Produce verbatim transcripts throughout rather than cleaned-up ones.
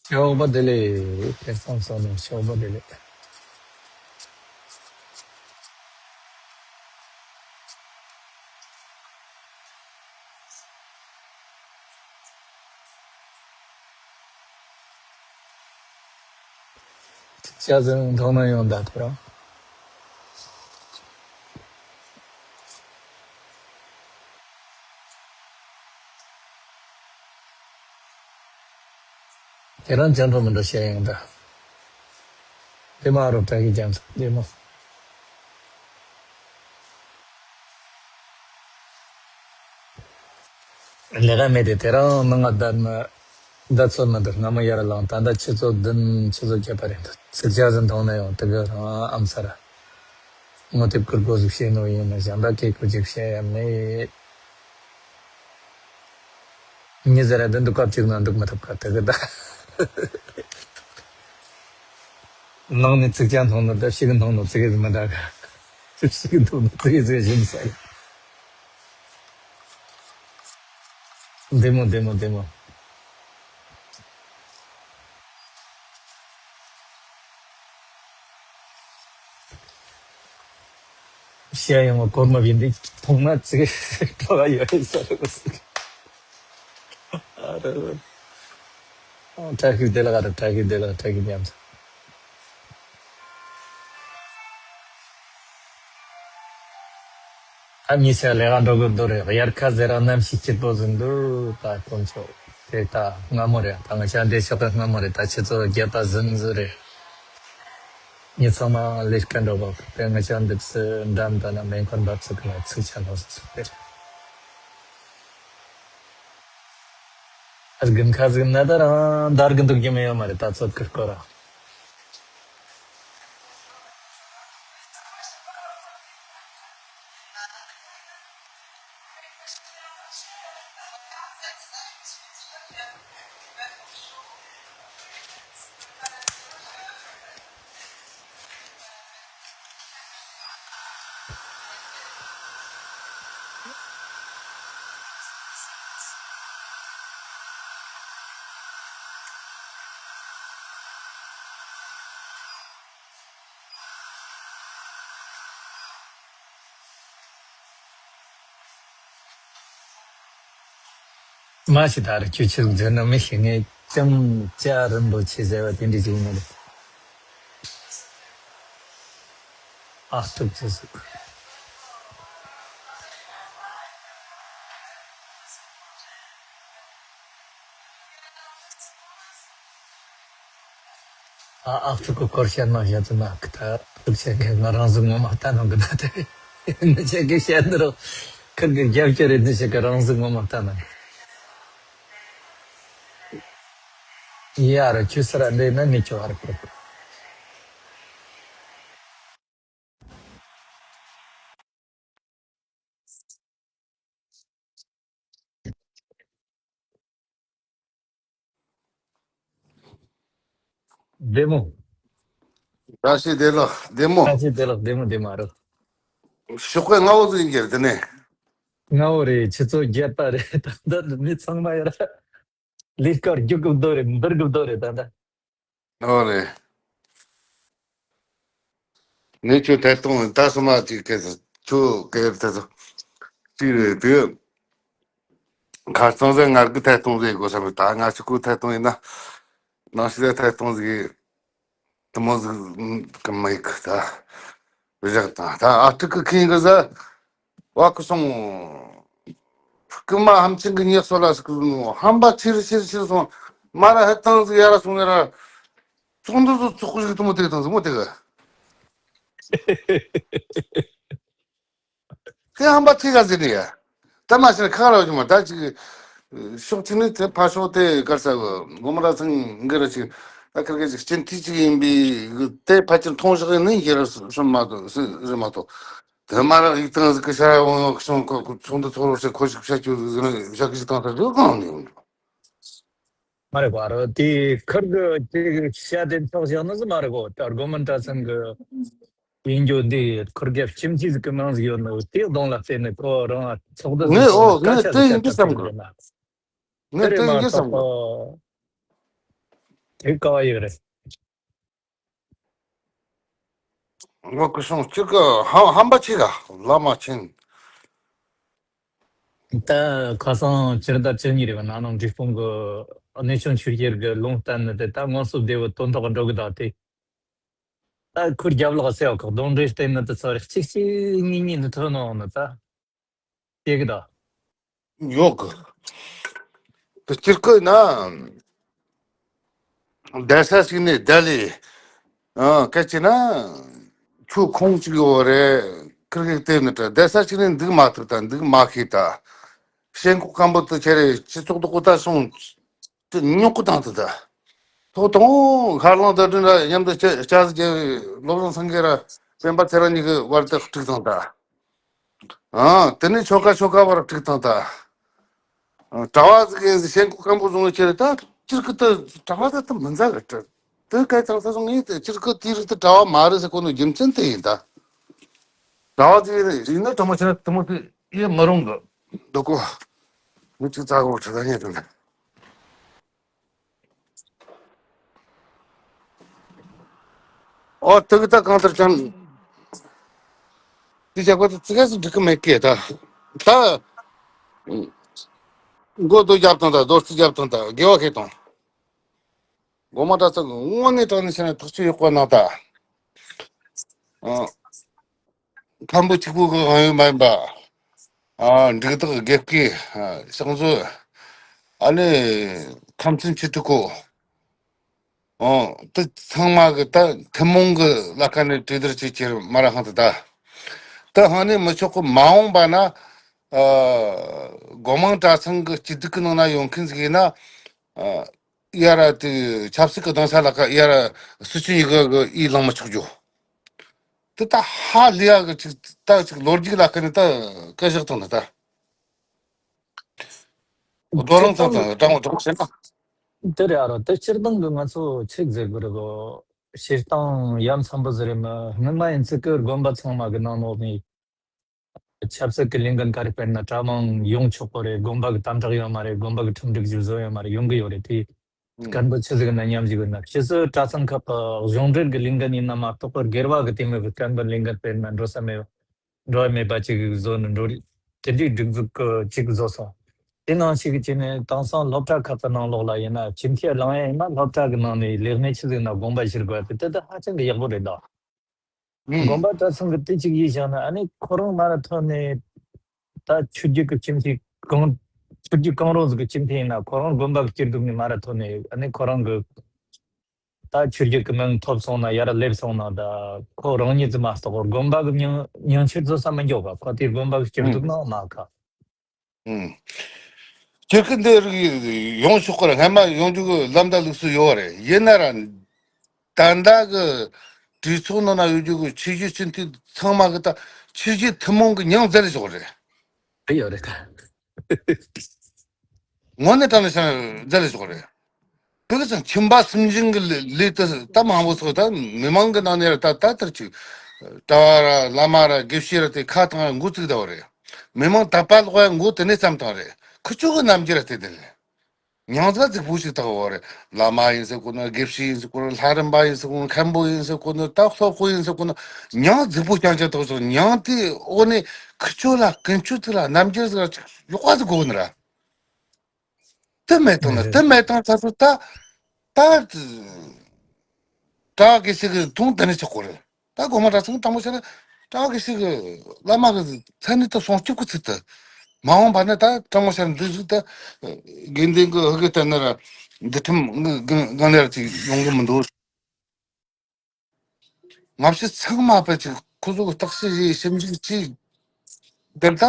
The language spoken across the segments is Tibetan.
ཞོགས་པ་བདེ་ལེགས། ཁྱེད་ཚང་སོགས་ནས་ཞོགས་པ་བདེ་ལེགས། ཅག་ཙམ་མཐོང་ན་ཡང་ད་ཐོ་རང་། ཁྱེད་རང་ཅང་འགྲོ་མི་འགྲོ་བཤད་ཡོང་ད། དེ་མ་རུ་བཀྲ་ཤིས་རྒྱལ་མཚན་དེ་མོ། ལས་ཀ་མེད་དེ་དེ་རང་མི་ང་བསྡད་ན་བསྡད་ཚོད་མི་འདུག་སྔ་མོ་ཡར་ལངས་ད་ལྟ་ཆུ་ཚོད་བདུན་ཆུ་ཚོད་བརྒྱད་པ་རེད་འདུག་ཚིག་ཆ་ཟིན་མཐོང་ན་ཡང་དེ་ག་རང་ཨམ་ས་ར། ངོ་དེབ་ཀུར་གོ་ཟིག་བཤད་ནོ་ཡིན་ན་གཞན་དག་གེ་ཀུ་ཅིག་བཤད་ཡ་མེད། ངས་ཟེར་ར་འདི་འདུག་སྐབས་གཅིག་ན་འདུག་མི་ཐུབ་ཀ་དེ་གི་ད། ནང་ནས་ཚིག་ཅན་མཐོང་ནོ་ད་ཕྱི་གི་མཐོང་ནོ་ཚིག་གི་མི་འདྲ་ག་ཕྱི་གི་མཐོང་ནོ་ཚིག་གི་ཚིག་གི་ཞིམ་ས་ཡ། བདེ་མོ་བདེ་མོ་བདེ་མོ། བཤད་ཡོང་བ་གོར་མ་བིན་འདི་མཐོང་ན་ཚིག་སྤྲོ་བ་ཡོད་རེད་ས་རེད་ཟེར། ཨ་རེ། བཀྲ་ཤིས་བདེ་ལེགས་ཨ་རེ། བཀྲ་ཤིས་བདེ་ལེགས། བཀྲ་ཤིས་ཉམས། ཨ་མི་ཚེ་ལས་ཀ་འགྲོ་དགོས་འདུག་རེད། དབྱར་ཁ་ཟེར་ར་གནམ་གཤིས་སྐྱིད་པོ་ཟིན་འདུག་ད་དཀོན་མཆོག་དེ་ད་སྔ་མོ་རེད། ད་ང་ཅག་འདི་ཕྱོགས་ཀ་སྔ་མོ་རེད། ད་ཆུ་ཚོད་བརྒྱད་པ་ཟིན་ཟིན་རེད། ངེད་ཚང་མ་ལས་ཀ་འགྲོ་དགོས་དེ་ང་ཅག་འདི་ཚོ་འགྲམ་ད་ན་མེ་འཁོར་འབབ་ཚུགས་ན་ཚིག་ཆ་ལོ་ཟིག་ཚུགས་དེ་རེད། ཨ་དགུན་ཁ་ཟིག་ན་ད་རང་འདར་གི་འདུག་རྒྱུ་མེད་ཡོད་མ་རེད། ད་ཚོད་ཁིར་སྐོར་ར། མ་ཤི་ད་རེ་ཁྱོད་ཆི་ཟེར་ན་མི་ཤི་ངས་ཅང་ཅ་རིན་པོ་ཆེ་ཟེར་བ་དེ་འདྲ་ཅིག་མ་རེད། ཨ་སྟུག་ཙི་ཟིག་ཨ་ཨ་ཕྲུ་གུ་སྐོར་བཤད་ན་བཤད་ཚུལ་མ་ཁི་ད་ཕྲུག་བཤད་མཁན་ང་རང་ཚོ་ངོ་མ་ལྟ་ནང་གི་ད་དེ་མི་བཤད་གི་བཤད་འདི་རོ་ཁིར་གི་རྒྱབ་སྐྱོར་རེད་འདི་བཤད་གི་རང་ཚོ་ངོ་མ་ལྟ་ནང་གི་ཡ་ར་ཁྱོད་སར་འདི་ན་མི་ཁྱོད་ཧར་ཁོ། བདེ་མོ། བཀྲ་ཤིས་བདེ་ལེགས་བདེ་མོ། བཀྲ་ཤིས་བདེ་ལེགས་བདེ་མོ་བདེ་མོ་རོ། ཞོགས་པ་སྔ་བོ་ཟིག་ཡིན་གྱི་རེད་དེ་ནས། སྔ་བོ་རེད། ཆུ་ཚོད་བརྒྱད་པ་རེད། ད་ལྟ་མི་ཚང་མ་ཡོད་ར། ལས་ཀ་རྒྱུག་གི་བསྡད་རེད། འབུར་གི་བསྡད་རེད་ད་ལྟ། ཨོ་རེད། ངས་ཁྱོད་ཐད་གཏོང་ད་སོ་མ་ཅིག་སྐད་ཆ་ཁྱོད་སྐད་ཐད་གཏོང་ཅིག་རེད་དེ། ཁ་རྩང་ཟེར་ངར་གི་ཐད་གཏོང་ཟེར་དགོས་བསམ་ད་ང་ཆུ་ཁུག་ཐད་གཏོང་ཡིན་ན། ནང་ཞིག་ལ་ཐད་གཏོང་ཟིག་དེ་མོ་ཟིག་གི་མི་ཡིག་ད། བཞག་དང་ད་ཨ་ཕྲུག་གི་ཁེངས་གི་ཟ། བ་ཀུ་སོང་། རྐུན་མ་ཧམ་ཆེན་གི་ཉེག་སོ་ལ་ཟིག་གི་ཧམ་པ་ཆེར་ཆེར་ཆེར་སོང་། མ་ར་ཧད་བཏང་ཟིག་ཡ་ར་སོང་ཡ་ར། ཚོགས་འདུ་ཚོགས་ཚོགས་ཞིག་དུ་མོ་དེ་དང་ཟིག་མོ་དེ་ག་ཁོས་ཧམ་པ་ཆེ་ག་ཟེར་ནི་ཡ། ད་མ་ཤེས་ན་ཁ་ར་བཞུ་མ་ད་ཅིག་ཤོག་ཅིག་ནི་དེ་ཕ་ཤོག་དེ་གར་ས་གོ་མོ་ར་ཚང་གི་ར་ཅིག་ད་ཁར་གི་ཅིག་སྤྱི་འཐུས་ཅིག་ཡིན་པའི་དེ་ཕལ་ཆེར་མཐོང་ཞག་ནི་ཡེ་ར་སུ་མ་གཏོགས་སུ་རེ་མ་གཏོགས། དེ་མ་ར་ཡིག་ཐང་ཟིག་གི་ཤ་ཡ་འོང་ཡོང་ཤོང་ཁོ་ཚོགས་འདུ་ཚོགས་རོགས་ཞེས་ཁོ་ཞིག་བཤད་རྒྱུ་ཟིག་ནི་བཤད་གི་ཞིག་བཏང་ས་རེད་གང་ནས་ཡོང་རྒྱུ། མ་རེད་གོ་ཨ་རོ་དེ་ཁུར་གི་དེ་གི་ཤ་དེ་ཚོགས་བཞག་ན་ཟི་མ་རེད་གོ་ད་དགོན་མིན་གྲྭ་ཚང་གི་ཡིན་རྒྱུ་འདི་ཁུར་གི་ཁྱིམ་མཚེས་ཟིག་གི་ནང་ཟིག་ཡོད་ནོ་དེ་གདོང་ལ་བལྟས་ནས་ཁོ་རང་ཚོགས་འདུ་ཟིག་ངས་ཚོགས་ཨོ་ནས་སྐད་ངས་ཆ་དེ་ཟིག་ཡིན་གི་བཤད་བསམ་ཐུབ་གི་གི་ན། ངས་དེ་དེ་རེད་མ་ཡིན་གི་གཏོགས་བསམ་གི་ཁོ། ཨེ་ཀ་བ་ཡོད་རེད། ང་ཀུ་སོང་གཅིག་གི་ཧམ་ཧམ་པ་ཆེ་ག་ལ་མ་ཆེན། ད་ཁ་སང་སྤྱིར་ཟླ་བཅུ་གཉིས་རེད་བ། ན་ནིང་འབྲས་སྤུངས་གི་གནས་ཆུང་ཆོས་རྒྱལ་གི་ལུང་བསྟན་ནི་དེ་ད་དངོས་སུ་བདེ་བོ་དོན་ཐོག་འགྲོ་གི་ད་དེ། ད་ཁུར་རྒྱབ་ལོག་སེ་བ་ཁག་གདོན་འདྲེ་བསྟན་ནི་དེ་ཚོ་རེ་གཅིག་གཅིག་གཉིས་གཉིས་ནི་ཐོན་ནོ་ནི་ད་སྐྱེ་གི་ད། ཡོད་གི། དེ་སྤྱིར་ཀི་ན། བསྡད་ས་ཞིག་ནས་བསྡད་ལས། ཨ་སྐད་ཆ་ན། ཁྱོད་ཁོང་ཅིག་ཡོད་རེད། ཁིར་གེ་བལྟས་ནི་དྲ་བསྡད་ས་ཞིག་ནས་འདུག་མ་ཐུབ་ད་འདུག་མ་ཤེས་ད། ཞེན་ཁོག་སྐམ་པོ་དུ་ཁྱེར་རེ་སྤྱི་ཚོགས་དུ་ཀུ་ད་སོང་། དུ་ཉོག་ཀུ་བཏང་དུ་ད། ཐོག་དང་ཤར་གླིང་དུ་དྲིན་ར་མཉམ་དུ་ཅ་ཅ་ཟི་རྒྱལ་བློ་བཟང་སེང་གེ་ར་སྤེན་པ་ཚེ་རིང་གཉིས་ཀྱི་བར་དུ་དཀྲུགས་བཏང་ད། ཨ་དེ་ནས་ཆོལ་ཁ་ཆོལ་ཁ་བར་དཀྲུགས་བཏང་ད། གྲྭ་བ་ཟིག་ཡིན་ཟིག་ཞེན་ཁོག་སྐམ་པོ་བཟུང་བའི་ཆེད་ད་སྤྱིར་ཀི་ཏི་གྲྭ་བ་ད་ཏི་མི་མཛའ་གི་ཏི་ཏི་སྐད་ཚང་ས་སོང་ངས་ཏི་སྤྱིར་ཀི་དེའི་རིགས་ཏི་གྲྭ་བ་མ་རེད་ཟེར་གོ་ནོ་རྒྱུ་མཚན་དེ་ཡིན་ད། གྲྭ་བ་ཟིག་ཡིན་ན་དྲང་མོ་བྱས་ན་དེ་མོ་ཏི་ཡེ་མི་རུང་གི་འདུག་གོ། མི་གཅིག་རྩ་གོ་ཁྲི་ད་ཉེ་དུ་ནས། ཨོ་ཏི་གི་ད་གང་ལྟར་ཀྱང་དེ་བྱ་དགོས་ད་ཙི་ག་ཟིག་འགྲིག་གི་མེད་ཀི་ད། ད་མགོ་རྡོ་རྒྱབ་དང་ད་རྡོ་རྩིག་རྒྱབ་དང་ད་དགེ་བ་ཁེ་དང་། མགོ་མ་གྲྭ་ཚང་གི་དངོས་གནས་དྲང་གནས་བཤད་ན་ཐག་ཆོད་ཡོད་པ་ན་ད། ཨ། མཁན་པོ་གཅིག་པུ་གི་དབང་ཡོད་མ་ཡིན་པ། ཨ། འབྲུག་སྟག་དགེ་བསྐོས། ཨ། ཕྱག་མཛོད། ཨ་ནི། ཁམས་ཚན་ཆུ་ཕྲུག་གོ། ཨོ། དེ་ཚང་མ་གི་ད་ཐུན་མོང་གི་ལ་ཁ་ནས་གྲོས་བསྡུར་བྱེད་ཀྱི་མ་ར་ཧང་དུ་ད། ད་ཧང་ནས་མི་ཆོག་གི་མ་འོངས་པ་ན། ཨ། སྒོ་མང་གྲྭ་ཚང་གི་སྐྱིད་སྡུག་གི་ནང་ན་ཡོང་མཁན་ཟིག་ཡིན་ན། ཨ། ཡ་ར་དེ་ཆབ་སྲིད་ཀྱི་གདན་ས་ལ་ཁ་ཡ་ར་སྲིད་སྐྱོང་ཡི་གེ་གི་ཡིད་ལང་མི་ཆོག་རྒྱུ། དེ་ད་ཧ་ལས་ཡ་གི་ཅིག་ད་ཅིག་ལོ་རྒྱུས་ལ་ཁ་ནས་ད་སྐད་བཞག་དང་ད་ད། རྡོ་རིང་ཚང་དང་སྦྲང་བུ་གྲོགས་བྱས་ན། དེ་རེད་ཨ་རོ། དེ་སྤྱིར་བཏང་གི་ང་ཚོ་ཆིག་ཟེར་དགོས་རེད་གོ། བྱེད་སྟངས་ཡ་མཚན་པོ་ཟེར་རེད་མི་སྔོན་མ་ཡིན་ཚིག་གི་དགོན་པ་ཚང་མ་གི་ནང་ལོགས་ནས། ཆབ་སྲིད་ཀྱི་ལས་འགན་ག་རེ་སྤེལ་ན་གྲྭ་མང་ཡོང་ཆོག་གི་རེད། དགོན་པ་གི་དམ་དྲག་ཡོད་མ་རེད། དགོན་པ་གི་ཁྲིམས་སྒྲིག་གཞི་བཟོ་ཡོད་མ་རེད། ཡོང་གི་ཡོད་རེད་དེ། སྐད་འབོད་ཆི་ཟིག་ན་མཉམ་ཞིག་ཡོད་ན་ཕྱི་སོ་གྲྭ་ཚང་ཁག་གི་གཞུང་འབྲེལ་གྱི་ལས་འགན་ཡིན་ན་མ་གཏོགས་པར་སྒེར་བ་གི་དེ་མོ་གི་སྐད་འབོད་ལས་འགན་སྤེལ་ན་འགྲོ་ས་མེད། འགྲོ་བ་མེད་པ་ཅིག་བཟོ་ནི་འགྲོ་རེད། དེ་འདྲའི་སྒྲིག་འཛུགས་ཀྱི་ཅིག་བཟོ་སོང་། དེ་ནང་ཞིག་གི་ཅི་ནས་དེང་སང་སློབ་གྲྭ་ཁག་གི་ནང་ལོགས་ལ་ཡིན་ན་སྤྱི་འཐུས་གླེང་ཡ་ཡིན་ན་སློབ་གྲྭ་གི་ནང་ནས་ལས་གནས་ཆི་ཟིག་ན་དགོངས་པ་བཞེས་དགོས་པ་དེ་དེ་ཧ་ཅང་གི་ཡག་པོ་རེད་ད། དགོན་པ་གྲྭ་ཚང་གི་དེ་གཅིག་ཡིན་བཞག་ན་ཨ་ནི་ཁོ་རང་མ་ར་ཐོན་ནས་ད་ཆོས་བརྒྱུད་ཀྱི་སྤྱི་འཐུས་གང་ཆོས་བརྒྱུད་གང་རུང་ཟིག་གི་སྤྱི་འཐུས་ཡིན་ན་ཁོ་རང་དགོན་པ་གི་སྐྱིད་སྡུག་ནས་མ་ར་ཐོན་ནས་ཨ་ནི་ཁོ་རང་གི་ད་ཆོས་བརྒྱུད་ཀྱི་མིང་ཐོབ་སོང་ན་ཡར་སླེབས་སོང་ན་ད་ཁོ་རང་ཉིད་ཙམ་མ་གཏོགས་དགོན་པ་གི་མྱིང་མྱིང་ཆད་བཟོ་ས་མི་འཇོག་ག་ཁོ་དེ་དགོན་པ་གི་སྐྱིད་སྡུག་ནང་མ་ཁ། ཁྱེད་ཀྱི་འདི་རིགས་ཡོང་ཆོག་གི་རེད། སྔ་མ་ཡོང་རྒྱུ་གི་ལམ་ད་ལུགས་སུ་ཡོད་རེད། ཡིན་ན་ར་ད་ལྟ་གི་གྲོས་ཚོགས་ནང་ན་ཡོད་རྒྱུ་གི་ཆོས་བརྒྱུད་སྤྱི་འཐུས་ཚང་མ་གི་ད་ཆོས་བརྒྱུད་ཐུན་མོང་གི་མྱིང་བརྫད་ལས་ཆོག་རེད། དེ་ཡོད་རེད་ད། དངོས་གནས་དྲང་གནས་བྱས་ན་བརྫད་ལས་ཆོག་རེད། དེ་གི་ཚང་ཁྱིམ་པ་སུན་འབྱིན་གི་ལས་ལས་དེ་ད་མང་པོ་ཚོ་ད་མི་མང་གི་ནང་ནས་ར་ད་ད་ལྟར་ཅིག་གྲྭ་བ་ར་བླ་མ་ར་དགེ་བཤེས་ར་དེ་ཁ་བཏང་ཡ་འགོ་བཙུགས་ད་བ་རེད། མི་མང་དད་པ་ལོག་ཡ་འགོ་དེ་ནས་བརྩམས་བཏང་རེད། ཁུ་ཆོ་གི་རྣམ་འགྱུར་ར་དེ་དེ་ལས། མྱིང་ཚ་རྫིག་པོ་ཞིག་བཏགས་ཡོད་རེད། བླ་མ་ཡིན་ཟེར་གོ་ནི། དགེ་བཤེས་ཡིན་ཟེར་གོ་ནི། ལྷ་རམས་པ་ཡིན་ཟེར་གོ་ནི། མཁན་པོ་ཡིན་ཟེར་གོ་ནི། ད་སློབ་དཔོན་ཡིན་ཟེར་གོ་ནི། མྱིང་རྫིག་པོ་རྐྱང་རྐྱང་བཏགས་སོང་། མྱིང་དེ་འོག་ནས་ཁུ་ཆོ་ལ་ཀུན་སྤྱོད་དེ་ལ་རྣམ་འགྱུར་ཟེར་ཡོག་པ་ཟིག་དགོས་ནི་ར། དེ་མེད་དང་ན་དེ་མེད་དང་ཚ་ཚོ་ད་ད་གྲྭ་དགེ་བཤེས་གི་དུང་དེ་ནས་ཆགས་གོ་རེད། ད་སྒོ་མ་གྲྭ་ཚང་དྲང་མོ་བཤད་ན་གྲྭ་དགེ་བཤེས་གི་བླ་མ་གི་མཚན་ནི་ད་སྲུང་སྐྱོབ་གི་ཚུལ་དུ་མ་འོངས་པ་ན་ད་དྲང་མོ་བཤད་ན་འདི་ཟིག་ད་དགེ་འདུན་གི་ཧུ་གི་ལྟར་ན་ར་འདི་ཁྲིམས་གང་ལེར་ཅིག་ཡོང་གི་མི་འདུག་ང་ཕྱི་ཚང་མ་བས་ཅིག་ཁོ་ཚོ་གི་བརྟག་དཔྱད་བྱས་ཞིབ་འཇུག་བྱས། དེབ་ད་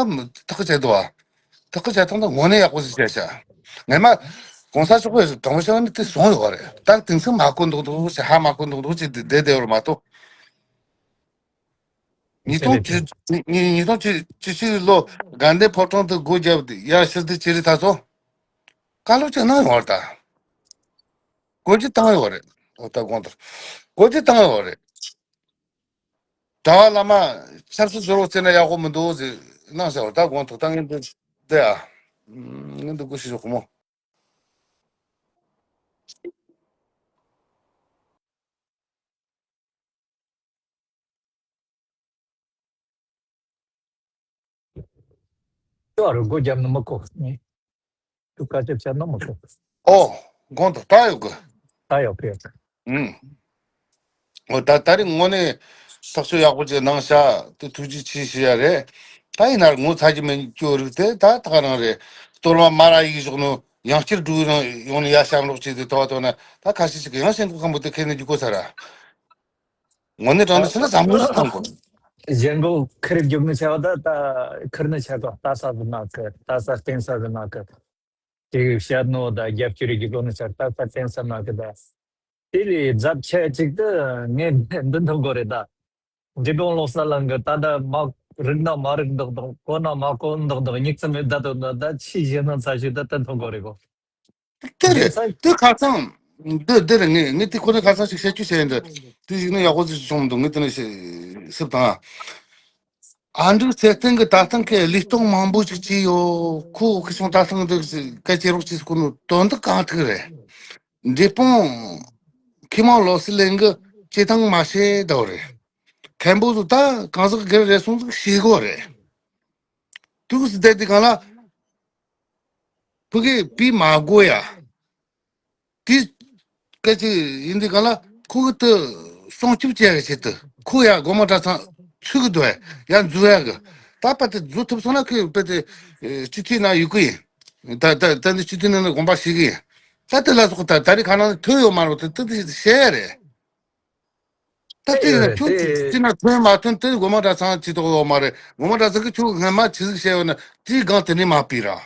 ཐག་གི་བྱས་འདུག་བ། ཐག་གི་བྱས་ཐོག་ད་དངོས་གནས་ཡག་པོ་ཞིག་བྱས་ཤག་ངས་མ་གོང་ས་མཆོག་གིས་དྲང་པོ་བཤད་ན་དེ་སོང་ཡོད་རེད། ད་དེང་སང་མ་གོ་མདོག་མདོག་བྱས་ཧ་མ་གོ་མདོག་མདོག་བྱས་དེ་བསྡད་བསྡད་ཡོད་རེད་མ་གཏོགས། ཉིས་སྟོང་བཅུ་ཉིས་ཉིས་སྟོང་བཅུ་བཅུ་གཅིག་ལོ་དགའ་ལྡན་ཕོ་བྲང་དུ་སྒོ་བརྒྱབ་སྟེ་ཡར་ཕྱིར་དུ་ཅི་རིགས་ད་ཚོ་བཀའ་སློབ་ཅིག་གནང་ཡོད་རེད་ད། སྒོ་འབྱེད་བཏང་ཡོད་རེད། འོ་ད་དགོངས་དག་སྒོ་འབྱེད་བཏང་ཡོད་རེད། གྲྭ་བ་བླ་མ་ཆབ་སྲིད་བཟོ་རོགས་བྱས་ན་ཡག་པོ་མི་འདུག་ཟེར་གནང་ཟེར་བ། ད་དགོངས་དག་ད་ངས་འདི་འདི་ཨ། ངས་འདི་སྒོ་ཕྱེ་ཆོག་གོ་མོ། ཅོ་རུ་སྒོ་རྒྱབ་ནི་མི་གོ་ནི། ཅུ་ཀ་ཅབ་ཅབ་ནི་མི་གོ། ཨོ། དགོངས་དག་ད་ཡོད་གི། ད་ཡོད་གི། ཨུམ། ཨོ་ད་ད་རིང་དངོས་གནས་ཐག་གཅོད་ཡག་པོ་ཅིག་གནང་ཤག་དེ་ཐུགས་རྗེ་ཆེ་ཞུ་ཡ་རེད། ད་ཡིན་ན་ངོ་ཚ་གི་མེད་ཅོ་རིག་དེ་ད་ད་ག་རང་རེད། གཏོར་མ་མ་ར་ཡིག་ཞོག་ནོ་ཡང་བསྐྱར་འགྲོ་རང་ཡོང་ནས་ཡ་ཤམ་རོགས་བྱས་ཏེ་ཐོག་ཐོག་ན་ད་ཁ་ཤས་ཤིག་གི་ཡང་ཞེན་ཁོག་ཁམ་པོ་དེ་ཁེ་ནས་རྒྱུ་གོ་ཚ་ར། དངོས་གནས་དྲང་གནས་ཕྱིན་ན་བསམ་བློ་ཞིག་བཏང་དགོས། གཞན་གོ་ཁིར་རྒྱུག་ནི་ཆ་བ་ད་ད་ཁིར་ནི་ཆ་གོ་ལྟ་ས་ཟི་ན་ཁི་ལྟ་ས་བརྟེན་ས་ཟི་ན་ཁི། དེ་གི་བཤད་ནོ་ད་རྒྱབ་སྐྱོར་རྒྱུག་གོ་ནི་ཆ་ལྟ་ས་བརྟེན་ས་ན་ཁི་ད། དེ་ལས་རྫབ་ཆེ་གཅིག་ཏུ་ངས་འདི་མཐོང་གོ་རེད་ད། འབྲི་གུང་ལོ་གསར་ལང་གི་ད་ད་མ་རིག་ན་མ་རིག་འདོག་འདོག་གོ་ན་མ་གོ་འདོག་འདོག་ཉིག་ཙམ་མེད་ད་དོ་ད་ད་ཕྱི་གཞན་ན་ཚ་ཞུ་ད་ད་མཐོང་གོ་རེད་གོ། དེ་རེད། དེ་ཁ་སང་། འདི་འདི་རེད། ངས་ངས་དེ་ཁོ་ནས་ཁ་སང་ཞིག་བཤད་རྒྱུ་བྱས་འདི། དེ་ཞིག་ནི་ཡག་པོ་ཞིག་བྱུང་མི་འདུག་ངས་དེ་ནས་ཞིབ་དང་། ཨ་འབྲུག་ཚེ་བརྟན་གྱི་ད་ཐེངས་ཀྱི་ལས་སྟོང་མང་པོ་ཞིག་བྱས་ཡོད། ཁོ་གི་སོང་ད་ཐེངས་འདི་སྐད་ཆ་རོགས་ཅིག་ཁོ་ནི་དོན་དག་གང་ཐུག་རེད། འབྲས་སྤུངས་མཁས་མང་བློ་གསལ་གླིང་གི་སྐྱེ་ཐང་མ་ཤེས་ད་རེད། མཁན་པོ་ཚོ་ད་གང་ཟག་སྒེར་རེ་ཟུང་ཟིག་ཤེས་གོ་རེད། དུས་སུ་བསྡད་དེ་གང་ལ། ཕ་གི་པི་མ་གོ་ཡ། དེ་སྐད་ཅིག་ཡིན་དེ་གང་ལ་ཁོ་གི་དུ་སྲུང་སྐྱོབ་བྱེད་ཡ་ཆེད་དུ་ཁོ་ཡ་སྒོ་མོ་གྲྭ་ཚང་ཚུགས་གི་འདུག་ཡ་འཛུལ་ཡ་གི། ད་པ་དེ་འཛུལ་ཐུབ་སོང་ན་ཁོས་དཔེ་དེ་སྤྱི་འཐུས་ནང་ཡོད་གི་ཡིན། ད་ད་ད་འདི་སྤྱི་འཐུས་ནང་ནས་དགོངས་པ་ཞུ་གི་ཡིན། ད་དེ་ལ་སོགས་ད་ད་རེས་ཁ་ནང་ཐོན་ཡོད་མ་རེད། དེ་དེ་དེ་བཤད་ཡ་རེད། ད་དེ་ཡིན་ན་ཁྱོད་ཅི་ཅི་ན་ཐོན་མ་ཐོན་དེ་སྒོ་མོ་གྲྭ་ཚང་ཅི་ཐོག་ཡོད་མ་རེད། སྒོ་མོ་གྲྭ་ཚང་གི་ཁྱོད་སྔན་མ་ཅི་ཟིག་བཤད་ཡོད་ན་དེའི་སྒང་དེ་ནས་མ་ཕུད་ར།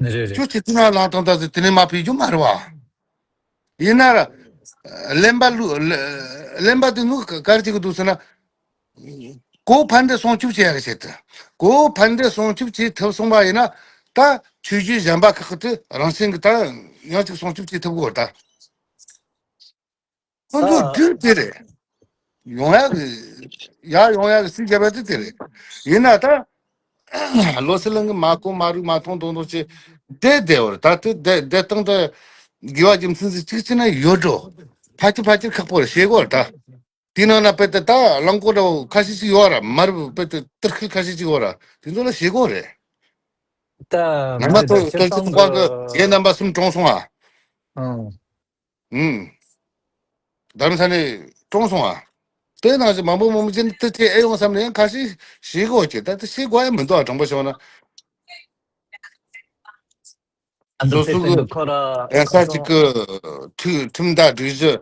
ནི་རེད་རེད། ཁྱོད་ཅི་ཅི་ན་ལང་ཐང་ད་ཟིག་དེ་ནས་མ་ཕུད་རྒྱུ་མ་རེད་བ། ཡིན་ན་ར། གླེན་པ་ལུ་གླེན་པ་དེ་ནུ་གར་ཅིག་གི་འདུག་ཟེར་ན། གོ་ཕན་འབྲས་སྲུང་སྐྱོབ་བྱེད་ཡ་གི་ཆེད་དུ། གོ་ཕན་འབྲས་སྲུང་སྐྱོབ་བྱེད་ཐུབ་སོང་བ་ཡིན་ན། ད་ཆོས་བརྒྱུད་གཞན་པ་ཁག་གི་དེ་རང་བཞིན་གི་ད་ཡང་ཅིག་སྲུང་སྐྱོབ་བྱེད་ཐུབ་གོ་ད། ཁོང་ཚོ་རྒྱུ་དེ་རེད། ཡོང་ཡག་གི་ཡར་ཡོང་ཡག་གི་སྲིད་རྒྱབ་པ་དེ་དེ་རེད། ཡིན་ན་ད་བློ་གསལ་གླིང་གི་མ་གོ་མ་རིག་མ་མཐོང་མཐོང་མཐོང་ཅེས་བསྡད་བསྡད་བར་ད་དེ་བསྡད་བསྡད་སྟངས་དེ་དགེ་བ་རྒྱུ་མཚན་ཟིག་གཅིག་བྱས་ན་ཡོད་འགྲོ། ཕལ་ཆེར་ཕལ་ཆེར་ཁག་པོ་རེད་ཤེས་གོ་ད། དེའི་ནང་ན་དཔེ་དེ་ད་རླངས་འཁོར་འདྲ་བོ་ཁ་ཤས་ཅིག་ཡོད་ར་མ་རེད་དཔེ་དེ་ཏིར་ཁིལ་ཁ་ཤས་ཅིག་ཡོད་ར་དེ་ཚོ་ལ་ཤེས་གོ་རེད། ད་ང་ཚོ་སྤྱིར་བཏང་གི་ཡེ་རྣམ་པ་གསུམ་གྲོངས་སོང་ཨ། ཨང་། ཨུམ། རྡ་རམ་ས་ནས་གྲོངས་སོང་ཨ། དེ་ནང་བཞིན་མང་པོ་མང་པོ་ཅན་དེ་ཚེ་ཨེ་ཡོང་བསམ་ནས་ཡང་ཁ་ཤས་ཤེས་གོ་ཅེ་ད་དེ་ཤེས་དགོས་ཡ་མི་འདུག་ཨ་དྲང་པོ་བྱས་ན། ཨ་འདི་སོ་སོ་ཚེ་གི་བརྟན་གི་ཁོ་ར་ཨེ་ཁ་ས་ཅིག་སོང་གི་ཁྲིམས་ཁྲིམས་དང་སྒྲིག་གཞི་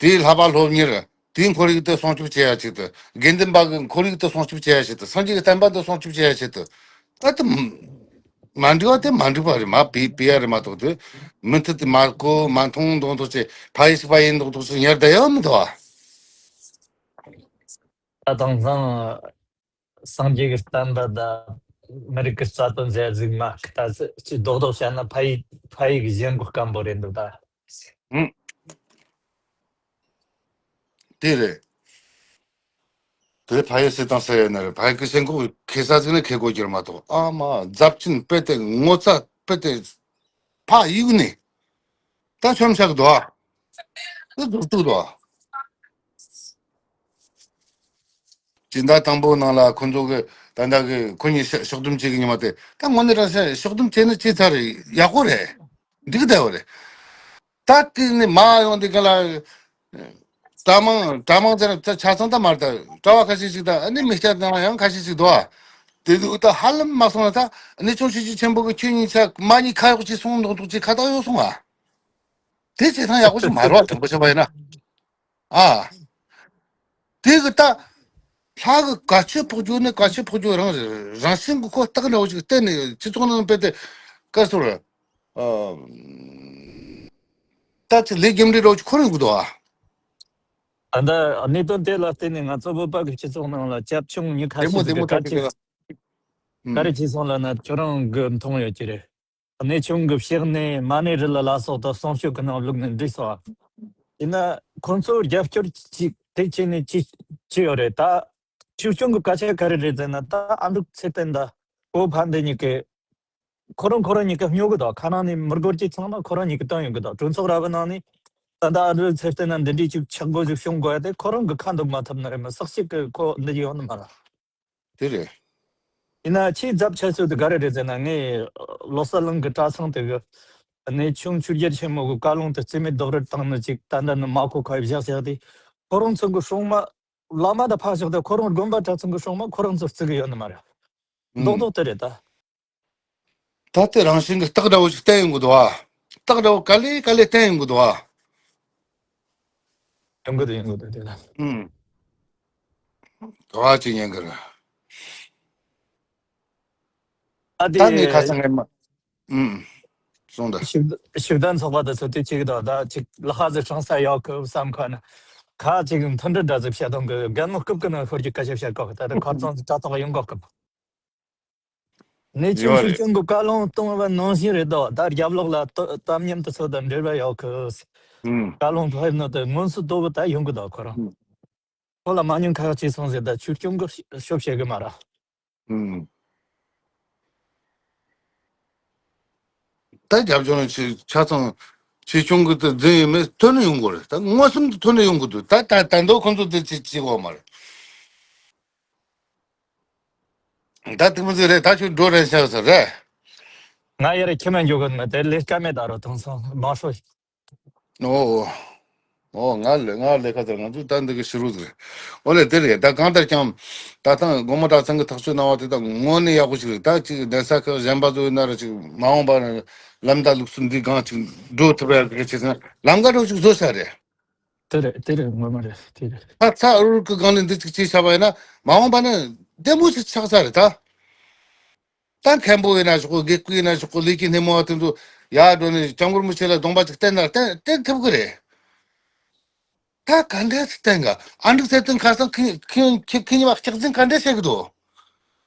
དེའི་ལྷག་པ་སློབ་གཉེར་དེའི་ཁོར་ཡུག་དེ་སྲུང་སྐྱོབ་བྱེད་ཡ་ཆེད་དུ་དགེ་འདུན་པ་གི་ཁོར་ཡུག་དེ་སྲུང་སྐྱོབ་བྱེད་ཡ་ཆེད་དུ་སངས་རྒྱས་ཀྱི་བསྟན་པ་འདི་སྲུང་སྐྱོབ་བྱེད་ཡ་ཆེད་དུ་ད་དུ་མ་འགྲིག་པ་དེ་མ་འགྲིག་པ་རེད་མ་བི་བི་ཡ་རེད་མ་གཏོགས་དེ་མུ་མཐུད་དེ་མ་གོ་མ་མཐོང་མདོག་མདོག་བྱས་ཕ་ཡི་ཞིག་པ་ཡིན་མདོག་མདོག་བྱས་ཉར་བསྡད་ཡོད་མི་འདུག་ཨ། ད་དེང་སང་སངས་རྒྱས་ཀྱི་བསྟན་པ་དང་མི་རིགས་ཀྱི་རྩ་དོན་ཟེར་ཟིག་མ་ཁི་ད་ཅི་རྡོག་རྡོག་བཤད་ན་ཕ་ཡི་ཕ་ཡི་གི་ཞེན་ཁོག་སྐམ་པོ་རེད་འདུག་ད། ཧུམ། དེ་རེད། དེ་ཕ་ཡི་སྲིད་ཏང་ཟེར་ཡོད་ན་རེད་ཕ་ཡི་གི་ཞེན་ཁོག་ཁེ་ས་ཟིག་ནས་ཁེ་དགོས་རྒྱུ་རེད་མ་གཏོགས་ཨ་མ་རྫབ་ཆེན་དཔེ་དེ་ངོ་ཚ་དཔེ་དེ་ཕ་ཡིག་ནས་ད་ཆོམ་ཆག་འདུག་ཨ། དེ་རྫོགས་འདུག་ཨ། སྤྱི་ཟླ་དང་པོ་ནང་ལ་ཁོ་ཚོ་གི་ད་ལྟ་གི་ཁོ་གཉིས་ཕྱོགས་བསྡོམས་བྱེད་ཀྱི་ཉི་མ་དེ་ད་དངོས་གནས་དྲང་གནས་ཕྱོགས་བསྡོམས་བྱས་ན་ཅི་ཚར་ཡག་པོ་རེད། འགྲིག་བསྡད་པ་རེད། ད་དེ་ནི་མ་ཡོང་དེ་ག་ལ་གྲྭ་མང་གྲྭ་མང་ཚར་ཆ་ཚང་ད་མར་ད་གྲྭ་བ་ཁ་ཤས་ཤིག་ད་ཨ་ནི་མི་སྐྱ་ནང་ཡང་ཁ་ཤས་ཤིག་འདུག་ཨ། དེ་དུས་ད་ཧ་ལམ་མ་སོང་ན་ད་ཨ་ནི་ཆུང་ཤོས་ཅིག་ཆེན་པོ་གི་ཁྱོད་གཉིས་ཆ་མ་གཉིས་ཁ་ཡོག་ཅིག་སོང་མདོག་མདོག་ཅིག་ཁ་བཏགས་ཡོད་སོང་ཨ། དེ་བྱེད་སྟངས་ཡག་པོ་ཞིག་མ་རེད་བ་དྲང་པོ་བཤད་པ་ཡིན་ན། ཨ། དེ་གི་ད། ལྷ་གི་ག་ཆོད་ཕོག་རྒྱུ་ནི་ག་ཆོད་ཕོག་རྒྱུ་རང་རང་བཞིན་གི་ཁོ་རྟགས་འདྲ་བོ་ཞིག་བསྟན་ནས་སྤྱི་ཚོགས་ནང་སྤེལ་ཏེ་བཀར་སོང་ར། ཨ། ད་ཅི་ལས་རྒྱུ་འབྲས་འདྲ་བོ་ཞིག་ཁོ་རང་གི་འདུག་ཨ། ད་ལྟ་གནད་དོན་དེ་ལ་བརྟེན་ནས་ང་ཚོ་བོད་པ་གི་སྤྱི་ཚོགས་ནང་ལ་སྐྱབས་ཆུང་ཉི་ཁ་བདེ་མོ་ཤས་བདེ་མོ་ཀྱི་ཐག་ག་རེ་ཆོད་བྱས་ཀྱི་ལ། ཨུམ། ག་རེ་བྱས་སོང་ལབ་ན་ཁྱོད་རང་གི་མཐོང་ཡོད་ཀྱི་རེད། གནས་ཆུང་གི་ཕྱག་ནས་མ་ཎི་རི་ལ་ལ་སོགས་དང་གསུང་ཆོས་ཀྱི་ནང་བླུགས་ནས་འགྲིག་སོང་། ཡིན་ན་ཁོང་ཚོར་རྒྱབ་སྐྱོར་ཅིག་དེ་བྱས་ནས་ཅི་ཅི་ཡོད་རེད་ད། ཆོས་སྐྱོང་གི་སྐད་ཆ་ག་རེ་རེད་ཟེར་ན་ད་ཨ་འབྲུག་ཚེ་བརྟན་དང་གོ་ཕ་འདི་གཉིས་ཀས་ཁོ་རང་ཁོ་རང་གཉིས་ཀ་སྨྱོ་གི་འདུག་ཁ་ནང་ནས་མི་སྒེར་གྱི་ཚང་མ་ཁོ་རང་གཉིས་ཀ་བཏོན་ཡོང་གི་འདུག་གྲོས་ཚོགས་ར་བའི་ནང་ནས་ད་ལྟ་ཨ་འབྲུག་ཚེ་བརྟན་ན་འདི་འདྲའི་ཅིག་ཆག་སྒོ་ཞིག་བྱུང་དགོས་ཡ་དེ་ཁོ་རང་གི་ཁ་འདུག་མ་ཐུབ་ནི་རེད་མི་སག་ཅིག་གི་ཁོ་འདི་ཡོང་ནི་མ་རེད། དེ་རེད། ཡིན་ན་ཁྱེད་ཚབ་ཆ་ཚོད་དུ་ག་རེ་རེད་ཟེར་ན། ངས་ལོ་གསར་གླིང་གི་གྲྭ་ཚང་དེ་གི་གནས་ཆུང་ཆོས་རྒྱལ་ཆེན་མོ་གི་བཀའ་ལུང་དེ་རྩིས་མེད་རྡོག་རོལ་བཏང་ནི་ཅིག་ད་ལྟ་ནི་མ་གོ་ཁ་བཞག་བཞག་དེ། ཁོ་རང་ཚོ་གི་སྲུང་མ་བླ་མ་དང་ཕར་བཞག་སྟེ། ཁོ་རང་དགོན་པ་གྲྭ་ཚང་གི་སྲུང་མ་ཁོ་རང་ཚོར་བརྩི་གི་ཡོད་ནི་མ་རེད། རྡོག་རྡོག་དེ་རེད་ད། ད་ལྟའི་རང་བཞིན་གྱི་རྟགས་འདྲ་བོ་ཞིག་བསྟན་ཡོང་གི་འདུག་ཨ། རྟགས་འདྲ་བོ་ག་ལེ་ག་ལེ་བསྟན་ཡོང་གི་འདུག་ཨ། ཡོང་གི་འདུག་ཡོང་གི་འདུག་དེ་ལ། ཨུམ། ག་བ་ཅིག་ཉན་གི་རེད། ཨ་དེ། ད་ངས་ཁ་སང་ངས་མ། ཨུམ། གསུངས་ད། ཤུགས་ཤུགས་ལྡན་ཚོགས་པ་དེ་ཚོ་དེ་གཅིག་དང་ད་ཅིག་ལ་ཧ་ཟི་ཧྲང་ས་ཡག་གི་བསམ་ཁ་ན། ཁ་ཅིག་མཐུན་སྒྲིལ་འདྲ་ཟིག་བྱེད་དང་གི་རྒན་མོ་སྐུབ་ཀི་ན་ཤོར་གྱི་སྐད་ཆ་བཤད་གོ་གི། ད་ལྟ་ཁ་ཚང་དྲ་ཐོག་ཡོང་གོ་གི། གནས་ཆུང་ཆོས་སྐྱོང་གི་བཀའ་ལུང་གཏོང་བ་ནང་བཞིན་རེད་དོ། ད་རྒྱབ་ལོགས་ལ་ཏོ་གཏམ་ཉམས་དེ་ཚོ་དང་འབྲེལ་བ་ཡོད་གི། བཀའ་ལུང་ཕེབས་ནོ་དེ་མངོན་སུམ་དོད་པོ་ད་ཡོང་གི་འདུག་ཁོ་རང་། ཁོ་ལ་མ་ཉུང་ཁག་ཅིག་སོང་ཟེར། ད་ཆོས་སྐྱོང་གི་ཤོབ་བྱེད་གི་མ་ར། ད་རྒྱབ་ལྗོངས་ཆེ་ཆ་ཚང་ཆོས་སྐྱོང་གི་དེ་འཛིན་ཡོད་མེད་ཐོན་ནས་ཡོང་གི་རེད། ད་མངོན་སུམ་དུ་ཐོན་ནས་ཡོང་གི་འདུག་ད་ད་ད་མདོ་ཁོང་ཚོ་དེ་ཅིག་ཅིག་འོག་མ་རེད། ད་དེ་མི་ཟེར་རེད། ད་ཁྱོད་འགྲོ་རན་ཤག་ཟེར་རེད། ང་ཡར་ཁྱིམ་མ་འཇོག་གི་མི་དེ་ལས་ཀ་མེད་ད་རོ། དེང་སང་མ་ཧྲོ། ཨོ། ཨོ་ང་ལས་ང་ལས་ཀ་ཟེར། ང་ཚོ་ད་འདི་གི་ཕྱི་རུ་ཟེར། ཨོ་ལེ་དེ་རེད། ད་གང་ལྟར་ཀྱང་ད་ཐང་དགོང་མོ་གྲྭ་ཚང་གི་ཐག་གཅོད་གནང་བ་དེ་ད་དངོས་གནས་ཡག་པོ་ཞིག་རེད། ད་ཅིག་གདན་ས་ཁག་གཞན་པ་ཚོ་ཡིན་ན་ར་ཅིག་མ་འོངས་པ་ལམ་ད་ལུགས་སྲོལ་འདི་གང་ཅིག་འགྲོ་ཐུབ་ཡག་གི་ཆེད་ཟེར་ན་ལམ་ཁ་འགྲོ་ཅིག་བཟོ་ས་རེད། དེ་རེད་དེ་རེད། ངོ་མ་རེད་དེ་རེད། ད་ཚ་ཨུ་རུ་ཀི་སྒང་ལ་འདི་ཅིག་བྱས་བཞག་པ་ཡིན་ན་མ་འོངས་པ་ན་བདེ་མོ་ཞིག་ཆགས་ས་རེད་ད། ད་མཁན་པོ་ཡིན་ན་ཆོག་གི། དགེ་བསྐོས་ཡིན་ན་ཆོག་གི། ལས་ཀྱི་སྣེ་མོ་བ་དེ་ཚོ་ཡར་འགྲོ་ནས་སྐྱབས་མགོན་རིན་པོ་ཆེ་ལ་གདོང་པ་ཅིག་བསྟན་ན་བསྟན་བསྟན་ཐུབ་གི་རེད། ད་ག་འདྲས་བསྟན་ག་ཨ་འབྲུག་ཚེ་བརྟན་ཁ་སང་ཁི་ཁི་ཁི་ཁི་གཉིས་པ་སྐྱག་རྫུན་ག་འདྲས་བཤད་གི་འདུག་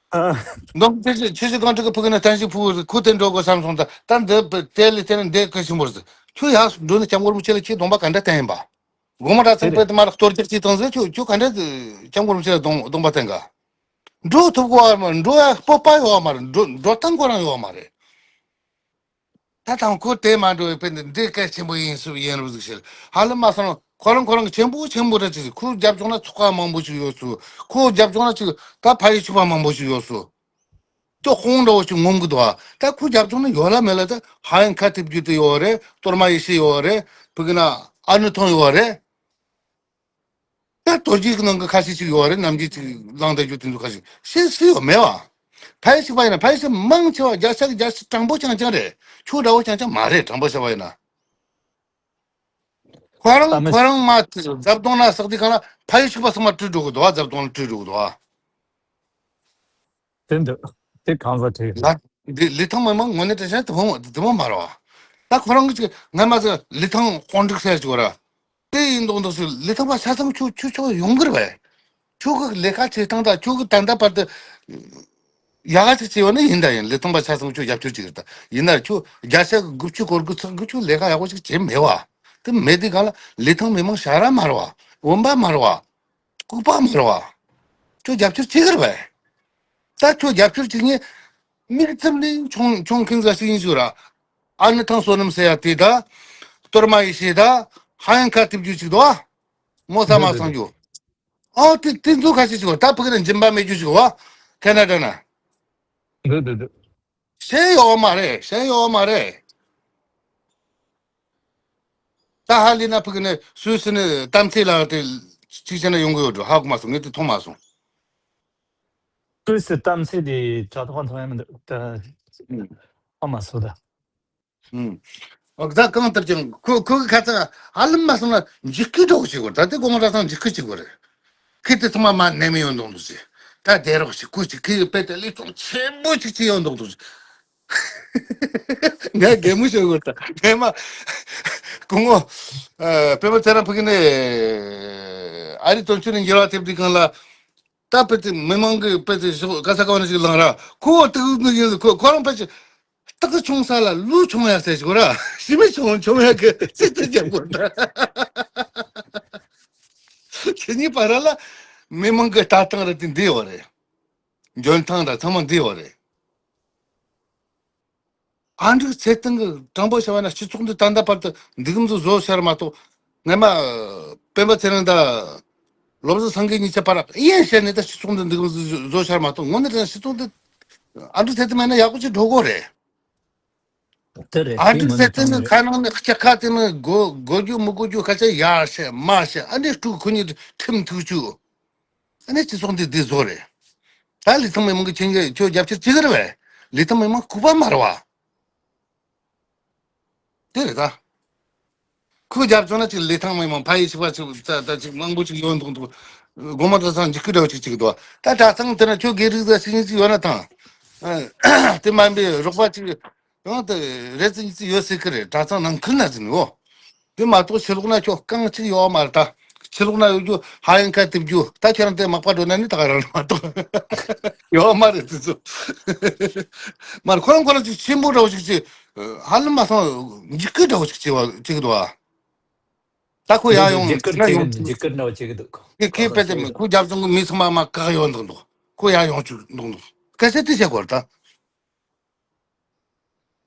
མདོ་ཁམས་ཆུ་བཞི་ཆུ་བཞི་སྒང་དྲུག་གི་ཕུ་གུ་ནས་བསྟན་བཤིག་ཕུ་གུ་ཁུ་དེ་འགྲོ་དགོས་བསམ་སོང་། ད་ད་འདི་དེ་ལས་དེ་ནས་འདི་གལ་ཆེན་པོ་རེད། ཁྱོད་ཡར་འགྲོ་ནས་སྐྱབས་མགོན་རིན་པོ་ཆེ་ལ་ཁྱེད་གདོང་པ་ག་འདྲ་བསྟན་ཡིན་པ། དགོང་མོ་གྲྭ་ཚང་དཔེ་དེ་མ་ལ་གཏོར་རྒྱག་ཅིག་བཏང་ཟེར། ཁྱོད་ཁྱོད་ག་འདྲ་སྐྱབས་མགོན་རིན་པོ་ཆེ་ལ་གདོང་གདོང་པ་བསྟན་ག་འགྲོ་ཐུབ་གོ་བ་མ་རེད། འགྲོ་ཡ་སྤོབས་པ་ཡོད་བ་མ་རེད། འགྲོ་འགྲོ་སྟངས་ཁོ་རང་ཡོད་བ་མ་རེད། ད་དང་ཁོ་དེ་མ་འགྲོ་བའི་དཔེ་འདི་འདི་གལ་ཆེན་པོ་ཡིན་སུ་ཡིན་རུ་ཟིག་ཤེས། ཧ་ལམ་མ་སོང་ཁོ་རང་ཁོ་རང་གི་ཆེན་པོ་ཆེན་པོ་རེད་ཅིག་ཁོའི་རྒྱབ་ལྗོངས་ན་ཚོགས་པ་མང་པོ་ཞིག་ཡོད་སུ། ཁོའི་རྒྱབ་ལྗོངས་ན་ཅིག་ད་ཕ་ཡུལ་ཕྱུག་པ་མང་པོ་ཞིག་ཡོད་སུ། ཅོ་ཧོང་འདྲ་བོ་ཞིག་ངོམ་གི་འདུག་ཨ། ད་ཁོའི་རྒྱབ་ལྗོངས་ན་ཡོད་ལ་མེད་ལ་ད་ཧ་ཡང་ཁ་ཐེབས་རྒྱུ་དེ་ཡོད་རེད། གཏོར་མ་ཡེ་ཤེས་ཡོད་རེད། ཕུ་གི་ན་ཨ་ནུ་ཐང་ཡོད་རེད། ད་དོལ་རྒྱལ་གྱི་ནང་གི་ཁ་ཤས་ཅིག་ཡོད་རེད། ནམ་རྒྱུན་ཅིག་ལངས་བསྡད་རྒྱུ་དེ་ཚོ་ཁ་ཤས་ཤེས་སུ་ཡོད་མེད་བ། ཕ་ཡུལ་ཕྱུག་པ་ཡིན་ན་ཕ་ཡུལ་ཕྱུག་མང་ཆེ་བ་རྒྱལ་ས་གི་རྒྱལ་སྲིད་དྲང་པོ་རྐྱང་རྐྱང་རེད། ཆོས་འདྲ་བོ་རྐྱང་རྐྱང་མ་རེད། དྲང་པོ་བཤད་པ་ཡིན་ན། ཁོ་རང་ད་མི་ཁོ་རང་མ་རྫབ་དོང་ན་ཟག་དུས་གང་ལ་ཕ་ཡུལ་ཕྱུག་པ་ཚང་མ་བྲོས་འགྲོ་གི་འདུག་བ། རྫབ་དོང་ལ་བྲོས་འགྲོ་གི་འདུག་བ། དེ་འདུག་དེ་གང་ཟག་དེ། ལ་འདི་ལི་ཐང་མི་མང་དངོས་གནས་དྲན་ཤ་དེ་མོ་དེ་མོ་མ་རེད་བ། ད་ཁོ་རང་གི་ཅིག་ངས་མ་ཟེར་ལི་ཐང་དཔོན་རིགས་ཟེར་ཅིག་ཡོད་ར། དེ་ཡིན་མདོག་མདོག་ཞིག་ལི་ཐང་པ་ཆ་ཚང་ཁྱོད་ཁྱོད་ཁྱོད་ཡོང་གི་རེད་པས། ཁྱོད་ཀྱི་ལས་ཀ་བྱེད་སྟངས་དང་ཁྱོད་ཀྱི་ད་ལྟ་བར་དུ་ཡག་ག་ཅིག་བྱས་ཡོད་ན་ཡིན་ད་ཡིན། ལི་ཐང་པ་ཆ་ཚང་ཁྱོད་རྒྱབ་སྐྱོར་ཅིག་རེད་ད། ཡིན་ན་ཁྱོད་བརྒྱ་ཆ་དགུ་བཅུ་གོ་དགུ་ཚག་དགུ་ཁྱོད་ལས་ཀ་ཡག་པོ་ཅིག་བྱས་མེད་བ། དེ་མེད་དུས་གང་ལ་ལི་ཐང་མི་མང་ཞ་ར་མ་རེད་བ། འོན་པ་མ་རེད་བ། ལྐུགས་པ་མ་རེད་བ། ཁྱོད་རྒྱབ་སྐྱོར་བྱེད་གི་རེད་པས། ད་ཁྱོད་རྒྱབ་སྐྱོར་བྱེད་མཁན་མིག་བཙུམ་ནས་མཆོང་མཆོང་མཁན་ཟ་ཞིག་ཡིན་ཞུ་ར། ཨ་ནི་ཐང་བསོད་ནམས་ཟེར་ཡ་དེ་ད། གཏོར་མ་ཡེ་ཤེས་ད། ཧ་ཡང་ཁ་ཐེབས་རྒྱུ་ཅིག་འདུག་ཨ། ངོ་ཚ་མ་ཚང་རྒྱུ། ཨོ་དེ་དེ་ཚོ་ཁ་ཤས་ཤིག་ད་ཕ་གི་ན་སྦྱིན་པ་མེད་རྒྱུ་ཞིག་བ། ཁེ་ན་ཌ་ན། འདུག་འདུག་འདུག་ཤེས་ཡོད་མ་རེད། ཤེས་ཡོད་མ་རེད། ད་ཧ་ལས་ན་ཕ་གི་ནས་སུད་སི་ནས་གཏམ་ཚེ་ལ་དེ་གཅིག་བྱས་ན་ཡོང་གི་ཡོད་འགྲོ། ཧ་གོ་མ་སོང་། ངས་དེ་མཐོང་མ་སོང་། སུད་སི་གཏམ་ཚེ་དེ་དྲ་ཐོག་མཐོང་ཡ་མི་འདུག་ད་ཨུམ། མཐོང་མ་སོང་ད། ཨུམ། ཨོ་ད་གང་ལྟར་ཀྱང་ཁོ་ཁོ་གི་ཁ་ཚ་ཧ་ལམ་མ་སོང་ན་འཇིགས་སྐུལ་འདྲ་བོ་བྱེད་དགོས། ད་ལྟའི་དགོང་མོ་གྲྭ་ཚང་འཇིགས་སྐུལ་བྱེད་དགོས་རེད། ཁི་དེ་ཚང་མ་མ་ནེ་མི་ཡོང་འདུག་འདུག་ཟེར། ད་བསྡད་རོགས་ཞིག་ཁུ་ཅིག་ཁི་ཡི་དཔེ་དེ་ལས་ཚོང་ཆེན་པོ་ཅིག་ཅིག་ཡོང་འདུག་འདུག་ཟེར། ངས་གད་མོ་ཤོར་གོ། ད་ངས་མ་སྐུ་ངོ་ཨ་པད་མ་ཚེ་རིང་ཕ་གི་ནས་ཨ་རི་དོན་གཅོད་ནས་འགྱུར་བ་ཐེབས་དུས་གང་ལ། ད་དཔེ་དེ་མི་མང་གི་དཔེ་དེ་ཞོག་ག་ས་ག་བ་ནས་ཅིག་ལངས་ར། ཁོ་བོ་དུག་ནི་ཡིན། ཁོ་ཁོ་རང་དཔེ་ཅིག་སྟག་ཆུང་ས་ལ་ལུག་ཆུང་ཡ་ཟེར་ཞིག་ར། ཞི་མི་ཆུང་ཆུང་ཡ་གི་ཚིག་དེ་རྒྱབ་དགོས་ད། ཁྱེད་གཉིས་བར་ལ་མི་མང་གི་ལྟ་སྟངས་ར་དེ་འདི་ཡོད་རེད། འཇོན་ཐང་ར་ཚང་མ་འདི་ཡོད་རེད། ཨ་འབྲུག་ཚེ་བརྟན་གྱི་དྲང་པོ་བྱ་བ་ན་སྤྱི་ཚོགས་འདི་ད་ལྟ་བར་དུ་འདི་གམ་ཚོ་བཟོ་ཤར་མ་གཏོགས། ངས་མ་པད་མ་ཚེ་རིང་དང་བློ་བཟང་སེང་གེ་གཉིས་ཆ་བར་དབྱེ་བཤད་ནས་ད་སྤྱི་ཚོགས་འདི་འདི་གམ་ཚོ་བཟོ་ཤར་མ་གཏོགས། དངོས་གནས་དྲང་སྤྱི་ཚོགས་འདི་ ཨ་འདྲ་ཟེར་དུ་མེད་ན་ཡག་པོ་ཅིག་འགྲོ་གོ་རེད། དེ་རེད། ཨ་དེ་འདྲ་ངོ་ཟེར་ནས་དུ་ནི་ཁ་ནང་ནས་སྐྱ་ཁ་དེ་ནི་དགོ་དགོ་རྒྱུ་མི་དགོ་རྒྱུ་ཁ་ཆ་ཡར་བཤད་མར་བཤད། ཨ་ནི་སྤྲུག་ཁོ་གཉིས་ཁྲིམས་ཐུག་བཅུག་ཨ་ནི་སྤྱི་ཚོགས་འདི་འདི་བཟོ་རེད། ད་ལི་ཐང་མི་མང་གི་ཁྱེད་ཀྱི་ཁྱོད་རྒྱབ་སྐྱོར་བྱེད་གི་རེད་བས། ལི་ཐང་མི་མང་སྐུ་པ་མ་རེད་བ། དེ་རེད་ད། ཁོས་རྒྱབ་སྐྱོར་ན་ཅིག་ལི་ཐང་མི་མང་ཕ་ཡི་ཆིག་པ་ཅིག་ད་ད་ཅིག་མང་པོ་ཅིག་ཡོད་འདུག་འདུག་སྒོ་མོ་གྲྭ་ཚང་འཇིགས་སྐུལ་འདྲ་བོ་ཅིག་ཅིག་འདུག་ད་གྲྭ་ཚང་དེ་ན་ཁྱོད་སྒེར་རིགས་ཟ་ཤི་ཉིན་ཅིག་ཡོད་ན་ཐང་། དེ་མ་ཡིན་པའི་རོགས་པ་ཅིག་ཡང་དེ་རེ་ཙི་ཉི་ཙི་ཡོད་སྲིད་ཀི་རེད། གྲྭ་ཚང་ནང་ཁུལ་ན་ཟིན་འོ། དེ་མ་གཏོགས་ཕྱི་ལོགས་ན་ཁྱོད་རྐང་གཅིག་ཡོད་མ་རེད་ད། ཕྱི་ལོགས་ན་ཡོད་རྒྱུ་ཧ་ཡང་ཁ་གཏིབ་རྒྱུ་ད་ཁྱེད་རང་དེ་མག་པ་འགྲོ་ན་ནི་ད་ག་རང་མ་གཏོགས་ཡོད་མ་རེད་དེ་ཚོ། མ་རེད་ཁོ་རང་ཁོ་རང་ཅིག་ཆེན་པོ་འདྲ་བོ་ཞིག་ཅིག་ཧ་ལམ་མ་སོང་འཇིགས་སྐུལ་འདྲ་བོ་ཞིག་ཅིག་བ་ཅིག་འདུག་ཨ། ད་ཁོ་ཡར་ཡོང་འཇིགས་སྐུལ་ན་ཡོང་འཇིགས་སྐུལ་འདྲ་བོ་ཅིག་འདུག་ཁོ་ཁེ་ཕལ་ཆེར་ཁོ་རྒྱབ་ཚང་གི་མི་ཚང་མ་མ་བཀག་ཡོང་འདུག་འདུག་ཁོ་ཡར་ཡོང་བཅུག་འདུག་འདུག་སྐད་ཆ་དེ་བཤད་དགོས་རེད་ད།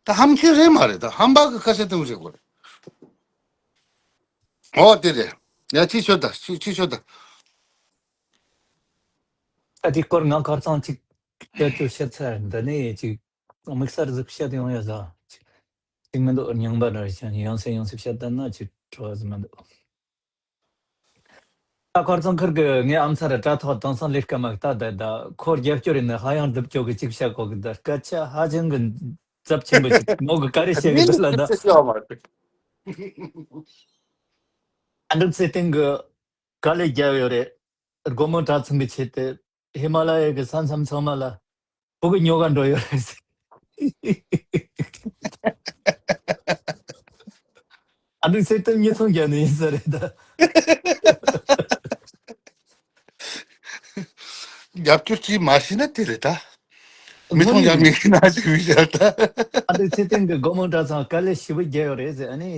ད་ཧམ་ཆོས་རེད་མ་རེད་ད། ཧམ་པ་གི་ཁ་ཤས་དེ་མོ་རེད་གོ་རེད། ཨོ་དེ་རེད། ཡ་ཅི་ཤོད་ད་ཅི་ཅི་ཤོད་ད། ད་དེ་སྐོར་ང་ཁར་ཚང་ཅིག་སྐད་ཆ་བཤད་ཚར། འདི་ནས་ཅིག་དམིགས་བསལ་ཟིག་བཤད་ཡོང་ཡ་ཟ་ཅིག་མི་འདུག་རྙིང་པ་འདྲ་ཞིག་ཡང་སེ་ཡང་སེ་བཤད་ད་ན་ཅིག་བྲོ་བ་ཟིག་མི་འདུག་ད་ཁོར་ཚང་ཁུར་གི་ངའི་ཨམ་ཚ་ར་དྲ་ཐོག་དེང་སང་ལས་ཀ་མ་ལྟ་ད་ད་ཁོར་རྒྱབ་སྐྱོར་ཡིན་ན་ཧ་ཡང་སྒྲུབ་སྐྱོར་གི་ཅིག་བཤད་གོ་གི་ད་སྐད་ཆ་ཧ་ཅང་གི་ཚབས་ཆེན་པོ་ཅིག་མོ་གི་ག་རེ་བཤད་གི་འདུག་ལ་ད། ཨ་འདྲ་ཚེ་བརྟན་གི་ག་ལེ་རྒྱབ་ཡོད་རེད། སྒོ་མོ་གྲྭ་ཚང་གི་ཆེད་དུ་ཧི་མ་ལ་ཡ་གི་ས་མཚམས་ཚང་མ་ལ་ཕྲུ་གུ་ཉོ་ག་འགྲོ་ཡོད་རེད་ཟེར། ཨ་འདྲ་ཚེ་བརྟན་ཉིས་སྟོང་བརྒྱ་ནས་ཡིན་ས་རེད་ད། རྒྱབ་སྐྱོར་གྱིས་མ་ཤེས་ན་དེ་རེད་ད། མི་ཐོང་ཡག་མི་ཤེས་ན་ཞིག་བི་ཤར་ད། ཨ་འདྲ་ཚེ་བརྟན་གི་སྒོ་མོ་གྲྭ་ཚང་དཀའ་ལས་ཞེ་པོ་བརྒྱབ་ཡོད་རེད་ཟེར། ཨ་ནི་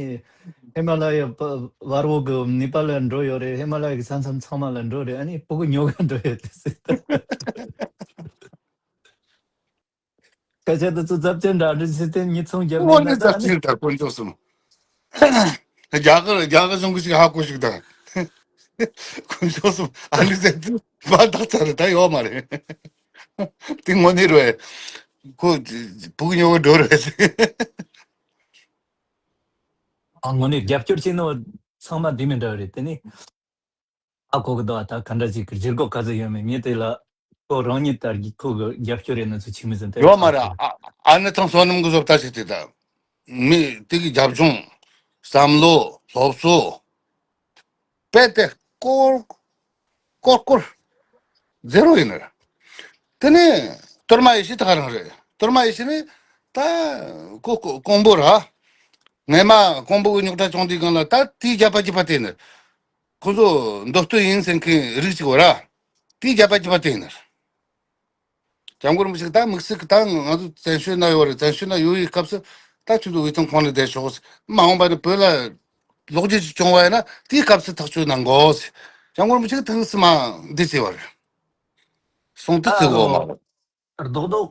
ཧི་མ་ལ་ཡ་བར་བོ་གི་ནེ་པ་ལ་འགྲོ་ཡོད་རེད། ཧི་མ་ལ་ཡ་གི་ས་མཚམས་ཚང་མ་ལ་འགྲོ་རེད། ཨ་ནི་ཕྲུ་གུ་ཉོ་ག་འགྲོ་ཡོད་རེད་ཟེར། སྐད་ཆ་དེ་ཚོ་ཚབས་ཆེན་འདྲ་འདྲ་ཚེ་བརྟན་ཉིས་སྟོང་བརྒྱ་མིན་ན་ད་ཨ་ནི། ཚབས་ཆེན་འདྲ་དཀོན་མཆོག་གསུམ། རྒྱ་གར་རྒྱ་གར་གཞུང་གི་ཞིག་ཧ་གོ་ཞིག་དང་། དཀོན་མཆོག་གསུམ་ཨ་ནི་ཟེར་དུས་མ་དག་ཚར་རེད་ད་ཡོད་མ་རེད། དེ་དངོས་གནས་རེད། ཁོ་ཕྲུ་གུ་ཉོ་གི་འགྲོ་རེད། ཨ་དངོས་གནས་རྒྱབ་སྐྱོར་བྱས་ནོ་ཚང་མ་འདི་མི་འདྲ་བ་རེད་དེ་ནི། ཨ་ཁོ་གི་ད་ད་ག་འདྲ་ཅིག་གི་བཞེད་སྒོ་ག་ཚོད་ཡོད་མེད་ངས་དེ་ལ་ཁོ་རང་ཉིད་ལྟར་གྱི་ཁོ་གི་རྒྱབ་སྐྱོར་རེད་ན་ཚོ་ཆི་མི་ཟིན་དེ་ཡོད་མ་ཧ་ར་གོ་ཨ་ཨ་ནི་ཐང་བསོད་ནམས་གི་བཟོ་ལྟ་ཞིག་དེ་ད་མི་དེ་གི་རྒྱབ་ལྗོངས་བསམ་བློ་སློབ་གསོ་དཔེ་དེ་སྐོར་སྐོར་སྐོར་ཛེ་རོ་ཡིན་ནི་ར། དེ་ནས་གཏོར་མ་ཡེ་ཤེས་ད་ག་རང་རེད། གཏོར་མ་ཡེ་ཤེས་ནི་ད་ཀོ་ཀོ་ཀོང་པོ་ར། ངས་མ་ཀོང་པོ་གི་རྙོག་དྲ་བྱུང་དུས་སྒང་ལ་ད་དེའི་རྒྱབ་པ་རྒྱབ་པ་དེ་ནི། ཁོ་ཚོ་མདོ་སྟོད་ཡིན་ཟེར་མཁན་རིགས་གཅིག་བ་ར། དེའི་རྒྱབ་པ་རྒྱབ་པ་དེ་ཡིན་ནར། སྐྱབས་མགོན་རིན་པོ་ཆེ་ད་དམིགས་བསལ་གྱི་ད་ང་ཚོ་བཙན་བྱོལ་ན་ཡོད་རེད། བཙན་བྱོལ་ན་ཡོད་ཡི་སྐབས་སུ་ད་ཁྱོད་ཚོ་དབུས་གཙང་ཁོངས་ནས་བསྡད་ཆོག་མ་འོངས་པ་ནས་བོད་ལ་ལོག་རྒྱུ་ཅིག་བྱུང་བ་ཡིན་ན་དེའི་སྐབས་སུ་ཐག་གཅོད་གནང་དགོས། སྐྱབས་མགོན་རིན་པོ་ཆེ་གི་ཐུགས་སུ་མ་འདི་བྱས་པ་རེད། གསུང་དུ་ད་ཚིག་གོ་མ་རོ། རྡོག་རྡོག་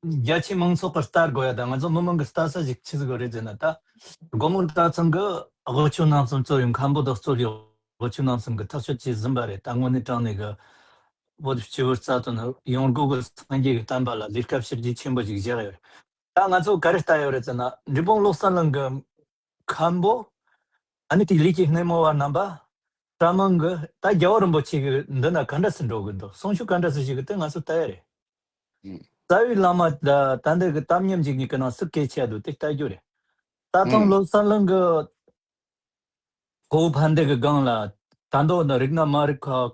རྒྱ་ཆེའི་མང་ཚོགས་ཀྱིས་ལྟ་དགོས་ཡ་དང་ང་ཚོ་མི་མང་གིས་ལྟ་ས་ཞིག་ཆི་ཟིག་རེད་ཟེར་ན་ད། སྒོ་མོ་གྲྭ་ཚང་གི་དབུ་ཆོས་རྣམ་གསུམ་གཙོ་བའི་མཁན་པོ་དང་གཙོ་བའི་དབུ་ཆོས་རྣམ་གསུམ་གྱིས་ཐག་གཅོད་བྱས་ཟིན་པ་རེད། ད་དངོས་གནས་དྲང་གནས་གི་བོད་སྤྱི་བོར་རྩ་དོན་ཡོང་སྒོ་གི་སངས་རྒྱས་ཀྱི་བསྟན་པ་ལ་ལས་ཀ་བྱེད་རྒྱུ་ཆེན་པོ་ཞིག་བཞག་ཡོད་རེད། ད་ང་ཚོ་ག་རེ་ལྟ་ཡོད་རེད་ཟེར་ན་འབྲས་སྤུངས་བློ་གསལ་གླིང་གི་མཁན་པོ། ཨ་ནི་དེའི་ལས་ཀྱི་སྣེ་མོ་བ་རྣམ་པ། གྲྭ་མང་གི་ད་རྒྱལ་བ་རིན་པོ་ཆེ་གི་འདི་ན་ག་འདྲ་སེ་འགྲོ་གི་འདུག་གསུང་ཆོས་ག་འདྲ་སེ་ཞིག་གི་དེ་ང་ཚོ་ལྟ་ཡ་རེད། རྩ་བའི་བླ་མ་ད་ད་འདི་གི་གཏམ་ཉམས་ཅིག་གཉིས་ཀྱི་ནང་སུ་སྐད་ཆ་འདུག་དེ་ལྟ་རྒྱུ་རེད། ད་ཐེངས་བློ་གསལ་གླིང་གི་གོ་བོ་ཕན་བདེ་གི་སྒང་ལ་ད་མདོ་ན་རིག་ན་མ་རིག་ཁ་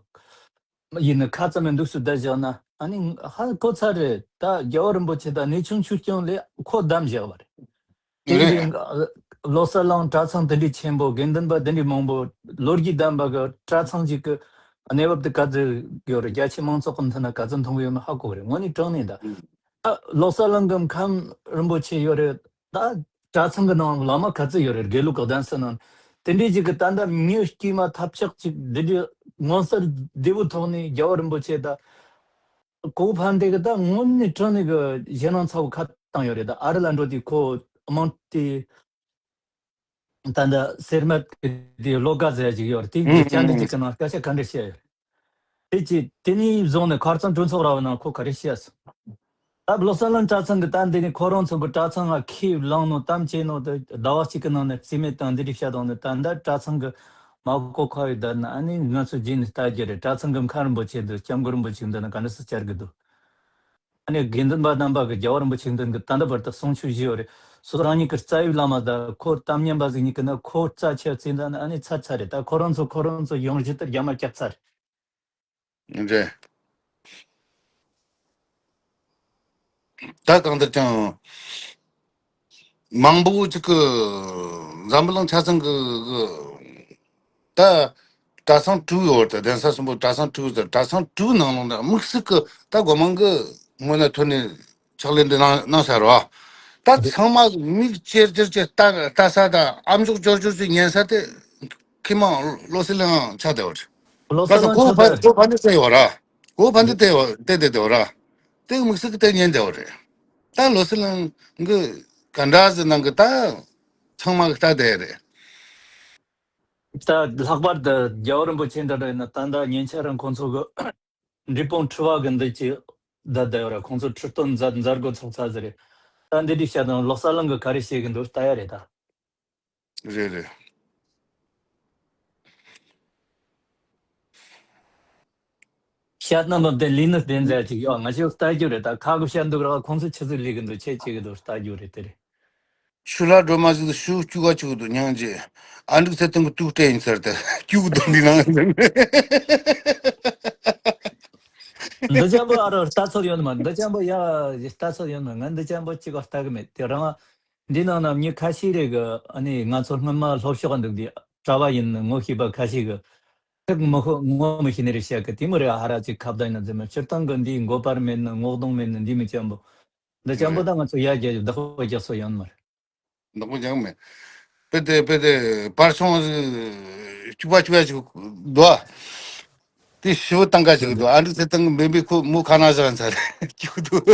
ཡིན་ནི་ཁ་ཙམ་མི་འདུག་སུ་བསྡད་བཞག་ན་ཨ་ནི་ཧ་གོ་ཚར་རེད། ད་རྒྱལ་བ་རིན་པོ་ཆེ་དང་གནས་ཆུང་ཆོས་སྐྱོང་ལས་ཁོ་བདམས་བཞག་པ་རེད། དེ་རེད། གི་ལོ་གསར་གླིང་གྲྭ་ཚང་དེ་འདྲའི་ཆེན་པོ་དགེ་འདུན་པ་དེ་འདྲའི་མང་པོ་ལོ་རྒྱུས་ལྡན་པ་གི་གྲྭ་ཚང་ཞིག་གི་གནས་བབ་དེ་ག་ཚོད་ཡོད་རེད། རྒྱ་ཆེ་མང་ཚོགས་ཀྱི་མཐུན་ན་ག་ཚོད་མཐོང་གི་ཡོད་མེད་ཧ་གོ་གི་རེད། དངོས་གནས་དྲང་གནས་ད་ད་ལོ་གསར་གླིང་གི་མཁན་རིན་པོ་ཆེ་ཡོད་རེད། ད་གྲྭ་ཚང་གི་ནང་བླ་མ་ག་ཚོད་ཡོད་རེད། དགེ་ལུགས་གི་གདན་ས་ནང་དེ་འདྲའི་ཞིག་གི་ད་ལྟ་མྱི་དཀྱུས་མ་ཐབས་ཆག་ཅིག་འདི་འདྲའི་ངོ་མཚར་བདེ་བོའི་ཐོག་ནས་རྒྱལ་བ་རིན་པོ་ཆེ་ད། གོ་ཕན་དེ་གི་ད་དངོས་གནས་དྲང་གནས་གི་ཞེད་སྣང་ཚ་བོ་ཁ་བཏང་ཡོད་རེད། ད་ཨ་རི་ལ་འགྲོ་དུས་ཁོ་དམངས་དེ་ད་ལྟ་སེར་སྨད་དེ་ལོ་དགའ་ཟེར་ཡ་ཅིག་ཡོད་རེད། དེ་གི་ཅན་དེ་ཅིག་གི་ནང་སྐད་ཆ་ག་འདྲ་བཤད་ཡོད་རེད། དེ་ཅི་དེ་ནས་བཟུང་ནས་ཁ་རྩང་གྲོས་ཚོགས་ར་བ་ནང་ཁོ་ག་རེ་བཤད་སོང་། ད་ ད་བློ་གསལ་གླིང་གྲྭ་ཚང་གི་ད་འདི་ནི་ཁོ་རང་ཚོ་གི་གྲྭ་ཚང་ང་ཁས་བླངས་ནོ་གཏམ་བྱས་ནོ་དེ་ཟླ་བ་གཅིག་གི་ནང་ནས་རྩིས་མེད་དང་འདི་འདྲ་བཤད་དང་ནི། ད་ལྟ་གྲྭ་ཚང་གི་མ་གོ་ཁ་བའི་བརྡ་ན་ཨ་ནི་ང་ཚོ་རྗེས་ནས་ལྟ་རྒྱུ་རེད། གྲྭ་ཚང་གི་མཁན་རིན་པོ་ཆེ་འདི་སྐྱབས་མགོན་རིན་པོ་ཆེ་འདི་ན་ག་འདྲ་སེ་བཅར་གི་འདུག་ཨ་ནི་དགེ་འདུན་པ་རྣམ་པ་གི་རྒྱལ་བ་རིན་པོ་ཆེ་འདི་གི་ད་ལྟ་བར་དུ་གསུང་ཆོས་བཞེས་ཡོད་རེད། སོ་རང་ཉིད་ཀྱི་རྩ་བའི་བླ་མ་དང་ཁོ་གཏམ་ཉན་པ་ཟིག་གཉིས་ཀྱི་ན་ཁོ་རྩ་ཆེ་བརྩིས་འདི་ན་ཨ་ནི་ཚར་ཚར་རེད། ད་ཁོ་རང་ཚོ་ཁོ་རང་ཚོ་ཡོང་གཞི་དེ་རྒྱ་མ་བཀྱག་ཚར་རེད། རེད། ད་གང་ལྟར་ཀྱང་མང་པོ་ཅིག་གི་འཛམ་བུ་གླིང་ཆ་ཚང་གི་གི་ད་གྲྭ་ཚང་དྲུག་ཡོད་རེད། ད་གདན་ས་གསུམ་པོ་གྲྭ་ཚང་དྲུག་ཟེར། གྲྭ་ཚང་དྲུག་ནང་ལོགས་ནས་དམིགས་བསལ་གི་ད་སྒོ་མང་གི་ངོས་ནས་ཐོན་ནས་ཕྱག་ལས་འདི་གནང་གནང་ཤར་བ། ད་ཚང་མ་མིག་ཅེར་ཅེར་ཅེར་ལྟ་ལྟ་ས་དང་ཨམ་ཅོག་ཅོར་ཅོར་ཅིག་ཉན་ས་དེ་ཁི་མང་བློ་གསལ་གླིང་ཆགས་བསྡད་པ་རེད། བློ་གསལ་གླིང་ཁོ་ཕ་ཁོ་ཕ་འདི་བལྟས་ཡོད་ར། ཁོ་ཕ་འདི་བལྟས་ཡོད་བལྟས་བསྡད་བསྡད་ཡོད་ར། དེ་དམིགས་བསལ་གི་དེ་ཉན་བསྡད་ཡོད་རེད། ད་བློ་གསལ་གླིང་གི་ག་འདྲ་ཟེར་ནང་གི་ད་ཚང་མ་གི་ལྟ་བསྡད་རེད། ད་ལྷག་པར་དུ་རྒྱལ་བ་རིན་པོ་ཆེ་འདྲ་འདྲ་ཡིན་ན་ད་ལྟ་ཉིན་ཆ་རང་ཁོང་ཚོ་གི་འབྲས་སྤུངས་ཁྲི་པ་གི་འདི་ཅི་ད་བསྡད་ཡོད་ར། ཁོང་ཚོ་ཁྲི་སྟོན་མཛད་མཛད་སྒོ་ཚོགས་ཚར་ཟེར་རེད། ད་འདི་འདྲའི་བཤད་དང་བློ་གསལ་གླིང་གི་ག་རེ་བཤད་གི་འདུག་ལྟ་ཡ་རེད་ད། རེད་རེད། བཤད་ན་མི་བདེན་ལས་ནི་བདེན་ཟེར་ཅིག་ཡོད། ང་ཚོས་ལྟ་རྒྱུ་རེད་ད། ཁ་གི་བཤད་འདུག་ར། ཁོང་ཚོ་ཆི་ཟིག་ལས་གི་འདུག་ཆེ་ཆེ་གི་འདུག་ལྟ་རྒྱུ་རེད་དེ་རེད། ཤུ་ལ་སྒྲོལ་མ་ཟིག་ཤུ་སྐྱུག་ག་བཅུག་འདུག་སྙིང་རྗེ། ཨ་འབྲུག་ཚེ་བརྟན་གི་དུག་སྤྲད་ཡིན་ཟེར་ཏེ་སྐྱུག་འདུག་འདི་ནང་ཟེར་ནས། འདི་ཅན་པོ་ཨ་རོ་ལྟ་ཚོད་ཡོད་ནི་མ། འདི་ཅན་པོ་ཡ་ལྟ་ཚོད་ཡོད་ནི་མ། ང་འདི་ཅན་པོ་གཅིག་ག་ལྟ་གི་མེད། དེ་རང་འདི་ནང་ན་མྱི་ཁ་ཤས་རེ་གི་ཨ་ནི་ང་ཚོ་སྔོན་མ་ལྷོ་ཕྱོགས་འདུག་འདི་གྲྭ་བ་ཡིན་ནི་ངོ་ཤེས་པ་ཁ་ཤས་གི་ཐུག་མི་ཤེས་ངོ་མི་ཤེས་ནི་རེ་བཤད་གི། དེ་མོ་རེ་ཧ་ར་ཅིག་ཁ་བརྡ་ཡིན་ན་འཛིན་མ། སྤྱིར་བཏང་གི་འདི་མགོ་པར་མེད་ནི་ངོ་གདོང་མེད་ནི་འདི་མི་ཅན་པོ། འདི་ཅན་པོ་ད་ང་ཚོ་ཡ་རྒྱ་བདག་པོ་རྒྱག་སྲོལ་ཡོད་ནི་མ་རེད། ནག་པོ་ཀྱང་མེད། དཔེ་དེ་དཔེ་དེ་པར་ཆུང་བཅུ་པ་བཅུ་པ་ཅིག་འདུག་ཨ། དེ་ཞི་བོ་བཏང་ག་ཅིག་འདུག་ཨ་འདྲ་ཚེ་བརྟན་གི་མེ་འབི་ཁོ་མོ་ཁ་ན་བཞག་ཚར་ཅིག་འདུག་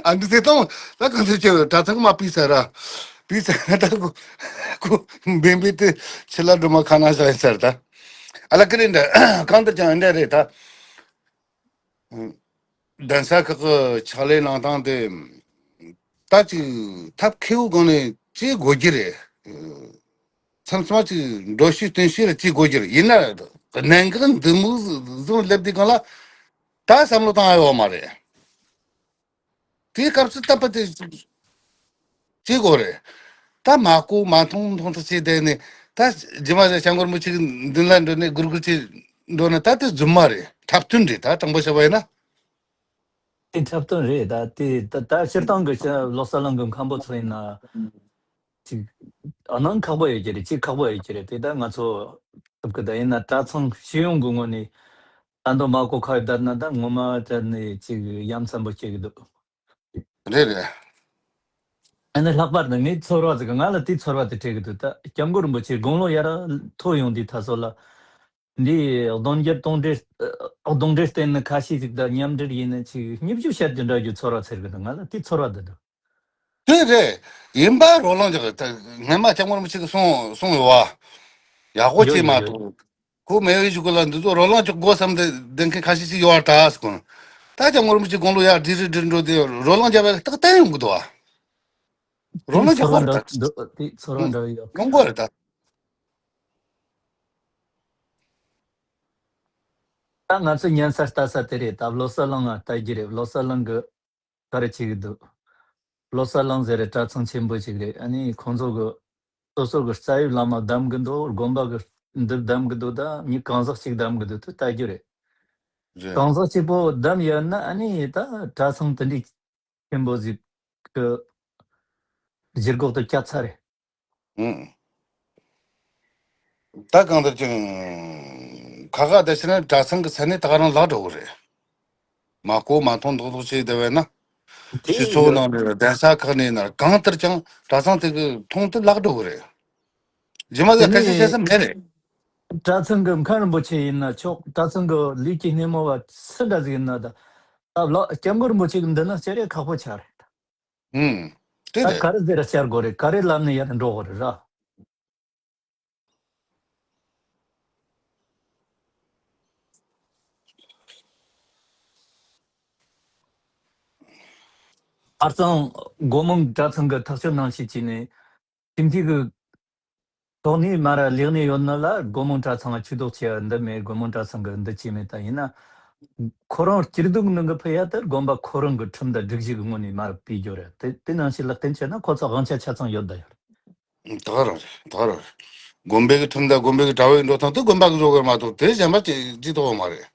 ཨ་འདྲ་ཚེ་བརྟན་ད་གང་ཚེ་ཆེ་བའི་གྲྭ་ཚང་མ་པི་ཚར་ར། པི་ཚར་ད་ཁོ་ཁོ་མེ་འབི་དེ་ཕྱི་ལ་འགྲོ་མ་ཁ་ན་བཞག་ཚར་ད། ཨ་ལ་ཀི་རེ་འདྲ་གང་ལྟར་ཀྱང་འདྲ་རེད་ད། གདན་ས་ཁག་གི་ཕྱག་ལས་གནང་སྟངས་དེ་ད་ཅིག་ཐབས་མཁས་པོ་སྒང་ནས་ཅིག་དགོས་ཀྱི་རེད། མཚམས་མཚམས་ཅིག་འགྲོ་ཤེས་སྟོན་ཤེས་ལ་ཅིག་དགོས་ཀྱི་རེད། ཡིན་ན་གནད་འགག་འདི་མོ་བཟུང་སླེབས་དུས་སྒང་ལ་ད་བསམ་བློ་བཏང་ཡ་ཡོད་མ་རེད། དེའི་སྐབས་སུ་ད་པ་དེ་ཅི་དགོས་རེད། ད་མ་གོ་མ་མཐོང་མཐོང་ཐུབ་ཅིག་བསྡད་ནས་ད་རྗེས་མ་སྐྱབས་མགོན་རིན་པོ་ཆེ་གི་མདུན་ལ་འགྲོ་ནས་སྒུར་སྒུར་ཅིག་འགྲོ་ན་ད་དེ་རྫུན་མ་རེད། འཁྲབ་སྟོན་རེད། ད་དྲང་པོ་བཤད་པ་ཡིན་ན། དེ་འཁྲབ་སྟོན་རེད། ད་དེ་ད་ད་སྤྱིར་བཏང་གི་ལོ་གསར་གླིང་གི་མཁན་པོ་ཚོ་ཡིན་ན་ཅིག་ཨ་ནང་ཁག་པོ་ཡོད་ཀྱི་རེད། ཅིག་ཁག་པོ་ཡོད་ཀྱི་རེད། དེ་ད་ང་ཚོ་ཐུབ་ཀི་ད་ཡིན་ན་གྲྭ་ཚང་སྤྱི་ཡོངས་ཀྱི་ངོས་ནས་ད་འདོད་མ་གོ་ཁ་བརྡ་ན་ད་ངོ་མ་དེ་ནས་ཅིག་ཡ་མཚན་པོ་སྐྱེ་གི་འདུག་རེད་རེད། ཨ་ནི་ལྷག་པར་དུ་ངའི་ཚོར་བ་ཟིག་ང་ལ་དེའི་ཚོར་བ་དེ་སྤྲད་གི་འདུག་ད་སྐྱབས་མགོན་རིན་པོ་ཆེ་དགུང་ལོ་ཡར་མཐོ་ཡོང་དུས་ད་སོ་ལ་འདི་གདོང་རྒྱུད་གདོང་འདྲེ་གདོང་འདྲེ་བསྟན་ནི་ཁ་ཤས་ཟིག་ད་མཉམ་འབྲེལ་ཡིན་ནི་ཅིག་སྙིབ་ཞུ་བཤད་རྒྱུ་འདྲ་རྒྱུ་ཚོར་བ་ཟེར་གི་འདུག་ང་ལ་དེའི་ཚོར་བ་དེ་འདུག་དེ་རེད། ཡིན་པ་རོ་ལངས་ཀྱི་ད་སྔན་མ་སྐྱབས་མགོན་རིན་པོ་ཆེ་གིས་གསུང་གསུང་ཡོད་བ། ཡག་པོ་ཡོད་ཅིག་མ་ཡོད་ཡོད། གཏོགས། ཁོ་མེད་པའི་གཞུག་གུ་ལ་འདི་ཚོ་རོ་ལངས་ཀྱི་དགོས་བསམ་སྟེ་བསྡད་མཁན་ཁ་ཤས་ཤིག་ཡོད་བ་ད་ཟེར་གོ། ད་སྐྱབས་མགོན་རིན་པོ་ཆེ་དགུང་ལོ་ཡར་འགྲིལ་རེ་འགྲིལ་འགྲོ་དེ་རོ་ལངས་རྒྱབ་པའི་རྟགས་བསྟན་ཡོང་གི་འདུག་བ། རོ་ལངས་ཀྱི་དགོས་རེད་ད། དེ་ཚོར་བ་འདྲ་ཡོད། ཡོང་དགོས་རེད་ད། ད་ང་ཚོ་ཉན་ས་ལྟ་ས་དེ་རེད། ད་བློ་གསལ་གླིང་ང་ལྟ་རྒྱུ་རེད། བློ་གསལ་གླིང་གི་ག་རེ་བྱེད་ཀྱི་འདུག་བློ་གསལ་གླིང་ཟེར་རེད། གྲྭ་ཚང་ཆེན་པོ་ཞིག་རེད། ཨ་ནི་ཁོང་ཚོ་གི་སོ་སོ་གི་རྩ་བའི་བླ་མ་བདམས་གི་འདུག་དགོན་པ་གི་འདི་བདམས་གི་འདུག་ད་མྱི་གང་ཟག་ཅིག་བདམས་གི་འདུག་ད་ལྟ་རྒྱུ་རེད། རེད། གང་ཟག་གཅིག་པོ་བདམས་ཡོད་ན་ཨ་ནི་ད་གྲྭ་ཚང་དེ་འདྲའི་ཆེན་པོ་ཟིག་གི་བཞེས་སྒོ་དེ་བཀྱག་ཚར་རེད། ཨང་། ད་གང་ལྟར་ཀྱང་ཁ་ཁ་བརྡ་བྱས་ན་གྲྭ་ཚང་གི་མཚན་གནས་ད་ག་རང་བརླག་འགྲོ་གི་རེད། མ་གོ་མ་མཐོང་མདོག་མདོག་བྱས་བསྡད་པས་ན། དེ་སྤྱི་ཚོགས་ཡོད། ནང་ནས་གདན་ས་ཁག་ནས་ན་གང་ལྟར་ཀྱང་གྲྭ་ཚང་དེ་གི་མཐོང་དེ་བརླག་འགྲོ་གི་རེད། རྗེས་མ་ཟེར་དེ་ཁ་ཤས་བཤད་ནས་ས་མེད་རེད། གྲྭ་ཚང་གི་མཁན་རིན་པོ་ཆེ་ཡིན་ན་ཆོག་གྲྭ་ཚང་གི་ལས་ཀྱི་སྣེ་མོ་བ་སུ་འདྲ་ཟིག་ཡིན་ན་ད། ད་ལོ་སྐྱབས་མགོན་རིན་པོ་ཆེ་གི་འདི་ན་སྤྱིར་རེ་ཁག་པོ་ཆགས་རེད། ཨུམ། དེ་ད་རེད། ག་རེ་ཟེར་ར་བཅར་དགོས་རེད། ག་རེ་ལབ་ནས་ཡར་འགྲོ་དགོས་རེད་ར། ཁ་རྩང་སྒོ་མང་གྲྭ་ཚང་གི་ཐག་གཅོད་གནང་ཞིག་བྱས་ནས་ཁྱིམ་མཐུན་གྱི་ཐོག་ནས་མ་ར་ལེགས་ནས་ཡོད་ན་ལ་སྒོ་མང་གྲྭ་ཚང་ང་ཆོས་དོགས་ཆེ་བ་འདི་མེད། སྒོ་མང་གྲྭ་ཚང་གི་འདི་བྱས་མེད། ད་ཡིན་ན་ཁོ་རང་སྐྱིད་སྡུག་ནང་གི་ཕི་ཡ་དེར་དགོན་པ་ཁོ་རང་གི་ཁྲིམས་དང་སྒྲིག་གཞི་གི་ངོས་ནས་མ་ར་སྤེལ་རྒྱུ་རེད། དེ་དེ་ནང་བཞིན་ལ་བརྟེན་བྱས་ན་ཁོ་ཚོ་དབང་ཆ་ཆ་ཚང་ཡོད་ད་ཡོད། ད་ག་རང་རེད། ད་ག་རང་རེད། དགོན་པའི་གི་ཁྲིམས་དང་དགོན་པའི་གི་གྲྭ་བའི་འགྲོ་སྟངས་དེ་དགོན་པ་གི་བཟོ་གི་མ་གཏོགས་དེ་གཞན་པ་ཅི་ཅི་ཐོགས་མ་རེད།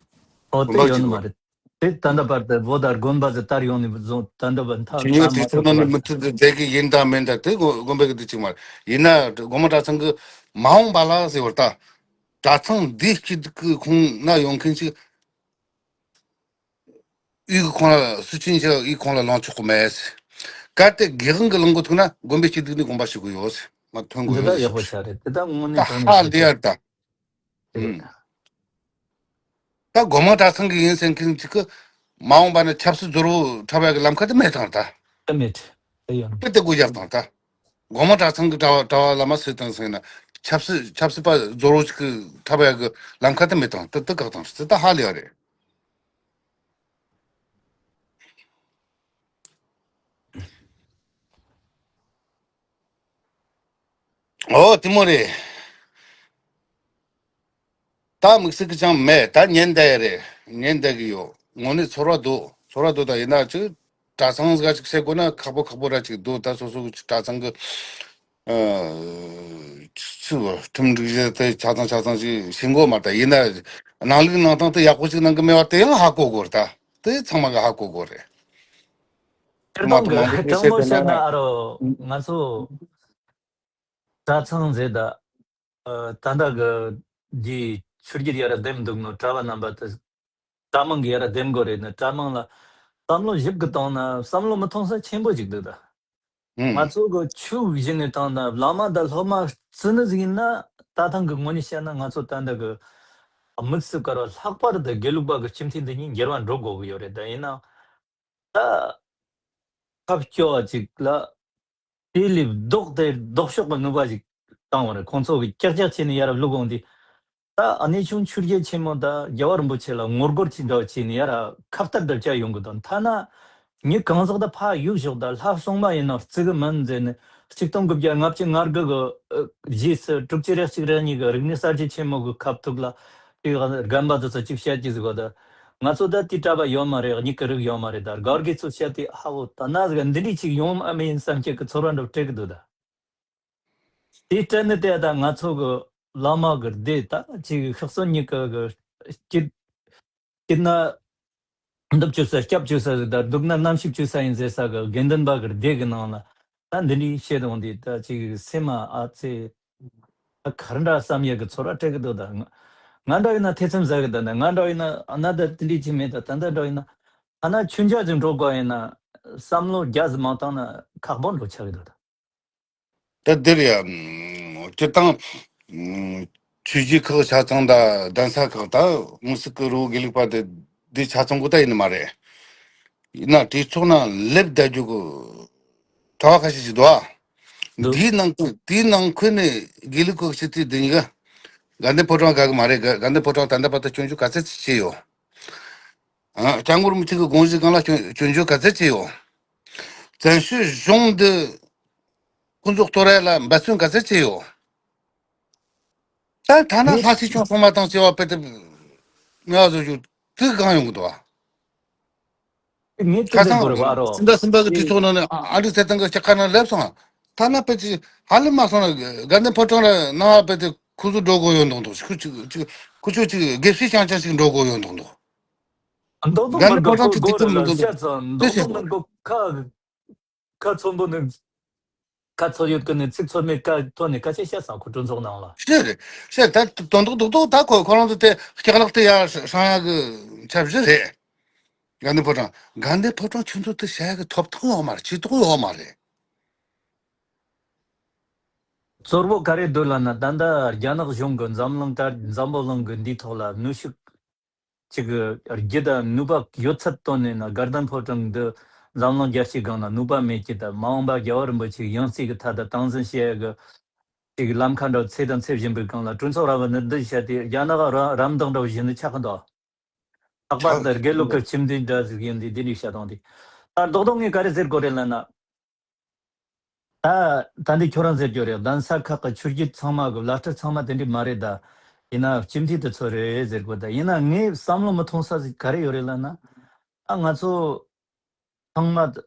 ཨོ་དགོན་དེ་པ་ཡོད་གཅིག་ནི་མ་དགོས་རེད། དེ་ད་ལྟ་བར་དུ་བོད་དང་དགོན་པ་ཟེར་དར་ཡོང་ནས་བཟུང་ད་ལྟ་བར་མཐའ་ཆོས་ཉིད་མཐའ་དེ་མ་ཚོགས་ཚོ་ནང་ནས་མུ་མཐུད་དུ་བསྡད་གི་ཡིན་དང་མིན་དང་དེ་དགོན་དགོན་པའི་གི་དེ་གཅིག་མ་རེད། ཡིན་ན་དགོན་པ་གྲྭ་ཚང་གི་མ་འོངས་པ་ལ་ཟེར་བར་ད་གྲྭ་ཚང་འདི་སྐྱིད་སྡུག་གི་ཁོངས་ན་ཡོང་མཁན་ཅིག་ཡུལ་གི་ཁོངས་ལ་སུ་ཆིན་ཆ་ཡུལ་ཁོངས་ལ་ལངས་ཆོག་གི་མེད། གལ་ཏེ་དགེ་དབང་གི་ལངས་གོ་ཐུག་ན་དགོན་པའི་སྐྱིད་སྡུག་ནི་དགོན་པ་ཞིག་གི་ཡོད། མ་ཐོན་གོ་འདི་ཡོད་ད་ཡག་པོ་ཤ་རེད། དེ་ད་དངོས་གནས་དྲང་གནས་ཤ་ཚ་ལེ་ཡར་ད། རེད། ད་དགོན་མང་གྲྭ་ཚང་གི་ཡིན་ཟེར་མཁན་ཅིག་གི་མ་འོངས་པ་ན་ཆབ་སྲིད་རྫོར་བོ་འཁྲབ་ཡག་གི་ལམ་ཁ་དེ་མེད་དང་ད། དེ་མེད། དེ་ཡོད། དེ་དེ་དགོས་ཡག་དང་ད། དགོན་མང་གྲྭ་ཚང་གི་གྲྭ་བ་གྲྭ་བ་བླ་མ་སུ་དང་ཟེར་ན་ཆབ་སྲིད་ཆབ་སྲིད་པ་རྫོར་བོ་ཅིག་གི་འཁྲབ་ཡག་གི་ལམ་ཁ་དེ་མེད་དང་དེ་དེ་བཀག་དང་ཟེར་ད་ཧ་ལས་ཡ་རེད། ཨོ་དེ་མོ་རེད། ད་དམིགས་བསལ་གྱི་ཅང་མེད། ད་ཉན་བསྡད་ཡ་རེད། ཉན་བསྡད་གི་ཡོད། དངོས་གནས་ཚོར་བ་འདུག་ཚོར་བ་འདུག་ད་ཡིན་ན་ཅིག་གྲྭ་ཚང་ཟིག་ཅིག་བཤད་དགོས་ན་ཁག་པོ་ཁག་པོ་ར་ཅིག་འདུག་ད་སོ་སོ་གི་གྲྭ་ཚང་གི་ཨ་ཚུ་ཁྲིམས་སྒྲིག་གཞི་དེ་ཆ་ཚང་ཆ་ཚང་ཅིག་ཤེས་དགོས་མ་རེད། ད་ཡིན་ན་ནང་ལུགས་ནང་སྟངས་དེ་ཡག་པོ་ཅིག་གནང་གི་མེད་པ་དེ་ཡང་ཧ་གོ་དགོས་རེད། ད་དེ་ཚང་མ་གི་ཧ་གོ་དགོས་རེད། དེ་མ་གཏོགས་མང་པོ་ཞིག་བཤད་དེ་ན་ཨ་རོ་ང་ཚོ་གྲྭ་ཚང་ཟེར་ད། ཨ་ད་ལྟ་གི་འདིའི་ཆོས་བརྒྱུད་ཡར་འདེམས་འདུག་ནོ་གྲྭ་བ་རྣམ་པ་དེ་གྲྭ་མང་གི་ཡར་འདེམས་དགོས་རེད་ནི། གྲྭ་མང་ལ་བསམ་བློ་ཞིབ་གི་བཏང་ན་བསམ་བློ་མི་ཐོང་ས་ཆེན་པོ་ཞིག་འདུག་ད། ང་ཚོ་གི་ཆོས་གཞི་ནས་བཏང་ན་བླ་མ་དང་སློབ་མ་བརྩི་ནི་ཟིག་ཡིན་ན། ད་ཐེངས་གི་ངོས་ནས་བཤད་ན་ང་ཚོ་ད་ལྟ་གི་དམིགས་སུ་བཀར་བ་ལྷག་པར་དུ་དགེ་ལུགས་པ་གི་སྤྱི་འཐུས་འདི་གཉིས་འགྱུར་བ་འགྲོ་དགོས་གི་ཡོད་རེད། ད་ཡིན་ན་ད་ཐབས་སྐྱོ་བ་ཅིག་ལ། དེ་ལས་ལྡོག་སྟེ་ལྡོག་ཕྱོགས་ཀྱི་ནུས་པ་ཞིག་བཏང་བ་རེད། ཁོང་ཚོ་གིས་ཀྱག་ཀྱག་བྱས་ནས་ཡར་བླུག་འོང་དུས། ད་གནས་ཆུང་ཆོས་རྒྱལ་ཆེན་མོ་དང་རྒྱལ་བ་རིན་པོ་ཆེ་ལ་ངོ་རྒོལ་གྱི་འདྲ་བ་བྱས་ནས་ཡར་ཁ་གཏད་བསྡད་བྱས་ཡོང་གི་འདུག་ཐ་ན་མྱི་གང་ཟག་ད་ཕར་གཡུག་ཞོག་ད་ལྷ་སྲུང་མ་ཡིན་ན་བརྩི་གི་མིན་ཟེར་ནས། ཆིག་སྟོང་དགུ་བརྒྱ་ལྔ་བཅུ་ང་དགུ་གི་ཨ་རྗེས་སུ་དྲུག་ཅུ་རེ་གཅིག་རེ་གཉིས་ཀྱི་རིག་གནས་གསར་བརྗེ་ཆེན་མོ་གི་སྐབས་ཐོག་ལ། དེ་རྒན་པ་དེ་ཚོ་གཅིག་བཤད་ཀྱི་ཟིག་གོ་ད། ང་ཚོ་ད་དེ་གྲྭ་པ་ཡོད་མ་རེད། གཉིས་ཀྱི་རིགས་ཡོད་མ་རེད། ད་སྒར་གི་ཚོ་བཤད་དེ་ཧ་བོ་ད་ན་ཟིག་འདི་འདྲའི་ཅིག་ཡོང་ཨ་མི་ཡིན་བསམ་ཁྱེད་ཀྱི་ཚོར་བ་འདྲ་སྤྲད་གི་འདུག་ད། དེ་སྤྲད་ནི་དེ་ད་ང་ཚོ་གི་བླ་མ་གི་སྡེ་ད་ཅིག་ཤག་སོ་གཉིས་ཀྱི་གི་སྐྱིད་སྐྱིད་ན་འདུག་བཅུག་ས་སྐྱབས་བཅུག་ས་ཟིག་ད་སྡུག་ན་རྣམ་ཤེས་བཅུག་ས་ཡིན་ཟེར་ས་གི་དགེ་འདུན་པ་གི་སྡེ་གི་ནང་ལ་ད་འདི་འདྲའི་བཤད་འོང་དེ་ད་ཅིག་སེམས་མ་ཨ་ཙེ། ད་ག་རེ་འདྲ་བསམ་ཡས་ཀྱི་ཚོར་བ་སྤྲད་གི་འདུག་ད་ང་ང་འདྲ་ཡིན་ན་ཐེ་ཚོམ་ཟ་གི་འདུག་ད་ང་འདྲ་ཡིན་ན་ཨ་ན་ད་དེ་འདྲའི་ཅིག་མེད། ད་ད་ལྟ་འདྲ་ཡིན་ན་ཐ་ན་ཆུང་ཆ་ཅིག་འགྲོ་དགོས་ཡིན་ན་བསམ་བློ་རྒྱ་ཟིག་མ་བཏང་ན་ཁག་པོ་འགྲོ་ཆགས་གི་འདུག་ད། ད་འདིར་ཡ་སྤྱིར་བཏང་ཆོས་བརྒྱུད་ཁག་ཆ་ཚང་ད་གདན་ས་ཁག་ད་དམིགས་བསལ་གི་རི་བོ་དགེ་ལུགས་པ་དེ་འདི་ཆ་ཚང་གོ་ད་ཡིན་ནི་མ་རེད། ཡིན་ན་གྲོས་ཚོགས་ནང་སླེབས་བསྡད་རྒྱུ་གི་གྲྭ་བ་ཁ་ཤས་ཤིག་འདུག་ཨ། འདུག་འདིའི་ནང་དུ་དེའི་ནང་ཁུལ་ནས་དགེ་ལུགས་ཀྱི་སྤྱི་འཐུས་འདི་གཉིས་ཀ་དགའ་ལྡན་ཕོ་བྲང་དགའ་གི་མ་རེད། དགའ་དགའ་ལྡན་ཕོ་བྲང་ད་ལྟ་བར་དུ་སྐྱོན་བརྗོད་ག་ཚད་ཅིག་བྱས་ཡོད། ཨ། སྐྱབས་མགོན་རིན་པོ་ཆེ་གི་དགོངས་གཞི་སྒང་ལ་སྐྱོན་སྐྱོན་བརྗོད་ག་ཚད་བྱས་ཡོད། བཙན་བྱོལ་གཞུང་འདི་ཁོང་ཚོ་གཏོར་ཡ་ལ་འབད་བརྩོན་ག་ཚད་བྱས་ཡོད། ད་ཐ་ན་ངས་ལྷ་སྲས་སྐྱོང་སྲུང་མ་དང་བཅས་པ་དཔེ་དེབ་ངལ་བ་བཟོ་རྒྱུ་དེ་གང་ཡོང་གི་འདུག་ཨ། ངས་ཁ་ཅིག་སང་འདོད་རེད་བ་ཨ་རོ། སེམས་པ་སེམས་པ་གི་དུས་ཚོད་ནང་ནས་ཨ་ཨ་འདྲ་ཚེ་བརྟན་གི་ལྕགས་ཁ་ནང་སླེབས་སོང་ཨ། ཐ་ན་དཔེ་ཅིག་ཧ་ལས་མ་སོང་ན་དགའ་ལྡན་ཕོ་བྲང་ལ་ནང་ཨ་དཔེ་དེ་ཁུ་ཚུར་འགྲོ་དགོས་ཡོད་མདོག་མདོག་ཁུ་ཅིག་ཅིག་ཁུ་ཆོ་ཅིག་དགེ་བཤེས་རྐྱང་རྐྱང་ཞིག་འགྲོ་དགོས་ཡོད་མདོག་མདོག་མདོག་མདོག་དགའ་མི་ལྡན་ཕོ་དགོས་བྲང་གི་གོ་དུས་ཚོད་རེ་མི་ལ་འདོན་ཤ་ཚ་འདོག་དེ་མདོག་བྱེད་མི་དགོས་ཁ་ཁ་ཚོན་པོ་ནི་ཁ་ཚོད་ཡོད་ཀི་ནི་ཚིག་ཚོད་མེད་ཀ་ཐོན་ནས་ཁ་ཆེ་ཤ་ཚ་ཁོ་གྲོས་ཚོགས་ནང་ལ། ཤེས་རེད། ཤེས་ད་དོན་དག་རྡོག་རྡོག་ད་ཁོ་ཁོ་རང་ཚོ་དེ་སྐྱག་ལག་དེ་ཡར་སྲང་ཡག་གི་འཆར་གཞི་རེད། དགའ་ལྡན་ཕོ་བྲང་དགའ་ལྡན་ཕོ་བྲང་ཁྱོད་ཚོ་དེ་བྱ་ཡག་གི་ཐོབ་ཐང་ཡོད་མ་རེད། ཆེ་ཐོག་ཡོད་མ་རེད། གཙོ་བོ་ག་རེ་འདོད་ལ་ན་ད་ལྟ་རྒྱ་ནག་གཞུང་གི་འཛམ་གླིང་དྲ་འཛམ་བུ་གླིང་གི་འདིའི་ཐོག་ལ་ནུས་ཤུགས་ཅིག་གི་རྒྱུ་དང་ནུས་པ་ཡོད་ཚད་བཏོན་ནས་ན་དགའ་ལྡན་ཕོ་བྲང་འདི་འཛམ་གླིང་རྒྱལ་སྤྱིའི་སྒང་ལ་ནུས་པ་མེད་ཀྱི་ད་མ་འོངས་པ་རྒྱལ་བ་རིན་པོ་ཆེའི་ཡང་སྲིད་ཀྱི་ཐད་དུ་སྟངས་འཛིན་བྱེད་ཡ་གི་ཅིག་ལམ་ཁ་འདྲ་བོ་འཚོལ་དང་འཚོལ་བཞིན་པའི་སྒང་ལ་གྲོས་ཚོགས་ར་བ་ནི་འདི་བཤད་དེ་རྒྱ་ནག་ར་རམ་འདེགས་འདྲ་བོ་བཞིན་དུ་ཆགས་ཀྱི་འདུག་ལྷག་པར་དུ་དགེ་ལུགས་ཀྱི་ཁྱིམ་མཚེས་འདྲ་ཟིག་ཡིན་དུས་འདི་འདྲའི་བཤད་སྟངས་དེ། ད་རྡོག་རྡོག་ངས་ག་རེ་ཟེར་དགོས་རེད་ལབ་ན། ད་ད་འདི་ཁྱོད་རང་ཟེར་རྒྱུ་རེད། གདན་ས་ཁག་གི་ཆོས་བརྒྱུད་ཚང་མ་གི་བླ་སྤྲུལ་ཚང་མ་དེ་འདྲ་མ་རེད་ད། ཡིན་ན་སྤྱི་འཐུས་དེ་ཚོ་རེད་ཟེར་དགོས་ད། ཡིན་ན་ངས་བསམ་བློ་མི་ཐོངས་ས་ཟིག་ག་རེ་ཡོད་རེད་ལབ་ན། ཨ་ང་ཚོ་ཚང་མ་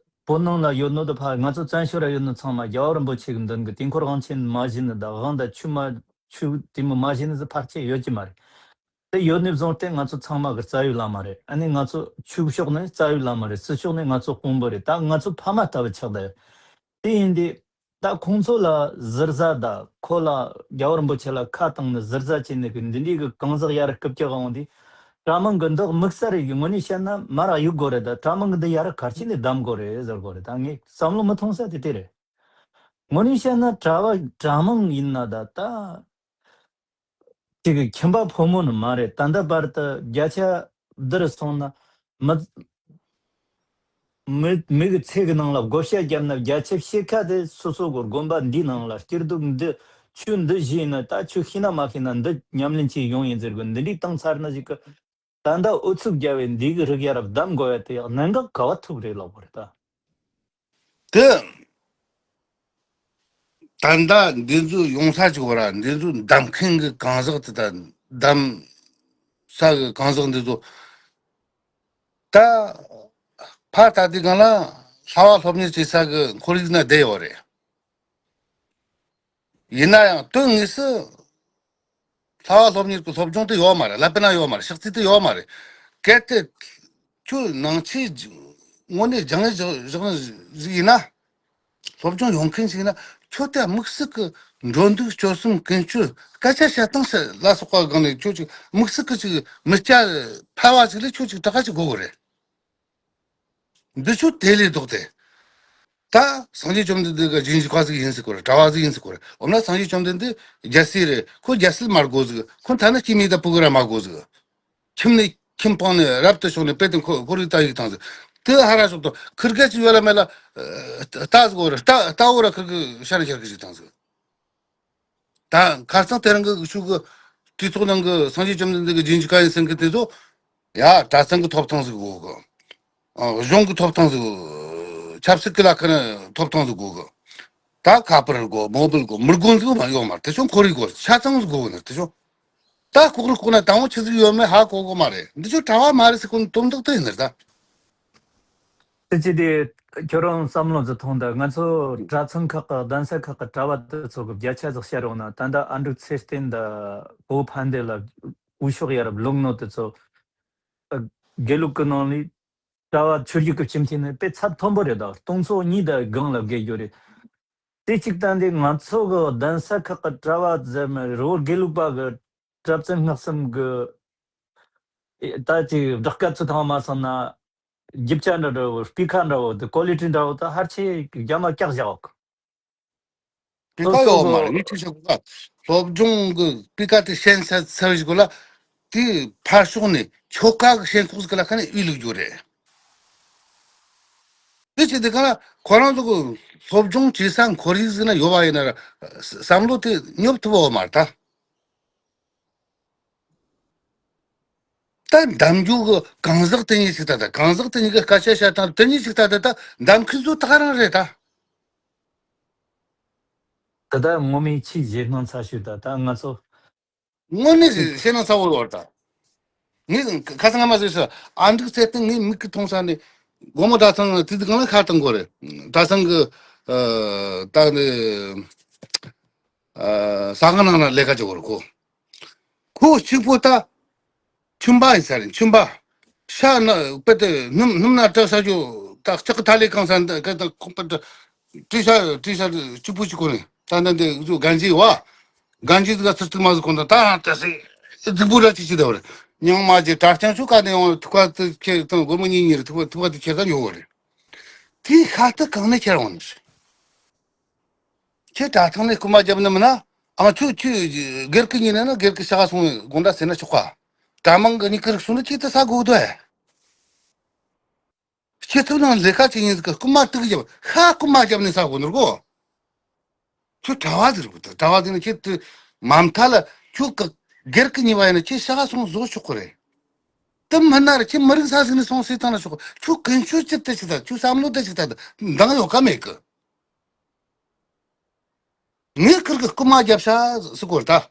བོད་ནང་ལ་ཡོད་ནོ་དེ་ཕ། ང་ཚོ་བཙན་བྱོལ་ར་ཡོད་ནོ་ཚང་མ་རྒྱལ་བ་རིན་པོ་ཆེ་གི་མདུན་གི་དུས་འཁོར་དབང་ཆེན་མ་བྱིན་ནི་ད། དབང་དང་ཆོས་མ་ཆོས་དེ་མོ་མ་བྱིན་ནི་ཟིག་ཕལ་ཆེར་ཡོད་ཀྱི་མ་རེད། དེ་ཡོད་ནས་བཟུང་སྟེ་ང་ཚོ་ཚང་མ་གི་རྩ་བའི་བླ་མ་རེད། ཨ་ནི་ང་ཚོ་ཆོས་ཕྱོགས་ནས་རྩ་བའི་བླ་མ་རེད། སྲིད་ཕྱོགས་ནས་ང་ཚོ་དཔོན་པོ་རེད། ད་ང་ཚོ་ཕ་མ་ལྟ་བུ་ཆགས་བསྡད་ཡོད། དེ་ཡིན་དུས་ད་ཁོང་ཚོ་ལ་ཟུར་ཟ་ད། ཁོ་ལ་རྒྱལ་བ་རིན་པོ་ཆེ་ལ་ཁ་བཏང་ནས་ཟུར་ཟ་བྱས་ནས་གི་འདི་འདྲའི་གི་གང་ཟག་ཡར་རྐུབ་ཀྱག་འོང་དུས། གྲྭ་མང་གི་འདི་དམིགས་བསལ་རེད། དངོས་གནས་བཤད་ན་མར་གཡུག་དགོས་རེད། ད་གྲྭ་མང་གི་འདི་ཡར་ག་རེ་བྱས་ནས་བསྡམ་དགོས་རེད་ཟེར་དགོས་རེད། ད་ངས་བསམ་བློ་མི་ཐོངས་ས་དེ་དེ་རེད། དངོས་གནས་བཤད་ན་གྲྭ་བ་གྲྭ་མང་ཡིན་ན་ད་ད། དེ་གི་ཁྱིམ་པ་ཕོ་མོ་ནི་མ་རེད། ད་ལྟ་བར་དུ་བརྒྱ་ཆ་འདིར་སོང་ན་མི་མི་མི་གི་ཚེ་གི་ནང་ལ་བགོ་བཤའ་བརྒྱབ་ན་བརྒྱ་ཆ་ཕྱེད་ཀ་དེ་སོ་སོ་གི་དགོན་པ་འདིའི་ནང་ལ་སྐྱིད་སྡུག་འདི་ཆོས་འདི་ཤེས་ན། ད་ཆོས་ཤེས་ན་མ་ཤེས་ན་འདི་ཉམས་ལེན་བྱེད་ཡོང་ཡིན་ཟེར་དགོས། འདི་འདྲའི་བཏང་ཚར་ན་ཞིག་གི། ད་ལྟ་ཨུ་ཚུགས་རྒྱབ་པའི་འདི་གི་རིགས་ཡར་བསྡམ་དགོས་ཡ་དེ་ཡག་གནད་འགག་ག་བ་ཐུག་རེད་ལབ་དགོས་རེད་ད། དེ། ད་ལྟ་འདི་ཚོ་ཡོང་ས་ཅིག་བར་འདི་ཚོ་བསྡམ་མཁན་གྱི་གང་ཟག་དེ་དང་བསྡམ་ས་གི་གང་ཟག་འདི་ཚོ་ད་ཕར་ལྟ་དུས་སྒང་ལ་ལྷ་བ་སློབ་གཉེར་བྱེད་ས་གི་ཁོར་ཡུག་ན་བསྡད་ཡོད་རེད། ཡིན་ན་ཡང་དོན་དངོས་སུ་ལྷ་བ་སློབ་གཉེར་གྱི་སློབ་སྦྱོང་དེ་ཡོད་མ་རེད། ལབ་པ་ན་ཡོད་མ་རེད། ཤག་རྩིས་དེ་ཡོད་མ་རེད། གལ་ཏེ་ཁྱོད་ནང་ཆོས་དངོས་གནས་སྦྱང་ཡས་བཞག་ན་ཞིག་ཡིན་ན། སློབ་སྦྱོང་ཡོང་མཁན་ཞིག་ཡིན་ན། ཁྱོད་དེ་དམིགས་བསལ་གྱི་འགྲོ་འདུག་སྤྱོད་གསུམ་ཀུན་སྤྱོད་སྐད་ཆ་བཤད་སྟངས་ལ་སོགས་པ་སྒང་ནས་ཁྱོད་ཅིག་དམིགས་བསལ་གྱི་ཅིག་མི་སྐྱ་ཕལ་བ་ཞིག་ལ་ཁྱོད་ཅིག་དྲག་ག་ཅིག་དགོས་གི་རེད། འདི་ཚོ་དེ་ལས་ལྡོག་སྟེ། ད་སངས་རྒྱས་བཅོམ་ལྡན་འདས་ཀྱི་རྗེས་འཇུག་པ་ཟིག་ཡིན་ཟེར་གོ་རེད། གྲྭ་བ་ཟིག་ཡིན་ཟེར་གོ་རེད། འོ་ན་སངས་རྒྱས་བཅོམ་ལྡན་འདས་རྒྱལ་སྲས་རེད། ཁོ་རྒྱལ་སྲས་མ་དགོས་ཟིག་ཁོ་ཐ་ན་སྐྱེ་མེད་དང་བུ་གུ་ར་མ་དགོས་ཟིག་ཁྱིམ་ནས་ཁྱིམ་སྤངས་ནས་རབ་ཏུ་བྱུང་ནས་དཔེ་དེ་ཁོ་ཁོ་རིག་ལྟ་ཡིག་བཏང་ཟིག་དེ་ཧ་ར་ཤོག་ཏུ་ཁིར་ག་ཅིག་ཡོད་ལ་མེད་ལ། ཨ་ལྟ་ཟིག་འོ་ར་ལྟ་ལྟ་འོ་ར་ཁིར་གི་ཤར་ཤར་གི་ཞིག་བཏང་ཟིག་ད་ཁ་སང་དེ་རིང་གི་ཤུགས་ཀྱི་དུས་ཚོགས་ནང་གི་སངས་རྒྱས་བཅོམ་ལྡན་འདས་ཀྱི་རྗེས་འཇུག་ག་ཡིན་ཟེར་མཁན་དེ་ཚོ། ཡ་གྲྭ་ཚང་གི་ཐོབ་ཐང་ཟིག་དགོས་གི། ཨ་གཞུང་གི་ཐོབ་ཐང་ཟིག་ཆབ་སྲིད་ཀྱི་ལ་ཁ་ནས་ཐོབ་ཐང་ཟིག་དགོས་གི། ད་ཁ་པར་དགོས། མོ་བལ་དགོས། མི་དགོས་ཟིག་མ་ཡོད་མ་རེད། དེ་ཚོ་ཁོར་ཡུག་དགོས། ཆ་ཚང་ཟིག་དགོས་གི་ནི་དེ་ཚོ། ད་ལྐོག་རུ་ལྐོག་ན་དང་པོ་ཆི་ཟིག་ཡོད་མེད་ཧ་གོ་གི་མ་རེད། འདི་ཚོ་གྲྭ་བ་མ་རེད་ཟེར་གོ་ནི་དོན་དག་དེ་ཡིན་ནི་རེད་ད། དེ་ཅི་སྟེ། ཁྱོད་རང་བསམ་བློ་ཟིག་ཐོངས་དང་། ང་ཚོ་གྲྭ་ཚང་ཁག་གི་གདན་ས་ཁག་གི་གྲྭ་བ་དེ་ཚོ་གི་བརྒྱ་ཆ་ཟིག་བཤད་རོགས་གནང་། ད་ལྟ་ཨ་འབྲུག་ཚེ་བརྟན་དང་གོ་ཕན་བདེ་ལ་འུ་ཤོག་ཡ་རབས་ལུང་ནོ་དེ་ཚོ། དགེ་ལུགས་ཀྱི་ནང་ལས་གྲྭ་བ་ཆོས་བརྒྱུད་ཀྱི་སྤྱི་འཐུས་ནི་དཔེ་ཚད་མཐོན་པོ་རེད་ད། སྟོང་ཚོ་གཉིས་དང་སྒང་ལ་བརྒལ་རྒྱུ་རེད། དེ་གཅིག་དང་དེ་ང་ཚོ་གི་གདན་ས་ཁག་གི་གྲྭ་བ་ཟེར་མི་རི་བོ་དགེ་ལུགས་པ་གི་གྲྭ་བཙུན་སྔགས་གསུམ་གི་ད་ཅིག་བསྒྲགས་སྐད་ཚུལ་ཐང་མ་སོང་ན། རྒྱུ་ཆ་འདྲ་འདྲ་བོ། སྤུས་ཀ་འདྲ་བོ། དེ་ཀོ་ལི་ཊི་འདྲ་བོ་ད་ཕལ་ཆེར་རྒྱ་མ་བཀྱག་བཞག་གི། སྤུས་ཀ་ཡོད་མ་རེད། ངས་ཅིག་བཤད་གོ་ག་སློབ་སྦྱོང་གི་སྤུས་ཀ་དེ་ཞན་ས་ཚར་བཞིན་གོ་ལ། དེ་ཕར་ཕྱོགས་ནས་ཆོལ་ཁ་གི་ཞེན་ཁོག་ཟིག་ལ་ཁ་ནས་ཨུ་ལུག་རྒྱུ་རེད། དེ་བྱས་དེ་ག་ལ་ཁོ་རང་ཚོ་གི་སློབ་སྦྱོང་བྱེད་ས་ཁོར་ཡུག་ཟིག་ན་ཡོད་པ་ཡིན་ན་ར། བསམ་བློ་དེ་ཉོབ་ཐུབ་པ་ཡོད་མ་རེད་ད། ད་འདམ་རྒྱུ་གི་གང་ཟག་དེ་གཉིས་ཞིག་ད་ད། གང་ཟག་དེ་གཉིས་ཀྱི་སྐད་ཆ་བཤད་སྟངས་དེ་གཉིས་ཞིག་ད་ད། ད་འདམ་མཁན་ཚོ་ད་ག་རང་རེད་ད། ད་ད་ངོ་མའི་ཆེས་ཞེད་སྣང་ཚ་ཤོས་ད་ད་ང་ཚོ། དངོས་གནས་ཞེད་སྣང་ཚ་བོ་ཡོད་ད། ངས་ཁ་སང་ང་མ་ཟེར་ས་ཨ་འབྲུག་ཚེ་བརྟན་ངའི་མིག་གིས་མཐོང་ས་ནས་དགོང་མོ་གྲྭ་ཚང་དེ་དུས་གང་ལ་ཁ་བཏང་དགོས་རེད། གྲྭ་ཚང་གི་ད་ནི་ས་ཁང་ནང་ན་ལས་ཀ་བྱེད་དགོས་རེད་ཁོ། ཁོ་གཅིག་པོ་ད་ཁྱིམ་པ་ཡིན་ས་རེད། ཁྱིམ་པ། ཤ་ན་དཔེ་དེ་སྣུམ་སྣུམ་ན་སྐྲ་ས་རྒྱུ་ད་ལྕགས་ཀྱི་ཐ་ལེ་གང་ས་འདི་ག་ད་ཁོང་པ་ད་བྲིས་ཤ་བྲིས་ཤ་གཅིག་པུ་གཅིག་གོ་ནས་ད་ནི་འདི་ཚོ་གན་ཇི་བ། གན་ཇི་ཟིག་ག་ཚིག་ཐིག་མ་ཟིག་གོ་ན་ད་ད་སི་རྫིག་པོ་ར་ཅིག་ཅི་ད་བར་ཉང་མ་ཅི་དྲ་རྐྱང་ཆུ་ཀ་ནས་ཡོང་ཐུག་པ་དེ་ཁྱེད་དང་སྒོར་མོ་གཉིས་གཉིས་རེད། ཐུག་པ་ཐུག་པ་དེ་ཁྱེད་ད་ཉོ་བ་རེད། དེའི་ཤ་སྟག་གང་ནས་ཁྱེར་འོང་ནི་རེད། ཁྱེད་དྲ་ཐང་ནས་རྐུ་མ་རྒྱབ་ནི་མིན་ན། ཨ་མ་ཁྱོད་ཁྱོད་སྒེར་གི་ཉིན་ནས་ན་སྒེར་གི་ཤ་སོང་དགོང་དག་ཟེར་ན་ཆོག་ག་གྲྭ་མང་གི་ཉིན་ཀི་རིག་སོང་ན་ཁྱེད་དེ་ས་དགོས་དོ་ཨེ། སྤྱི་ཚོགས་ནང་ལས་ཀ་བྱེད་ཉིན་གི་རྐུ་མ་དུག་རྒྱབ་ཤ་རྐུ་མ་རྒྱབ་ནས་ས་དགོས་ནོར་གོ། ཁྱོད་གྲྭ་བ་ཟིག་རེད་གོ། གྲྭ་བ་ཟིག་ནི་ཁྱེད་དེ་མ་མཐའ་ལ་ཁྱོད་གི་སྒེར་གི་ཉིན་པ་ཡིན་ན་ཁྱེད་ཤ་སོང་བཟོ་ཆོག་གི་རེད། དེ་མིན་ན་ར་ཁྱེད་མི་རིགས་ས་ཟིག་ནས་སོང་ཟེར་བཏང་ན་ཆོག་ཁྱོད་ཀུན་སྤྱོད་ཅི་ལྟ་ཞིག་ད། ཁྱོད་བསམ་བློ་ལྟ་ཞིག་ད། འདང་ཡོད་ཀ་མེད་གི། ངས་ཁིར་གི་རྐུ་མ་རྒྱབ་ཤ་ཟེར་གོ་ར་ད།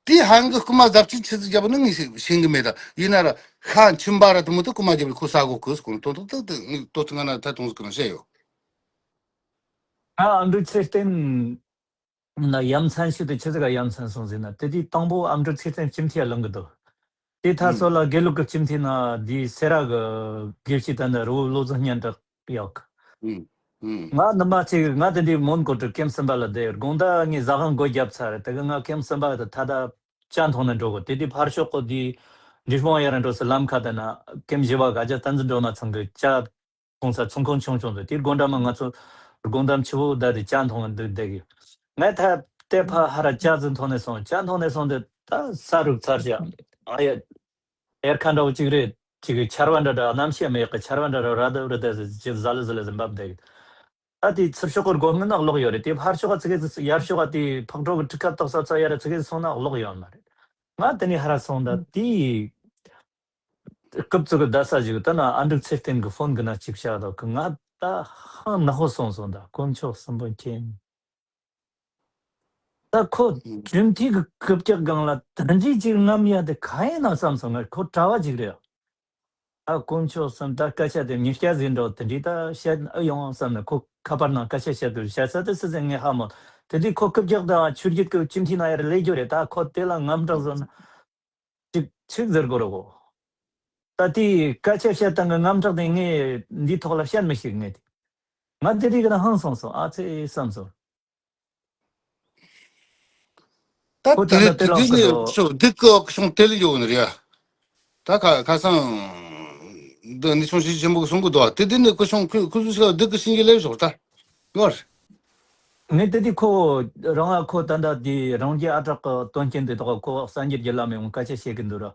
དེ་ཧང་གི་རྐུ་མ་ཟབ་ཅིག་ཆི་ཟིག་རྒྱབ་ནི་ངས་ཤེས་ཤེས་གི་མེད་ད། ཡིན་ན་ར་ཤ་མཆིན་པ་ར་དེ་མོ་དེ་རྐུ་མ་རྒྱབ་ནི་ཁོ་ཟ་གོ་གི་ཟེར་གོ་ནི། དོན་དག་དེ་དེ་ངས་ལྟོ་ཚིག་ང་ན་ད་དུང་ཟིག་གི་ན་བཤད་ཡོད། ང་ཨ་འབྲུག་ཚེ་བརྟན་ན་ཡ་མཚན་ཞིག་དེ་ཆི་ཟིག་ག་ཡ་མཚན་སོང་ཟེར་ན། དེ་དུས་དང་པོ་ཨ་འབྲུག་ཚེ་བརྟན་སྤྱི་འཐུས་ལངས་གི་འདུག་དེ་ཐ་ཨུམ། སོ་ལ་དགེ་ལུགས་ཀྱི་སྤྱི་འཐུས་ན་དེ་སེ་ར་གི་དགེ་བཤེས་ད་ནི་རི་བོ་བློ་བཟང་སྙན་གྲགས་ཡོད་གི། ཨུམ། ཨུམ། ང་ནི་མ་ཅིག་ང་དེ་འདྲའི་མོན་གྷོ་གྲུ་ཀེམ་གསུམ་པ་ལ་བསྡད་ཡོད། དགོང་དག་ངས་ཟ་ཁང་སྒོ་བརྒྱབ་ཚར། དེ་གི་ང་ཀེམ་གསུམ་པ་དེ་ད་ལྟ་ཇ་འཐུང་ནས་འགྲོ་གི། དེ་དུས་ཕར་ཕྱོགས་གི་དེ་འབྲས་སྤུངས་ཡར་འགྲོ་སའི་ལམ་ཁ་དེ་ན་ཀེམ་བཞི་པ་ག་ཇ་བསྟན་འཛིན་སྒྲོལ་མ་ཚང་གི་ཇ་འཐུང་ས་ཚོང་ཁང་ཆུང་ཆུང་དེ། དེའི་སྒོ་འགྲམ་མ་ང་ཚོ་སྒོ་འགྲམ་ཆུ་བོ་བསྡད་དེ་ཇ་འཐུང་གི་འདུག་བསྡད་གི། ངས་ད་ལྟའི་ཕ་ཧ་ར་ཇ་ཟིག་འཐུང་ནས་སོང་། ཇ་འཐུང་ནས་སོང་དེ་ད་ས་རུབ་ཚར་ཤག་ཨ་ཡ། གཡེར་ཁ་འདྲ་བོ་གཅིག་རེད། གཅིག་གི་ཆར་པ་འདྲ་འདྲ་གནམ་གཤིས་མེད་གི། ཆར་པ་འདྲ་འདྲ་ར་ད་ར་ད་ཟི་ཟི་ལི་ཟི་ལི་ཟིན་འབབ་བསྡད་གི། ད་དེ་ཚུར་ཕྱོགས་གི་སྒོ་སྔུན་ན་གློག་ཡོད་རེད། དེ་ཕར་ཕྱོགས་ག་ཚིག་གི་ཡར་ཕྱོགས་ག་དེ་ཕག་གྲོ་གི་གྲུ་ཁ་ཏོག་ས་ཚ་ཡར་ཚིག་གི་སོང་ན་གློག་ཡོད་མ་རེད། ང་དེ་ནས་ཧ་ར་སོང་། ད་དེ་རྐུབ་ཙུག་གི་བསྡད་ས་ཞིག་ད་ན་ཨ་འབྲུག་ཚེ་བརྟན་གི་ཕོན་གི་ན་ཅིག་བཤད་དོ་གི། ང་ད་ཧང་ནག་པོ་སོང་སོང་། ད་དཀོན་མཆོག་གསུམ་པོ་མཁྱེན། ད་ཁོ་གྲུབ་མཐའི་གི་རྐུབ་བཀྱག་སྒང་ལ་ད་འདྲི་ཅིག་རྔམ་ཡ་དེ་ག་ཡིན་ན་བསམ་སོང་། ང་ཁོ་གྲྭ་བ་ཅིག་རེད། ད་དཀོན་མཆོག་གསུམ། ད་སྐད་ཆ་དེ་ཉིས་བརྒྱ་ཟིན་འགྲོ་དེ་འདྲི་ད་བཤད་ཨེ་ཡོང་བསམ་ནས། ཁོ་ཁ་པར་ནང་སྐད་ཆ་བཤད་དུས་བཤད་ས་དེ་སུ་ཟིན་ངས་ཧ་མོ། དེ་དུས་ཁོ་རྐུབ་བཀྱག་དང་ཆུ་རྒྱུད་ཀྱི་སྤྱི་འཐུས་ན་ཡར་ལས་རྒྱུ་རེད། ད་ཁོ་དེ་ལ་དངངས་སྐྲག་བཟོ་ན་ཅིག་ཅིག་ཟེར་དགོས་རེད་གོ། ད་དེའི་སྐད་ཆ་བཤད་སྟངས་ཀྱི་དངངས་སྐྲག་དེ་ངས་འདིའི་ཐོག་ལ་བཤད་མི་ཤེས། ངས་དེ་ང་དེ་རིགས་ལ་ཧང་སོང་སོང་། ཨ་ཙེ་བསམ་སོང་། ད་ཁོ་ད་དེ་ལྟ་དེ་དེ་ལ་དེ་ནས་ཁོ་ཤོག་སྡིག་གི་ཤོང་དེ་ལ་ཡོད་ནི་རེད་ཡ། ད་ཁ་ཁ་སང་འདི་ནི་ཆུང་ཞིག་ཆེན་པོ་གི་གསུང་གི་འདུག་དེ་དེ་ནས་ཁོ་ཤོང་ཁོ་ཁོ་ཚོ་ཞིག་སྡིག་གི་ཤིང་གི་ལེབ་ཤོག་ད་ཡོད་རེད། ངས་དེ་དུས་ཁོ་རང་ལ་ཁོ་ད་ལྟ་དེ་རང་རྒྱལ་ཨ་གྲགས་ཀྱི་དོན་རྐྱེན་དེ་དག་ཁོ་སངས་རྒྱས་ཀྱི་ལམ་ཡོང་སྐད་ཆ་བཤད་ཀྱི་འདུག་ར།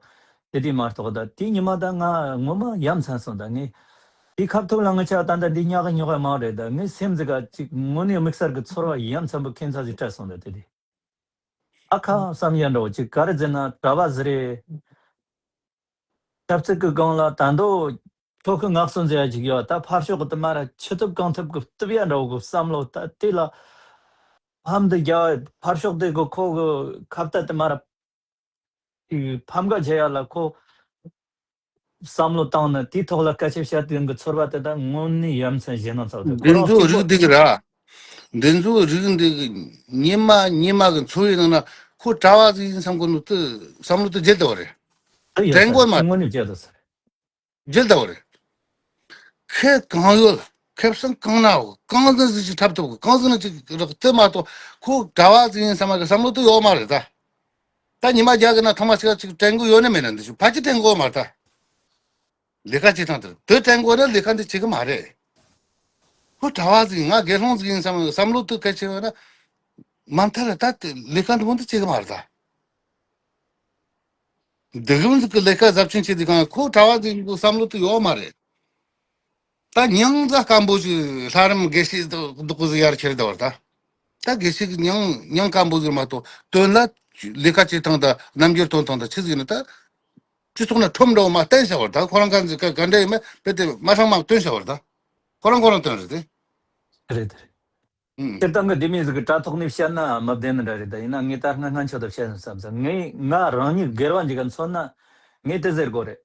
དེ་དུས་མ་གཏོགས་ད་དེ་ཉི་མ་ད་ང་ངོ་མ་ཡ་མཚན་སོང་། ད་ངས་དེ་ཁ་ཐུག་ལ་ངི་ཆ་ད་ལྟ་འདི་ཉག་གི་ཉོག་གི་མང་རེད། ད་ངའི་སེམས་ཟིག་ག་ཅིག་དངོས་གནས་དམིགས་བསལ་གྱི་ཚོར་བ་ཡ་མཚན་པོ་ཁྱད་མཚར་ཞིག་སྤྲད་སོང་། ད་དེ་དུས་ཨ་ཁ་བསམ་ཡ་འདྲ་བོ་ཅིག་ག་རེ་ཟེར་ན་གྲྭ་བ་ཟིག་རེད། ཆབ་སྲིད་ཀྱི་སྒང་ལ་ད་འདོད་ཐོག་གི་ངག་གསོ་མཛད་ཡ་ཅིག་ཡོད། ད་ཕར་ཕྱོགས་ཀྱི་དུ་མ་ར་ཆི་ཐུབ་གང་ཐུབ་ཀྱི་གཏུབ་ཡ་འདྲ་བོ་གི་བསམ་བློ་ད་དེ་ལ་ཕམ་དུ་རྒྱ་ཕར་ཕྱོགས་དེ་གི་ཁོ་གི་ཁ་བརྡ་དུ་མ་ར་ཕམ་ཁ་རྒྱག་ཡ་ལ་ཁོ་བསམ་བློ་བཏང་ནས་དེའི་ཐོག་ལ་སྐད་ཆ་བཤད་དུས་ཀྱི་ཚོར་བ་དེ་ད་དངོས་གནས་ཡ་མཚན་གཞན་དང་ཚ་བ་དེ་ཁོ་འདི་རང་ཚོ་གཅིག་པོ། རིགས་འདི་གི་ར། འདི་ཚོ་རིགས་འདི་གི་ཉི་མ་ཉི་མ་གི་འཚོ་བའི་ནང་ན་ཁོ་གྲྭ་བ་ཟིག་ཡིན་བསམ་གོ་ནོ་དེ་བསམ་བློ་དེ་བརྗེད་བསྡད་པ་རེད། ཨེ་ཡ་དྲན་ས་གོ་མ་དངོས་གནས་བརྗེད་བསྡད་ས་རེད། བརྗེད་བསྡད་པ་རེད། ཁེ་གང་ཡོད་ཁེ་བཟང་གང་ན་འོ་གང་ཟིན་ཟིན་ཅིག་འཁྲབ་ཐུབ་གི། གང་ཟིན་ན་ཅིག་རག་དེ་མ་གཏོགས་ཁོ་གྲྭ་བ་ཟིག་ཡིན་བསམ་གི་བསམ་བློ་དེ་ཡོད་མ་རེད་ད། ད་ཉི་མ་རྒྱག་གི་ན་ཐོག་མ་ཞིག་ཅིག་དྲན་གི་ཡོད་ནི་མེད་ན་འདི་ཞིག་ཕལ་ཆེར་དྲན་གི་ཡོད་མ་རེད་ད། ལས་ཀ་བྱེད་སྟངས་དེར་དེ་དྲན་དགོས་ན་ལས་ཀ་འདི་བྱེད་གི་མ་རེད། ཁོ་གྲྭ་བ་ཟིག་ང་དགེ་སློང་ཟིག་ཡིན་བསམ་བསམ་བློ་དེ་གལ་ཆེ་བ་ན་མ་མཐའ་ལ་ད་དེ་ལས་ཀ་འདི་མོ་འདི་བྱེད་གི་མ་རེད་ད། སྡིག་རུམ་ཟིག་གི་ལས་ཀ་ཟབ་ཆུང་བྱེད་དུས་གང་ཁོ་གྲྭ་བ་ཟིག་གི་བསམ་བློ་དེ་ཡོད་མ་རེད། ད་མྱིང་ཛ་སྐམ་པོ་ཞིག་ལྷ་རམས་དགེ་བཤེས་འདུག་གོ་ཟིག་ཡར་ཁྱེར་ད་བར་ད། ད་དགེ་བཤེས་ཀྱི་མྱིང་མྱིང་སྐམ་པོ་ཟིག་མ་གཏོགས་དོན་ལ་ལས་ཀ་བྱེད་སྟངས་དང་རྣམ་འགྱུར་སྟོན་སྟངས་དང་ཆི་ཟིག་ཡིན་ན་ད། སྤྱི་ཚོགས་ན་ཁྲོམ་འདྲ་བོ་མ་བསྟན་བྱ་བར་ད་ཁོ་རང་ག་ཟིག་ག་ག་འདྲ་ཡིན་མིན་དཔེ་དེ་མ་ཧྲང་མ་སྟོན་བྱ་བར་ད། ཁོ་རང་ཁོ་རང་སྟོན་རེད་དེ། རེད་དེ་རེད། ཨུམ། སྤྱིར་བཏང་གི་ལྡེ་མིག་ཟིག་གི་དྲ་ཐོག་ནས་བཤད་ན་མི་བདེན་ནི་འདྲ་རེད། ད་ཡིན་ན་ངས་ད་སྔ་སྔ་ཆོད་དུ་བཤད་ན་བསམ་ས། ངས་ང་རང་ཉིད་སྒེར་བ་འཇིག་ག་མཚོན་ན་ངས་དེ་ཟེར་དགོས་རེད།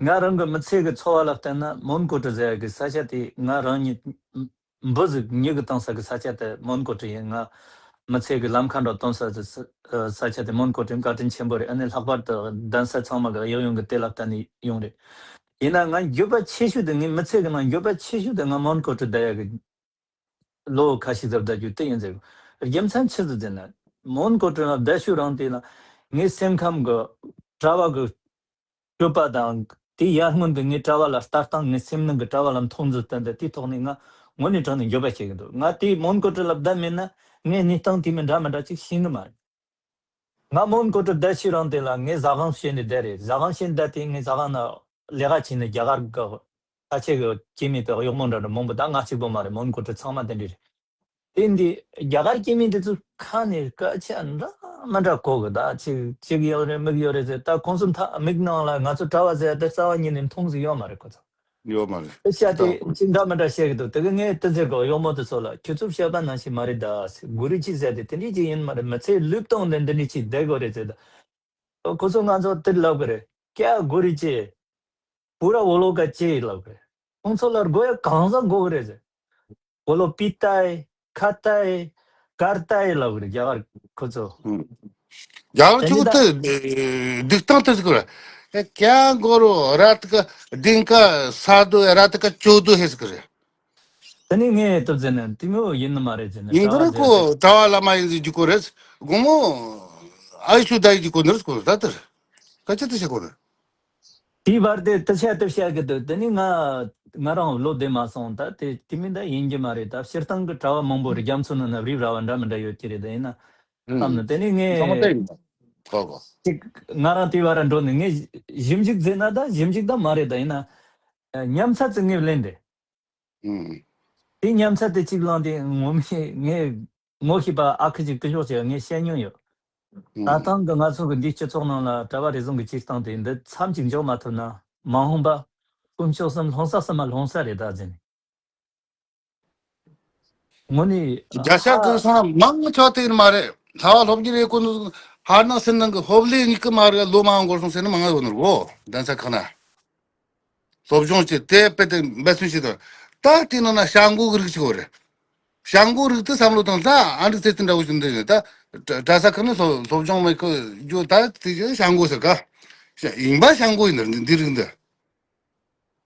ང་རང་གི་མི་ཚེ་གི་འཚོ་བ་ལ་བལྟས་ན་མོན་གྷོ་གྲུ་ཟེར་ཡ་གི་ས་ཆ་དེ་ང་རང་ཉིད་འབུ་ཟིག་མྱི་གི་བཏང་ས་གི་ས་ཆ་དེ་མོན་གྷོ་གྲུ་ཡིན། ང་མི་ཚེ་གི་ལམ་ཁ་འགྲོ་གཏོང་ས་དེ་ས་ས་ཆ་དེ་མོན་གྷོ་གྲུ་བཀའ་དྲིན་ཆེན་པོ་རེད། ཨ་ནི་ལྷག་པར་དུ་གདན་ས་ཚང་མ་གི་གཡས་གཡོན་གི་དེ་ལ་བལྟས་ནས་ཡོང་རེད། ཡིན་ན་ང་འགྱོད་པ་ཆེ་ཤོས་དེ་ངའི་མི་ཚེ་གི་ནང་འགྱོད་པ་ཆེ་ཤོས་དེ་ང་མོན་གྷོ་གྲུ་བསྡད་ཡ་གི་ལོ་ཁ་ཤས་ཙམ་བསྡད་རྒྱུ་དེ་ཡིན་ཟེར། རྒྱུ་མཚན་ཆི་ཟིག་ཟེར་ན། མོན་གྷོ་གྲུ་ལ་བསྡད་ཤུལ་རིང་དེ་ལ་ངའི་སེམས་ཁམས་གི་གྲྭ་བ་གི་སྤྱོད་པ་དང་དེ་ཡར་སྔོན་དུ་ངའི་གྲྭ་བ་ལ་ལྟ་སྟངས། ངའི་སེམས་ནང་གི་གྲྭ་བ་ལ་མཐོང་ཚུལ་བསྟན་ཏེ་དེའི་ཐོག་ནས་ང་དངོས་གནས་དྲང་ནས་འགྱོད་པ་བྱེད་ཀྱི་འདུག་ང་དེ་མོན་གྷོ་གྲུ་ལ་བསྡད་མེད་ན་ངའི་གནས་སྟངས་དེ་མི་འདྲ་མི་འདྲ་ཅིག་ཤེས་ནི་མ་རེད། ང་མོན་གྷོ་གྲུ་བསྡད་ཤུལ་རིང་དེ་ལ་ངས་ཟ་ཁང་བྱས་ནས་བསྡད་རེད། ཟ་ཁང་བྱས་ནས་བསྡད་དེ་ངས་ཟ་ཁང་ནང་ལས་ཀ་བྱས་ནས་རྒྱ་གར་གི་ས་ཆ་གི་སྐྱེས་དམན་དེ་གཡོག་མོ་འདྲ་འདྲ་མང་པོ། ད་ང་གཅིག་པོ་མ་རེད། མོན་གྷོ་གྲུ་ཚང་མ་དེ་འདྲ་རེད། དེ་འདི་རྒྱ་གར་སྐྱེས་དམན་དེ་ཚོ་ཁ་ནས་སྐད་ཆ་འདྲ་ མི་འདྲ་གོ་གི། ད་ཅིག་ཅིག་ཡོད་རེད་མིག་ཡོད་རེད་ཟེར། ད་ཁོང་ཚོ་མཐའ་མིག་ནང་ལ་ང་ཚོ་གྲྭ་བ་ཟེར་ཡ་དེ་རྩ་བ་ཉིད་ནས་མཐོང་ཟིག་ཡོད་མ་རེད་ཁོ་ཚོ། ཡོད་མ་རེད། དེ་བཤད་དེ་ཅིག་འདྲ་མི་འདྲ་བཤད་གི་འདུག་དེ་གི་ངས་དེ་ཟེར་གོ་གཡོག་མོ་དེ་ཚོ་ལ། ཁྱོད་ཚོ་བཤད་པ་ནང་བཞིན་མ་རེད། ད་གུ་རུ་ཅི་ཟེར་དེ་དེ་འདྲ་ཅིག་ཡིན་མ་རེད། མི་ཚེ་ལུས་སྟོང་དེ་འདི་འདྲ་ཅིག་བསྡད་དགོས་རེད་ཟེར། ད་ཁོ་ཚོ་ང་ཚོ་དེར་ལབ་གི་རེད། ཀྱ་གུ་རུ་ཅི། पूरा वो लोग का चाहिए ལབ་རེད། ཁོང་ཚོ་ལ་དགོས་ཡ་གང་ཟག་དགོས་རེད་ཟེར། वो लोग पीता है, खाता है, करता है ལབ་རེད་རྒྱ་གར་ཁོ་ཚོ། ཨུམ། རྒྱ་གར་དེ་ནི་ཆུ་ད་དེ་སྡིག་སྟངས་དེ་ཟེར་གི་རེད། क्या करो रात का, दिन का साधु है, रात का चोदो है ཟེར་གི་རེད། དེ་ནི་ངས་སྟབས་ཟེར་ན་དེ་མོ་ཡིན་ནི་མ་རེད་ཟེར་ན། ཡིན་གི་རེད་ཁོ། གྲྭ་བ་བླ་མ་ཡིན་ཟེར་རྒྱུ་ཁོ་རེད། དགོང་མོ་ཨའི་ཤུ་ད་ཡི་རྒྱུ་ཁོ་ནི་རེད་ཁོ། ད་དེར་སྐད་ཆ་དེ་བཤད་ཁོ་རེད། དེའི་བར་དེ་དུ་བཤད་དུ་བཤད་གི་འདུག་དེ་ནི་ང་ང་རང་བློ་བདེ་མ་སོང་། ད་དེ་དེ་མིན་ད་ཡིན་གྱི་མ་རེད། ད་སྤྱིར་བཏང་གི་གྲྭ་བ་མང་པོ་རེད། རྒྱ་མཚོ་ནང་ན་རིགས་ར་བ་འདྲ་མི་འདྲ་ཡོད་ཀྱི་རེད། ད་ཡིན་ན་བསམ་ནི། དེ་ནི་ངས་ཚང་མ་བལྟས་ཡིན་ད། གོ་གོ། ཅིག་ང་རང་དེའི་བར་འགྲོ་ནི། ངས་ཞིབ་འཇུག་མཛད་ན་ད་ཞིབ་འཇུག་ད་མ་རེད། ད་ཡིན་ན་ཉམས་ཚད་ཙི་ངས་ལེན་རེད། ཨུམ། དེ་ཉམས་ཚད་དེ་གཅིག་བླངས་ཏེ་ངོ་མ་ངས་ངོ་ཤེས་པ་ཨ་ཁུ་ཅིག་སྐུ་ཞོགས་ཅིག་ངས་བཤད་མྱོང་ཡོད། ད་ཨུམ། ཐེངས་གི་ང་ཚོ་གི་འདིའི་སྤྱི་ཚོགས་ནང་ལ་གྲྭ་བ་རེ་ཟུང་གི་སྤྱིར་བཏང་དེ་འདི་མཚམས་ཅིག་འཇོག་མ་ཐུབ་ན་མ་འོངས་པ་དཀོན་མཆོག་གསུམ་ལྷུང་ས་གསུམ་མ་ལྷུང་ས་རེད་ད་ཟེར་ནས། དངོས་གནས་རྒྱ་ཤ་ཧ། གི་སོང་མང་ཆོག་དེ་ཡིན་མ་རེད། ལྷ་བ་སློབ་གཉེར་རེ་ཀུན་ཧར་ནང་སེམས་ནང་གི་ཧོབ་ལེ་གཉིས་ཀི་མ་རེད། ལོ་མང་འགོར་སོང་ཟེར་ནི་མང་ཡོད་ནོ་གོ། གདན་ས་ཁག་ན། སློབ་སྦྱོང་བྱས་ཏེ་དཔེ་དེ་འབད་བརྩོན་བྱས་དང་། ད་དེ་ནང་ན་བྱ་མགོ་གི་རིགས་ཅིག་ཡོད་རེད། བྱ་མགོ་རིགས་དེ་བསམ་བློ་བཏང་ད་ཨ་འདྲ་ཚེ་བརྟན་འདྲ་བོ་ཞིག་འདི་ད་གྲྭ་ས་ཁག་ནས་སློབ་སློབ་སྦྱོང་མེད་ཁོ་རྒྱུ་ད་དེ་བྱ་མགོ་ཟེར་ག་ཡིན་པ་བྱ་མགོ་ཡིན་ནི་འདི་རིགས་འདི།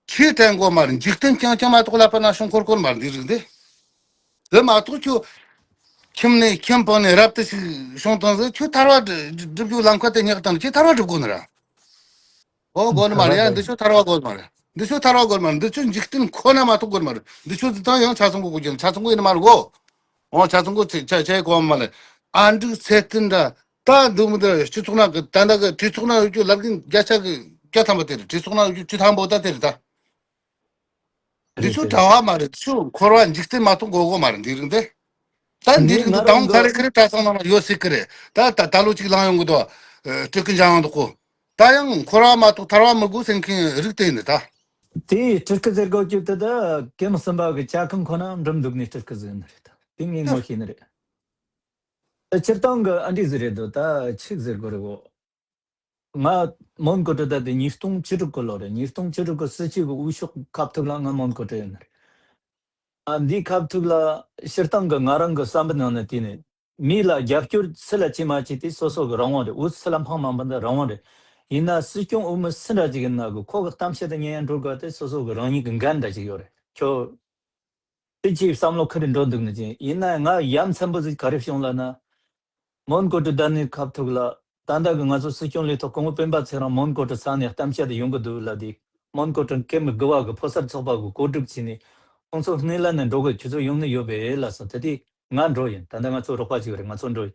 ཆོས་དྲན་དགོས་མ་རེད། འཇིག་རྟེན་རྐྱང་རྐྱང་མ་གཏོགས་ལ་པ་ན་བྱུང་འཁོར་འཁོར་མ་རེད་འདི་རིགས་འདི། དེ་མ་གཏོགས་ཁྱོད་ཁྱིམ་ནས་ཁྱིམ་སྤངས་ནས་རབ་ཏུ་ཞིག་བྱུང་བཏང་ཟེར་ཁྱོད་ཐར་བ་སྒྲུབ་རྒྱུ་ལམ་ཁ་དེ་སྙེག་བཏང་ཁྱོད་ཐར་བ་སྒྲུབ་དགོས་ནི་ར། ཨོ་དགོས་ནི་མ་རེད་ཡ། འདི་ཆོ་ཐར་བ་དགོས་མ་རེད། འདི་ཆོ་ཐར་བ་དགོས་མ་རེད། འདི་ཆོ་འཇིག་རྟེན་ཁོ་ན་མ་གཏོགས་དགོས་མ་རེད། འདི་ཆོ་འདི་དང་ཡང་ཆ་ཚང་གོ་དགོས་ཀྱི་ཆ་ཚང་གོ་ཡིན་ནི་མ་རེད་གོ། ཨོ་ཆ་ཚང་གོ་ཆ་ཆ་གོ་མ་རེད། ཨ་འབྲུག་ཚེ་བརྟན་འདྲ་ད་འདུག་མི་འདུག་སྤྱི་ཚོགས་ནང་གི་ད་ལྟ་གི་གྲོས་ཚོགས་ནང་ཡོད་རྒྱུ་ལབ་གིན་བརྒྱ་ཆ་གི་བརྒྱ་ཐམ་པ་དེ་རེད། གྲོས་ཚོགས་ནང་ཡོད་རྒྱུ་བཅུ་ཐམ་པ་ད་དེ་རེད་ད། འདི་རེད་ཚོ་དེ་གྲྭ་རེད། བ་མ་རེད། ཚུར་འཁོར་བ་འཇིག་རྟེན་མ་གཏོགས་དགོས་དགོས་མ་རེད་འདི་རིགས་འདི། ད་འདི་ངས་རིགས་ང་འདི་རང་དང་གི་ག་རེ་ག་རེ་གྲྭ་ཚང་ནང་ལ་ཡོད་སྲིད་གི་རེད། ད་ད་ད་ལོ་གཅིག་ལང་ཡོང་གི་འདུག་ཨ་སྤྲུལ་སྐུ་འཇང་ཡོང་འདུག་གོ། ད་ཡང་འཁོར་བ་མ་གཏོགས་ཐར་བ་མི་དགོས་ཟེར་མཁན་རིགས་དེ་ཡིན་ད། དེ་སྤྲུལ་སྐུ་ཟེར་དགོས་རྒྱུ་དེ་ད་ཀེམ་གསུམ་པ་གི་ཇ་ཁང་ཁོ་ན་འགྲིམ་འདུག་ནས་སྤྲུལ་སྐུ་ཟེར་ནི་རེད་ད། དེ་ངས་ངོ་ཤེས་ནི་རེད། ད་སྤྱིར་བཏང་གི་ཨ་འདྲས་ཟིག་རེད་འདུག་ད་ཆི་ཟེར་དགོས་རེད་གོ། ང་མོན་གྷོ་གྲུ་ད་དེ་ཉིས་སྟོང་བཅུ་དྲུག་གི་ལོ་རེད། ཉིས་སྟོང་བཅུ་དྲུག་གི་སྲིད་སྤྱི་གི་དབུ་ཤོག་ཁ་ཐུག་ལ་ང་མོན་གྷོ་གྲུ་ཡོད་ནི་རེད། ཨ་འདིའི་ཁ་ཐུག་ལ་སྤྱིར་བཏང་གི་ང་རང་གི་བསམ་པའི་ནང་ནས་དེ་ནས་མི་ལ་རྒྱབ་སྐྱོར་སུ་ལ་བྱེད་མ་བྱེད་དེ་སོ་སོ་གི་རང་དབང་རེད། འོ་སུ་ལ་འཕངས་མ་འཕངས་དེ་རང་དབང་རེད། ཡིན་ན་སྲིད་སྐྱོང་འོས་མི་སུ་འདྲ་ཅིག་ཡིན་ན་གི་ཁོ་གི་གཏམ་བཤད་དེ་ཉན་ཡང་འགྲོ་དགོས་དེ་སོ་སོ་གི་རང་ཉིད་ཀྱི་འགན་འདྲ་ཅིག་ཡོད་རེད། ཁྱོད་དེ་ཅིའི་བསམ་བློ་ཁུར་འགྲོ་འདུག་ནི་ཅིང་ཡིན་ན་ང་ཡ་མཚན་པོ་ཟིག་ག་རེ་བྱུང་ལབ་ན། མོན་གྷོ་གྲུ་ད་ནི་ཁ་ཐུག་ལ། ད་ལྟ་གི་ང་ཚོ་སྲིད་སྐྱོང་ལས་ཐོག་སྐུ་ངོ་སྤེན་པ་ཚེ་རིང་མོན་གྷོ་གྲུ་ས་ནས་གཏམ་བཤད་དུ་ཡོང་གི་འདུག་ལབ་དུས། མོན་གྷོ་གྲུ་ཀེམ་དགུ་བ་གི་ཕོ་གསར་ཚོགས་པ་གི་གོ་སྒྲིག་བྱས་ནས། ཁོང་ཚོ་སྣེ་ལེན་ནས་འགྲོ་གི་ཁྱོད་ཚོ་ཡོང་ནི་ཡོད་པས་ལབ་སོང་། དེ་དུས་ང་འགྲོ་ཡིན། ད་ལྟ་ང་ཚོ་རོགས་པ་ཅིག་རེད། ང་ཚོ་འགྲོ་ཡིན།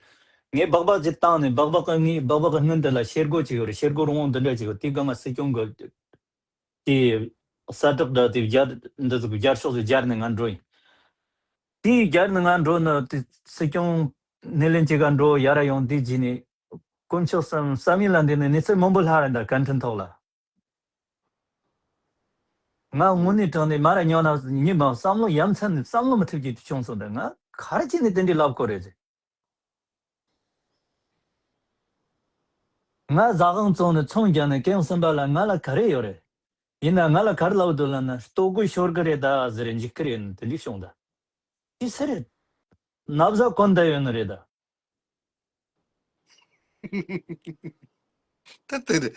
ངས་སྦག་སྦག་ཅིག་བཏང་ནས་སྦག་སྦག་གི་ངའི་སྦག་སྦག་གི་སྔུན་དེ་ལ་ཤེལ་སྒོ་ཅིག་ཡོད་རེད། ཤེལ་སྒོ་རོང་བོ་འདི་འདྲ་ཅིག་ཡོད། དེའི་སྒང་ང་སྲིད་སྐྱོང་གི་དེ་གསལ་བསྒྲགས་འདྲ་དེ་སྦྱར་འདི་ཚོ་སྦྱར་ཤོག་ཅིག་སྦྱར་ནས་ང་འགྲོ་ཡིན། དེའི་སྦྱར་ནས་ང་འགྲོ་ནི་དེ་སྲིད་སྐྱོང་སྣེ་ལེན་བྱེད་ག་འགྲོ་ཡ་ར་ཡོང་དེ་རྗེས་ནས་དཀོན་མཆོག་གསུམ་བསམ་ཡུལ་ལ་འདི་ནས་གནས་ཚུལ་མང་པོ་ལྷག་རེད་ད་བཀའ་འཕྲིན་ཐོག་ལ། ང་དངོས་གནས་དྲང་གནས་མ་ར་ཉོ་ན་ཉི་མ་བསམ་བློ་ཡ་མཚན་ནས་བསམ་བློ་མི་ཐེབས་ཀྱི་དུས་བྱུང་སོང་། ད་ང་ག་རེ་བྱས་ནས་དེ་འདྲའི་ལབ་དགོས་རེད་ཟེར། ང་ཟ་ཁང་བཙོང་ནས་ཚོང་རྒྱག་ནས་ཀེམ་གསུམ་པ་ལ་ང་ལ་ག་རེ་ཡོད་རེད། ཡིན་ན་ང་ལ་ག་རེ་ལབ་འདུག་ལབ་ན་ལྟོ་གོས་ཤོར་གི་རེད་ད་ཟེར་འཇིགས་ཀྱི་རེད་དེ་འདྲ་བྱུང་ད། ཅི་ཟེར་རེད། ན་བཟའ་གོན་བསྡད་ཡོད་ནི་རེད་ད། ད་དེ་རེད།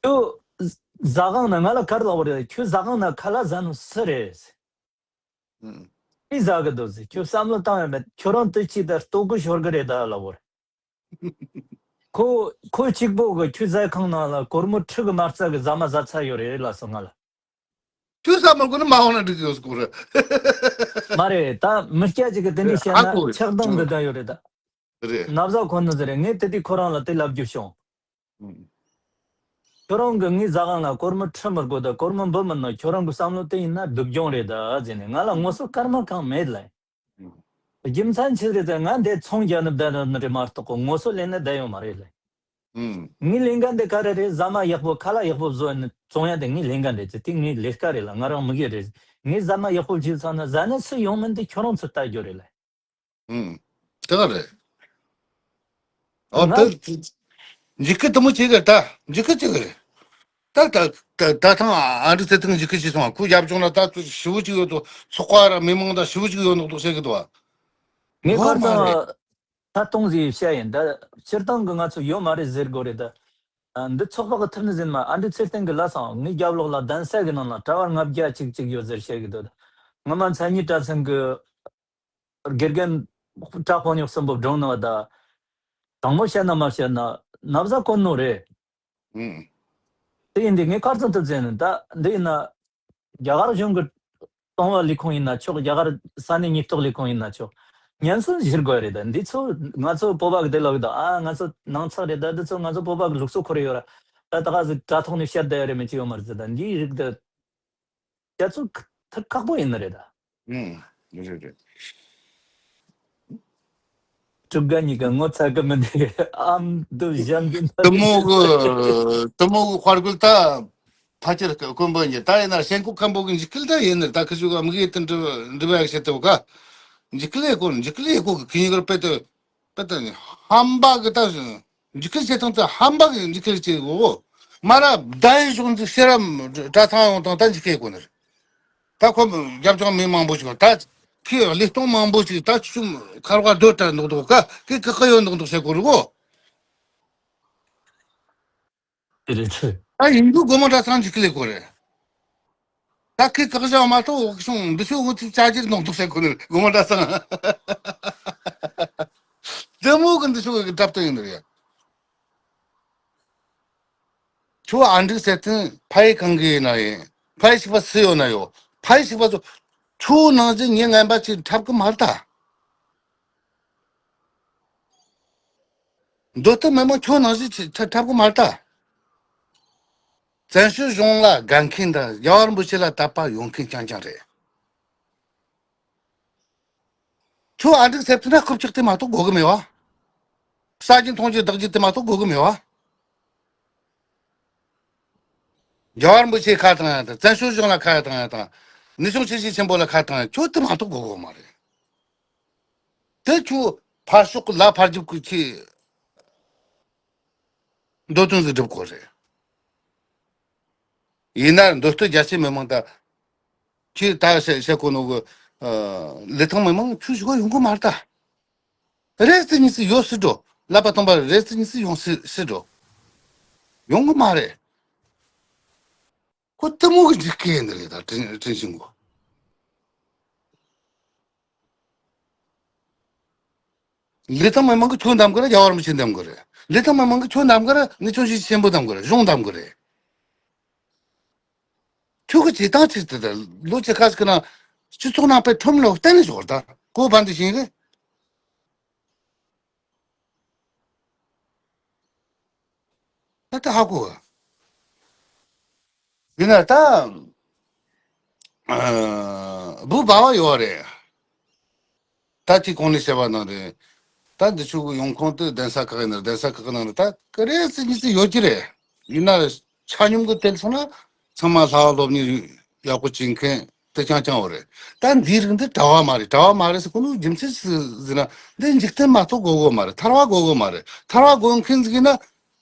ཁྱོད་ཟ་ཁང་ན་ང་ལ་ག་རེ་ལབ་པ་རེད། ཁྱོད་ཟ་ཁང་ན་ཁ་ལག་ཟ་ནོ་སུ་རེད། ཨུམ། ཨི་ཟ་གི་འདུག་ཟེར། ཁྱོད་བསམ་བློ་བཏང་ཡོད་མེད། ཁྱོད་རང་དུས་ཅི་ལྟར་ལྟོ་གོས་ཤོར་གི་རེད་ད་ལབ་པ་རེད། ཁོ་ཁོ་གཅིག་པོ་གི་ཁྱོད་ཟ་ཁང་ནང་ལ་སྒོར་མོ་ཁྲི་གི་མ་རྩ་གི་ཟ་མ་ཟ་ཚར་ཡོད་རེད་ལབ་སོང་ང་ལ། ཁྱོད་ཟ་མ་དགོས་ན་མ་འོང་ན་འགྲིག་གི་ཡོད་སྐོར་རེད། མ་རེད་ད་མི་སྐྱ་ཅིག་གི་དེ་འདྲ་བཤད་ཧ་ན་གོ་རེད། ཆགས་སྡང་འདི་འདྲ་ཡོད་རེད་ད། རེད། ན་བཟའ་གོན་ནི་ཟེར་རེད། ངས་དེ་དུས་ཁོ་རང་ལ་དེ་ལབ་རྒྱུ་བྱུང་། ཨུམ། ཁྱོད་རང་གི་ངའི་ཟ་ཁང་ལ་སྒོར་མོ་ཁྲི་མི་དགོས་ད་སྒོར་མོ་འབུལ་མི་ནོ། ཁྱོད་རང་གི་བསམ་བློ་དེ་ཡིན་ན་སྡུག་གྱོང་རེད་ད་ཟེར་ནས་ང་ལ་ངོ་སོ་སྐར་མ་གང་མེད་ལ། ཨུམ། རྒྱུ་མཚན་ཆི་རེད་ཟེར་ན། ང་འདི་ཚོང་རྒྱག་ནི་བསྡད་ནི་རེད་མ་གཏོགས་གོ་ངོ་སོ་ལེན་ནི་བསྡད་ཡོད་མ་རེད་ལེ། ཨུམ། ངའི་ལས་འགན་འདི་ག་རེ་རེད། ཟ་མ་ཡག་པོ་ཁ་ལག་ཡག་པོ་བཟོ་ནི་བཙོང་ཡ་དེ་ངའི་ལས་འགན་རེད་ཟེར། དེ་ངའི་ལས་ཀ་རེད་ལ། ང་རང་མི་གི་རེད། ངས་ཟ་མ་ཡག་པོ་བྱས་ཚར་ན་ཟ་ནི་སུ་ཡོང་མིན་དེ་ཁྱོད་རང་ཚོས་ལྟ་རྒྱུ་རེད་ལེ། ཨུམ། དེ་ག་རེད། ཨོ་ང་དེ་འཇིགས་སྐུལ་དུ་མོ་བྱེད་གི་ད་འཇིགས་སྐུལ་བྱེད་གི་རེད། ད་ད་ད་ད་ཐང་ཨ་འདྲ་ཚེ་ཐང་ཞིག་གི་ཞིག་སོང་ཁུ་རྒྱབ་ལྗོངས་ལ་ད་ཞི་བོ་ཅིག་ཡོད་དོ། ཚོགས་པ་ར་མི་མང་དང་ཞི་བོ་ཅིག་ཡོད་ནོག་དོག་བཤད་གི་དོ། ངས་ཡོད་ཁར་མ་ཚང་རེད། ད་གཏོང་ཟིག་བཤད་ཡིན། ད་སྤྱིར་བཏང་གི་ང་ཚོ་ཡོད་མ་རེད་ཟེར་དགོས་རེད་ད། ཨ། འདི་ཚོགས་པ་གི་ཐུབ་ནི་ཟིན་མ། ཨ་འདྲ་ཚེ་བརྟན་གི་ལ་སང་ངའི་རྒྱབ་ལོགས་ལ་གདན་ས་གི་ནང་ལ་གྲྭ་བ་ལྔ་བརྒྱ་ཅིག་ཅིག་ཡོད་ཟེར་བཤད་གི་འདུག་ངོ་མ་མཚན་ཉིད་གྲྭ་ཚང་གི་དགེ་རྒན་གྲྭ་དཔོན་ཉོག་གསུམ་པོ་བགྲང་ནི་བ་ད། དྲང་མོ་བཤད་ན་མ་བཤད་ན་ན་བཟའ་དཀོན་ནོ་རེད། ཨུམ། དེ་ཡིན་དུས་ངས་ཁར་ཚང་དུ་བཙལ་ནས་ད་འདི་ཡིན་ན། རྒྱ་གར་གཞུང་གི་གཏོང་བ་ལས་ཁུངས་ཡིན་ན་ཆོག་རྒྱ་གར་ས་གནས་ཉེན་རྟོག་ལས་ཁུངས་ཡིན་ན་ཆོག་ཉེན་སྲུང་བྱེད་དགོས་རེད། ད་འདི་ཚོ་ང་ཚོ་བོད་པ་གི་དེ་ལོག་གི་ད། ཨ། ང་ཚོ་ནང་ཚགས་རེད། ད་འདི་ཚོ་ང་ཚོ་བོད་པ་གི་ལུགས་སྲོལ་ཁོར་ཡོད་ར། ད་ད་ག་ཟིག་དྲ་ཐོག་ནས་བཤད་བསྡད་ཡོད་རེད། མི་ཅི་ཡོད་མ་རེད་ད། འདིའི་རིགས་ད་རྒྱ་ཚོ་ཐུག་ཁག་པོ་ཡིན་ནི་རེད་ད། ཨུམ། རེད་རེད། ཕྲུ་གུ་གཉིས་ཀ་ངོ་ཚ་གི་མི་འདུག་ཨམ་དུ་བཞམ་གི་འདུག་དུ་མོ་གི་དུ་མོ་གི་དཔའ་རྒོད་ད་ཕལ་ཆེར་དཀོན་པོ་ཡིན། ད་ཡིན་ན་ཞེན་ཁོག་མཁན་པོ་གི་འཇིགས་སྐུལ་ད་ཡིན་ནི་ད། ཁི་ཆུ་ག་མི་གི་དུ་འགྲུབ་འགྲུབ་ཡག་བྱེད་ཐུབ་ག་འཇིགས་སྐུལ་ཡེ་གོ་འཇིགས་སྐུལ་ཡེ་གོ་གི་ཁི་ཉི་གར་པེ་ཏི་པེ་ཏི་ཧམ་པ་གི་ད་འཇིགས་སྐུལ་བྱེད་སྟངས་ད་ཧམ་པ་གི་འཇིགས་སྐུལ་བྱེད་གོ་མ་ར། ད་ཡི་གཞུང་འཛུགས་ཤེས་རམ་གྲྭ་ཚང་ཡོང་དང་ད་འཇིགས་སྐུལ་ཡེ་གོ་ནི་རེད། ད་ཁོ་རྒྱབ་ལྗོངས་མི་མང་པོ་ཞིག་ད་ཁོས་ལས་སྟངས་མང་པོ་ཞིག་ད་ཆུ་ཁར་བ་སྡོད་དྲ་འདུག་འདུག་ག་ཁོས་ཁག་ཁག་ཡོད་འདུག་འདུག་བྱེད་དགོས་རེད་གོ། དེ་རེད་ཚེ། ད་ཡིན་དུས་སྒོ་མོ་གྲྭ་ཚང་གཅིག་ལས་དགོས་རེད། ད་ཁོས་ཁག་བཞག་མ་གཏོགས་འོག་གཞུང་འདི་ཚོ་འོ་ཚིག་བཅའ་རྒྱུར་འདུག་འདུག་བྱེད་དགོས་ནི་རེད། སྒོ་མོ་གྲྭ་ཚང་དེ་མོ་གི་འདི་ཚོ་གི་གྲབས་སྟོན་ཡིན་ནི་རེད། ཁྱོད་ཨ་འགྲིག་ཟེར་ཐོན་ཕ་ཡི་གང་གི་ཡིན་ན་ཡིན། ཕ་ཡི་ཞིག་པ་སུ་ཡོད་ན་ཡོད། ཕ་ཡི་ཞིག་པ་ཚོ་ཁྱོད་ནང་བཞིན་ངའི་ངན་པ་ཅིག་འཁྲབ་གི་མ་རེད་ད། མདོ་སྟོད་མི་མང་ཁྱོད་ནང་བཞིན་ཅིག་འཁྲབ་གི་མ་རེད་ད། བཙན་བྱོལ་གཞུང་ལ་དགའ་མཁན་དང་རྒྱལ་བ་རིན་པོ་ཆེ་ལ་དད་པ་ཡོད་མཁན་རྐྱང་རྐྱང་རེད། ཁྱོད་ཨ་འགྲིག་ཟེར་ཐུབ་ན་རྐུབ་ཀྱག་དེ་མ་གཏོགས་དགོས་གི་མེད་བ། ཟ་རྒྱུ་འཐུང་རྒྱུ་བདག་རྒྱུ་དེ་མ་གཏོགས་དགོས་གི་མེད་བ། རྒྱལ་བ་རིན་པོ་ཆེ་ཁ་བཏང་ཡ་དང་བཙན་བྱོལ་གཞུང་ལ་ཁ་བཏང་ཡ་དང་། ནུས་ཤུགས་ཆེ་ཤེས་ཆེན་པོ་ལ་ཁ་བཏང་ཡ་ཁྱོད་དེ་མ་གཏོགས་དགོས་གི་མ་རེད། དེ་ཁྱོད་ཕར་ཕྱོགས་ལ་ཕར་རྒྱབ་ཀྱི་ཁྱི་འདོད་དོན་ཟིག་སྒྲུབ་དགོས་རེད། ཡིན་ན་མདོ་སྟོད་རྒྱ་ཆེ་མི་མང་དང་། ཁྱེད་ད་བཤད་བཤད་གོ་ནོ་གི། ཨ། ལི་ཐང་མི་མང་ཁྱོད་ཞུ་ག་ཡོང་གི་མ་རེད་ད། རེས་ཙི་གཉིས་ཙི་ཡོད་སྲིད་འགྲོ། ལབ་པ་སྟོང་པ་རེས་ཙི་གཉིས་ཙི་ཡོང་སྲིད་སྲིད་འགྲོ། ཡོང་གི་མ་རེད། ཁོ་གཏི་མུག་གི་འཇིགས་སྐད་ཡིན་ནི་རེད་ད། དྲིན་དྲིན་ཤིང་གོ། ལི་ཐང་མི་མང་གི་ཁྱོད་འདམ་གི་རེད། རྒྱལ་བ་རིན་པོ་ཆེ་འདམ་གི་རེད། ལི་ཐང་མི་མང་གི་ཁྱོད་འདམ་གི་རེད། ནི་ཁྱོད་ཞིག་ཆེན་པོ་འདམ་གི་རེད། གཞུང་འདམ་གི་རེད། ཁྱོད་ཀྱི་བྱེད་སྟངས་ཅིག་དེ་ལོ་བཅུ་ཁ་ཅིག་གི་ནང་སྤྱི་ཚོགས་ནང་པའི་ཁྲོམ་ལ་བརྟེན་ནས་ཞོག་ད་གོ་བ་འདི་བཞིན་རེད། ད་ལྟ་ཧ་གོ་གི། ཡིན་ན་ད། ཨ། བུ་བ་བ་ཡོད་རེད། ད་ཅི་གོང་ནས་བཤད་པ་ནང་རེད། ད་འདི་ཆུ་གི་ཡོང་ཁུངས་དེ་གདན་ས་ཁག་ཡིན་ན་གདན་ས་ཁག་ནང་རེད། ད་ཀི་རེ་སི་གཉིས་སི་ཡོད་ཀྱི་རེད། ཡིན་ན་ཆ་སྙོམས་གི་དེ་སོང་ན་ཚང་མ་ལྷ་བ་སློབ་གཉེར་ཡག་པོ་བྱེད་མཁན་དེ་རྐྱང་རྐྱང་བ་རེད། ད་འདིའི་རིགས་འདི་གྲྭ་བ་མ་རེད། གྲྭ་བ་མ་རེད་ཟེར་གོ་ནོ་རྒྱུ་མཚན་ཅི་ཟེར་ན་འདི་འཇིག་རྟེན་མ་གཏོགས་དགོས་གོ་མ་རེད། ཐར་བ་དགོས་གོ་མ་རེད། ཐར་བ་དགོས་མཁན་ཟིག་ཡིན་ན།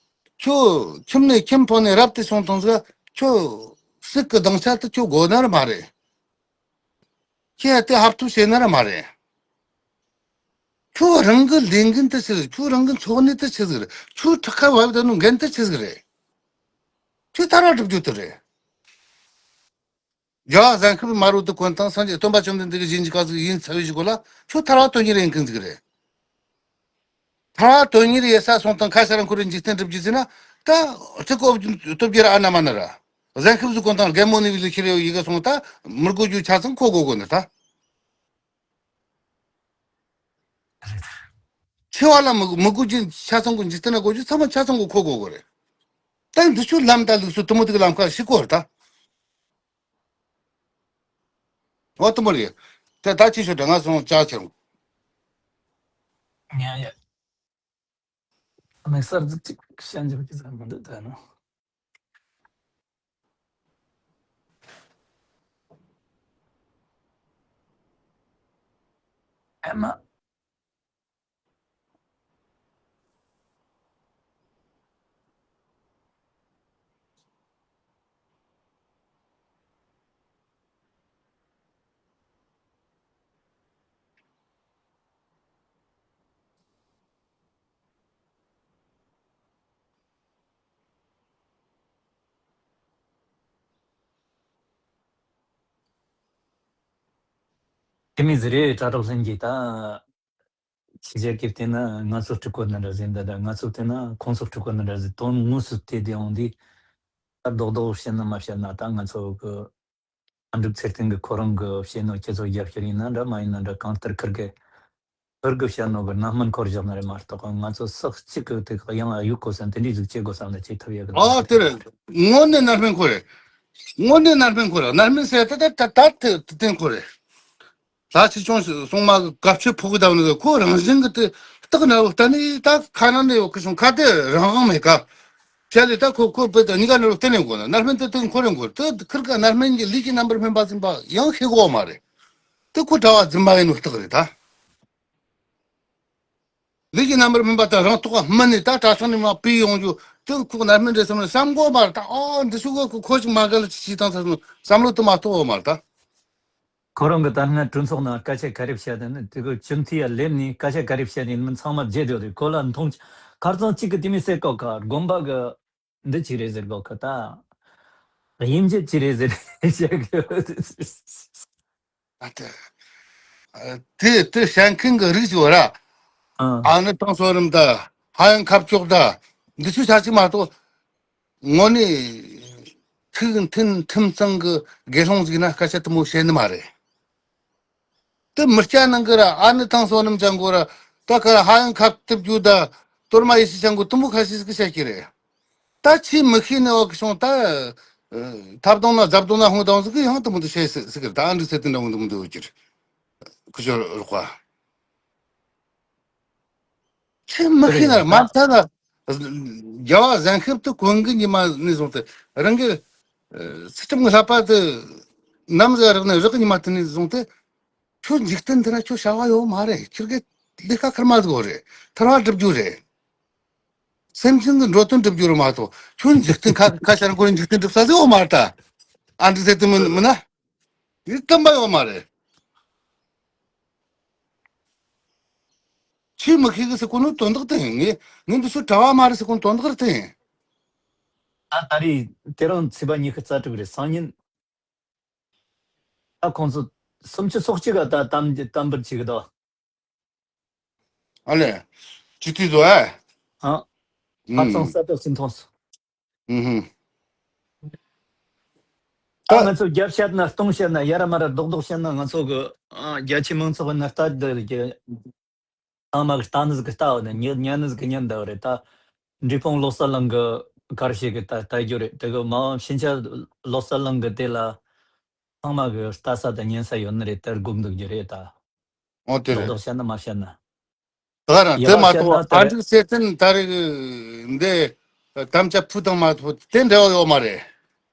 ཁྱོད་ཁྱིམ་ནས་ཁྱིམ་ཕོ་ནས་རབ་ཏུ་བྱུང་དང་ཟིག་ཁྱོད་སྲིད་ཀྱི་སྡིངས་ཆ་དེ་ཁྱོད་དགོས་ནི་ར་མ་རེད། ཁྱེད་དེ་ཧབ་ཐུབ་བྱེད་ནི་ར་མ་རེད། ཁྱོད་རང་གི་ལས་འགན་དེ་ཆི་ཟིག་ཁྱོད་རང་གི་འཚོ་གནས་དེ་ཆི་ཟིག་རེད། ཁྱོད་ཁྲག་ཁ་བབས་དེ་ནོ་འགན་དེ་ཆི་ཟིག་རེད། ཁྱོད་ཐར་བ་སྒྲུབ་རྒྱུ་དེ་རེད། རྒྱལ་བ་གཟན་ཤམ་མ་རུ་དུ་གོན་དང་སངས་རྒྱས་སྟོན་པ་བཅོམ་ལྡན་འདས་ཀྱི་རྗེས་འཇུག་པ་ཟིག་ཡིན་ཚར་བའི་གཞུག་གུ་ལ་ཁྱོད་ཐར་བ་དོན་གཉེར་ཡིན་མཁན་ཟིག་རེད། ཐར་བ་དོན་གཉེར་ཡེ་ས་སོང་དང་ཁ་ཤ་རང་ཁོ་རེ་འཇིག་རྟེན་སྒྲུབ་རྒྱུ་ཟེར་ན་ད་ཅི་གོ་སྟོབས་རྒྱལ་ཨ་ན་མ་ན་ར། གཟན་ཤམ་ཟིག་གོན་དང་རྒན་མོ་ནི་བི་ལི་ཁྱེར་ཡོད་ཡི་གེ་སོང་ད་མི་དགོས་རྒྱུ་ཆ་ཚང་ཁོ་དགོས་དགོས་ནི་ད། ཆེ་བ་ལ་མི་མི་དགོས་རྒྱུ་ཆ་ཚང་གོ་འཇིག་རྟེན་ན་དགོས་རྒྱུ་ཚང་མ་ཆ་ཚང་གོ་ཁོ་དགོས་དགོས་རེད། ད་འདི་ཆུ་ལམ་ད་ལུགས་སུ་དུ་མོ་དུ་གི་ལམ་ཁ་ཤི་གོ་ར་ད། འོ་དུ་མོ་རེད། དེ་ད་ཅི་ཤོད་དྲ་ང་སོང་ཅག་ཁྱེར་འོང་། ཡ་ཡ། དམིགས་བསལ་ཅིག་བཤད་རྒྱུ་ཅི་ཟེར་མི་འདུག་ད་ནི། ཨེ་མ། དེ་མིན་ཟེར་རེད། དྲ་གྲོགས་ལྷན་རྒྱས། ད་ཕྱི་རྒྱལ་གྱིས་བལྟས་ན་ང་ཚོ་སྤྲུལ་སྐུ་འདི་འདྲ་ཟིག་འདི་འདྲ། ང་ཚོ་བལྟས་ན་ཁོང་ཚོ་སྤྲུལ་སྐུ་འདི་འདྲ་ཟིག་དོན་དངོས་སུ་དེ་དེ་ཡོང་དུས། ད་རྡོག་རྡོག་བཤད་ན་མ་བཤད་ན། ད་ང་ཚོ་གི་ཨ་འབྲུག་ཚེ་བརྟན་གྱི་ཁོ་རང་གི་བཤད་ནོ་ཁྱེད་ཚོ་རྒྱབ་སྐྱོར་ཡིན་ན་འདྲ་མ་ཡིན་ན་འདྲ། གང་ལྟར་ཁིར་གི་ཁིར་གི་བཤད་ནོ་གི་རྣམ་སྨིན་འཁོར་བཞག་ན་རེད་མ་གཏོགས། ང་ཚོ་སུ་གཅིག་གི་དེ་ཡང་གཡུག་དགོས་བསམ། དེ་འདྲའི་ཟིག་བྱེད་དགོས་བསམ་ན་བྱེད་ཐུབ་ཡ་གི་ཨ་མ་དེ་རེད། རེད། དངོས་གནས་རྣམ་སྨིན་འཁོར་རེད། དངོས་གནས་རྣམ་སྨིན་འཁོར་རེད། རྣམ་སྨིན་ཟེར་ད་ད་ད་དེ་དེ་འཁོར་རེད། ལྷ་ཆོས་སྐྱོང་སྲུང་མ་གི་བཀའ་ཆོས་ཕོག་གི་བསྡད་ནི་གི་ཁོ་རང་བཞིན་གི་དེ་རྟགས་ན་བོ་ད་ནི་ད་ཁ་ནང་ནས་ཡོད་གི་བྱུང་། ཁ་དེ་རང་དབང་མེད་ཀ། བྱས་ལས་ད་ཁོ་ཁོ་བོད་དང་གཉིས་ཀ་ནི་བསྟན་ནས་དགོས་ན། རྣམ་སྨིན་དེ་དེ་འཁོར་རེ་འཁོར་དེ་ཁིར་ཀ་རྣམ་སྨིན་གྱི་ལུས་ཀྱི་རྣམ་པར་སྨིན་པ་ཟིན་པ་ཡང་ཤེས་གོ་མ་རེད། དེ་ཁོ་གྲྭ་བ་རྫུན་མ་ཡིན་ནོ་རྟགས་རེད་ད། ལུས་ཀྱི་རྣམ་པར་སྨིན་པ་དང་རང་རྟོགས་པ་སྨིན་ནས་ད་གྲྭ་ཚང་ནས་མ་པི་ཡོང་རྒྱུ་དེ་ཁོ་རྣམ་སྨིན་རེད་བསམ་ནས་བསམ་གོ་མ་རེད་ད། ཨོ་འདི་ཚོ་གི་ཁོ་ཁོ་ཅིག་མ་ག་ལ་ཅིག་བྱས་བཏང་ས་བསམ་བློ་དེ་མ་གཏོགས་གོ་མ་རེད་ད། ཁོ་རང་གི་ད་སྔ་གྲོས་ཚོགས་ནང་སྐད་ཆ་ག་རེ་བཤད་དེ་ནི། དེ་གི་ཅུན་ཐི་ཡ་སླེབས་ནས་སྐད་ཆ་ག་རེ་བཤད་དེ་མིན་ཚང་མ་བརྗེད་འགྲོ་དུས། ཁོ་ལ་མཐོང་ཆ་ཁར་ཚང་གཅིག་གི་དེ་མི་སེ་ཀོ་ཀ་དགོན་པ་གི་འདི་ཅི་རེད་ཟེར་གོ་ཁ། ད་དབྱིན་ཇི་ཅི་རེད་ཟེར་བཤད་གི་ཡོད། ཨ་དེ་ཨ་དེ་དེ་བཤད་མཁན་གི་རིགས་ཅིག་ཡོད་ར། ཨ་ཨ་ནི་ཐང་སོ་རིམ་ད་ཧ་ཡང་ཁ་ཕྱོགས་ད་འདི་ཚོ་ཆ་གཅིག་མ་གཏོགས། དངོས་གནས་ཐུགས་མཐུན་ཁྲིམས་གཙང་གི་དགེ་སློང་ཟིག་ན་སྐད་ཆ་དེ་མོ་བཤད་ནི་མ་རེད། དེ་མི་སྐྱ་ནང་གི་ར་ཨ་ནི་ཐང་སོ་ནམ་ཅང་གོ་ར་ད་ག་ར་ཧ་ཡང་ཁ་གཏུབ་རྒྱུ་ད་གཏོར་མ་ཡེ་ཤེས་ཅང་གོ་དུམ་བུ་ཁ་ཤས་ཟིག་བཤད་ཀྱི་རེད། ད་ཆི་མི་ཤེས་ནི་བ་གི་སོང་ད། ཐབ་དང་ན་རྫབ་དང་ན་ཧོང་དང་ཟིག་གི་ཡང་དུ་མོ་དུ་བཤད་ཟིག་གི་ད་ཨ་འདྲི་ཚེ་དེ་འདྲ་འོང་དུ་མོ་དུ་འོ་ཀྱི་རེད། ཁུ་ཤོ་རོགས་པ། ཁྱེད་མི་ཤེས་ན་མ་ད་ན་རྒྱལ་བ་གཟན་ཤམ་དུ་གོན་གི་ཉི་མ་ནས་བཟུང་སྟེ་རང་གི་ཚེ་ཁྲིམས་ཀྱི་བསླབ་པ་དེ་ནམ་ཟིག་རག་ནས་རག་གི་ཉི་མ་དེ་ནས་བཟུང་སྟེ་ཁྱོད་འཇིག་རྟེན་འདི་ན་ཁྱོད་བྱ་བ་ཡོད་མ་རེད། ཁྱོད་གི་ལས་ཀ་ཁར་མ་ཟིག་ཡོད་རེད། ཐར་བ་སྒྲུབ་རྒྱུ་རེད། སེམས་ཅན་གྱི་འགྲོ་དོན་སྒྲུབ་རྒྱུ་རེད་མ་གཏོགས་ཁྱོད་འཇིག་རྟེན་ཁ་ཁ་ཤར་འཁོར་འཇིག་རྟེན་སྒྲུབ་ས་ཟིག་ཡོད་མ་རེད་ད། ཨ་འདྲི་ཟེར་དུ་མིན་མིན་ན་ཡིད་དམ་པ་ཡོད་མ་རེད། ཆོས་མི་ཤེས་གི་ཟེར་གོ་ནོ་དོན་དག་དེ་ཡིན། ངས་ངས་འདི་ཚོ་གྲྭ་བ་མ་རེད་ཟེར་གོ་ནོ་དོན་དག་རེད་དེ་ཡིན། ད་ད་རེས་དེ་རིང་ཚེས་པ་ཉི་ཤུ་རྩ་དྲུག་རེད། སང་ཉིན་ད་ཁོང་ཚོ་སུམ་ཅུ་སོ་གཅིག་ག་ད་དམ་དམ་འབུལ་བྱེད་གི་འདུག་ཨ་ལས། ཅི་ཏི་ཟོ་ཨ། ཨ། ཧ་ཙང་ས་ཏོག་སིན་ཐོང་སོ། ཨུ་ཧུ། ད་ང་ཚོ་རྒྱབ་བཤད་ན་སྟོང་བཤད་ན་ཡ་ར་མ་ར་རྡོག་རྡོག་བཤད་ན་ང་ཚོ་གི་ཨ་རྒྱ་ཆེ་མང་ཚོགས་ནི་ལྟ་འདི་རེད་ཀྱི། ཚང་མ་གི་ལྟ་ནི་ཟིག་གི་ལྟ་བ་ནི་ཉན་ཉན་ནི་ཟིག་གི་ཉན་འདི་བ་རེད་ད། འབྲས་སྤུངས་བློ་གསལ་གླིང་གི་གར་ཞིག་གི་ལྟ་ལྟ་རྒྱུ་རེད། དེ་གི་མ་འོངས་ཕྱིན་ཆད་བློ་གསལ་གླིང་གི་དེ་ལ་ཚང་མ་གི་ལྟ་ས་དང་ཉན་ས་ཡོད་ནི་རེད། དེར་སྒུག་འདུག་རྒྱུ་རེད་ད། ཨོ་དེ་རེད། རྡོག་རྡོག་བཤད་ན་མ་བཤད་ན། ད་ག་རང་ཡ་དེ་མ་བཤད་ན་གཏོགས་ད་ཨ་རེད། འབྲུག་གསེར་བཙན་ད་རེས་འདི་དམ་བཅའ་ཕུལ་དང་མ་ཕུལ་དེ་འབྲེལ་བ་ཡོད་མ་རེད།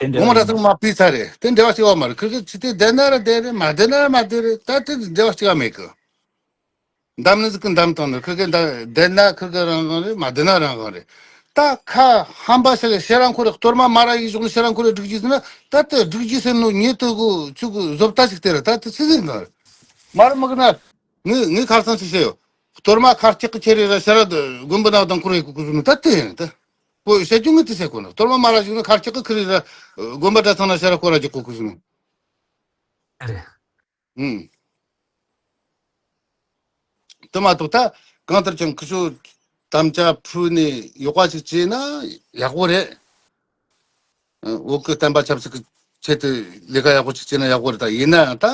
དེ་འབྲེལ་བ་ཡོད་མ་རེད། ངོ་མ་ར་ཚང་མ་ཕུལ་ཚར་རེད། དེ་འབྲེལ་བ་ཞིག་ཡོད་མ་རེད། ཁི་ཁི་ཆི་དེ་བསྡད་ན་ར་བསྡད་རེད། མ་བསྡད་ན་ར་མ་བསྡད་རེད། ད་དེ་འབྲེལ་བ་ཞིག་ཡ་མེད་གི། འདམ་ནི་ཟིག་གི་འདམ་བཏང་ནི་ཁི་ཁི་ད་བསྡད་ན་ཁི་ཁི་རང་གང་རེད། མ་བསྡད་ན་རང་གང་རེད། ད་ཁ་ཧམ་པ་ཤ་ལས་ཤེ་རང་ཁོ་རེ་གཏོར་མ་མ་ར་ཡིག་ཞོག་ནི་ཤེ་རང་ཁོ་རེ་སྒྲིག་རྒྱུ་ཟེར་ན་ད་དེ་སྒྲིག་རྒྱུ་ཟེར་ནོ་ཉེ་དུ་གོ་ཆུ་གོ་བཟོ་ལྟ་ཞིག་དེ་རེད། ད་དེ་ཆི་ཟིག་གི་མ་ར་མི་གི་ན། ངས་ངས་ཁ་སང་ཅི་བཤད་ཡོད། གཏོར་མ་ཁ་ལྕགས་ཀྱི་ཁྱེར་རེ་ར་ཤ་ར་དགོན་པ་ནང་དང་ཁོ་རེ་གོ་གོ་ཟུ་ནི་ད་དེ་ཡིན་ད། ཁོ་བཤད་རྒྱུ་ངས་དེ་བཤད་གོ་ནི། གཏོར་མ་མ་ར་ཞིག་ནི་ཁ་ལྕགས་ཀྱི་ཁྱེར་རེ་ར་དགོན་པ་གྲྭ་ཚང་ན་ཤ་ར་ཁོ་ར་རྒྱག་གོ་གོ་ཟུ་ནི། ཨ་རེད། ཨུམ། དེ་མ་གཏོགས་ད་གང་ལྟར་ཀྱང་ཁི་ཆོ་དམ་བཅའ་ཕུལ་ནས་ཡག་པ་ཞིག་བྱས་ན་ཡག་པོ་རེད། ཨ། བོད་ཀྱི་བསྟན་པ་ཆབ་སྲིད་ཀྱི་ཆེད་དུ་ལས་ཀ་ཡག་པོ་ཞིག་བྱས་ན་ཡག་པོ་རེད། ད་ཡིན་ན་ཡང་ད་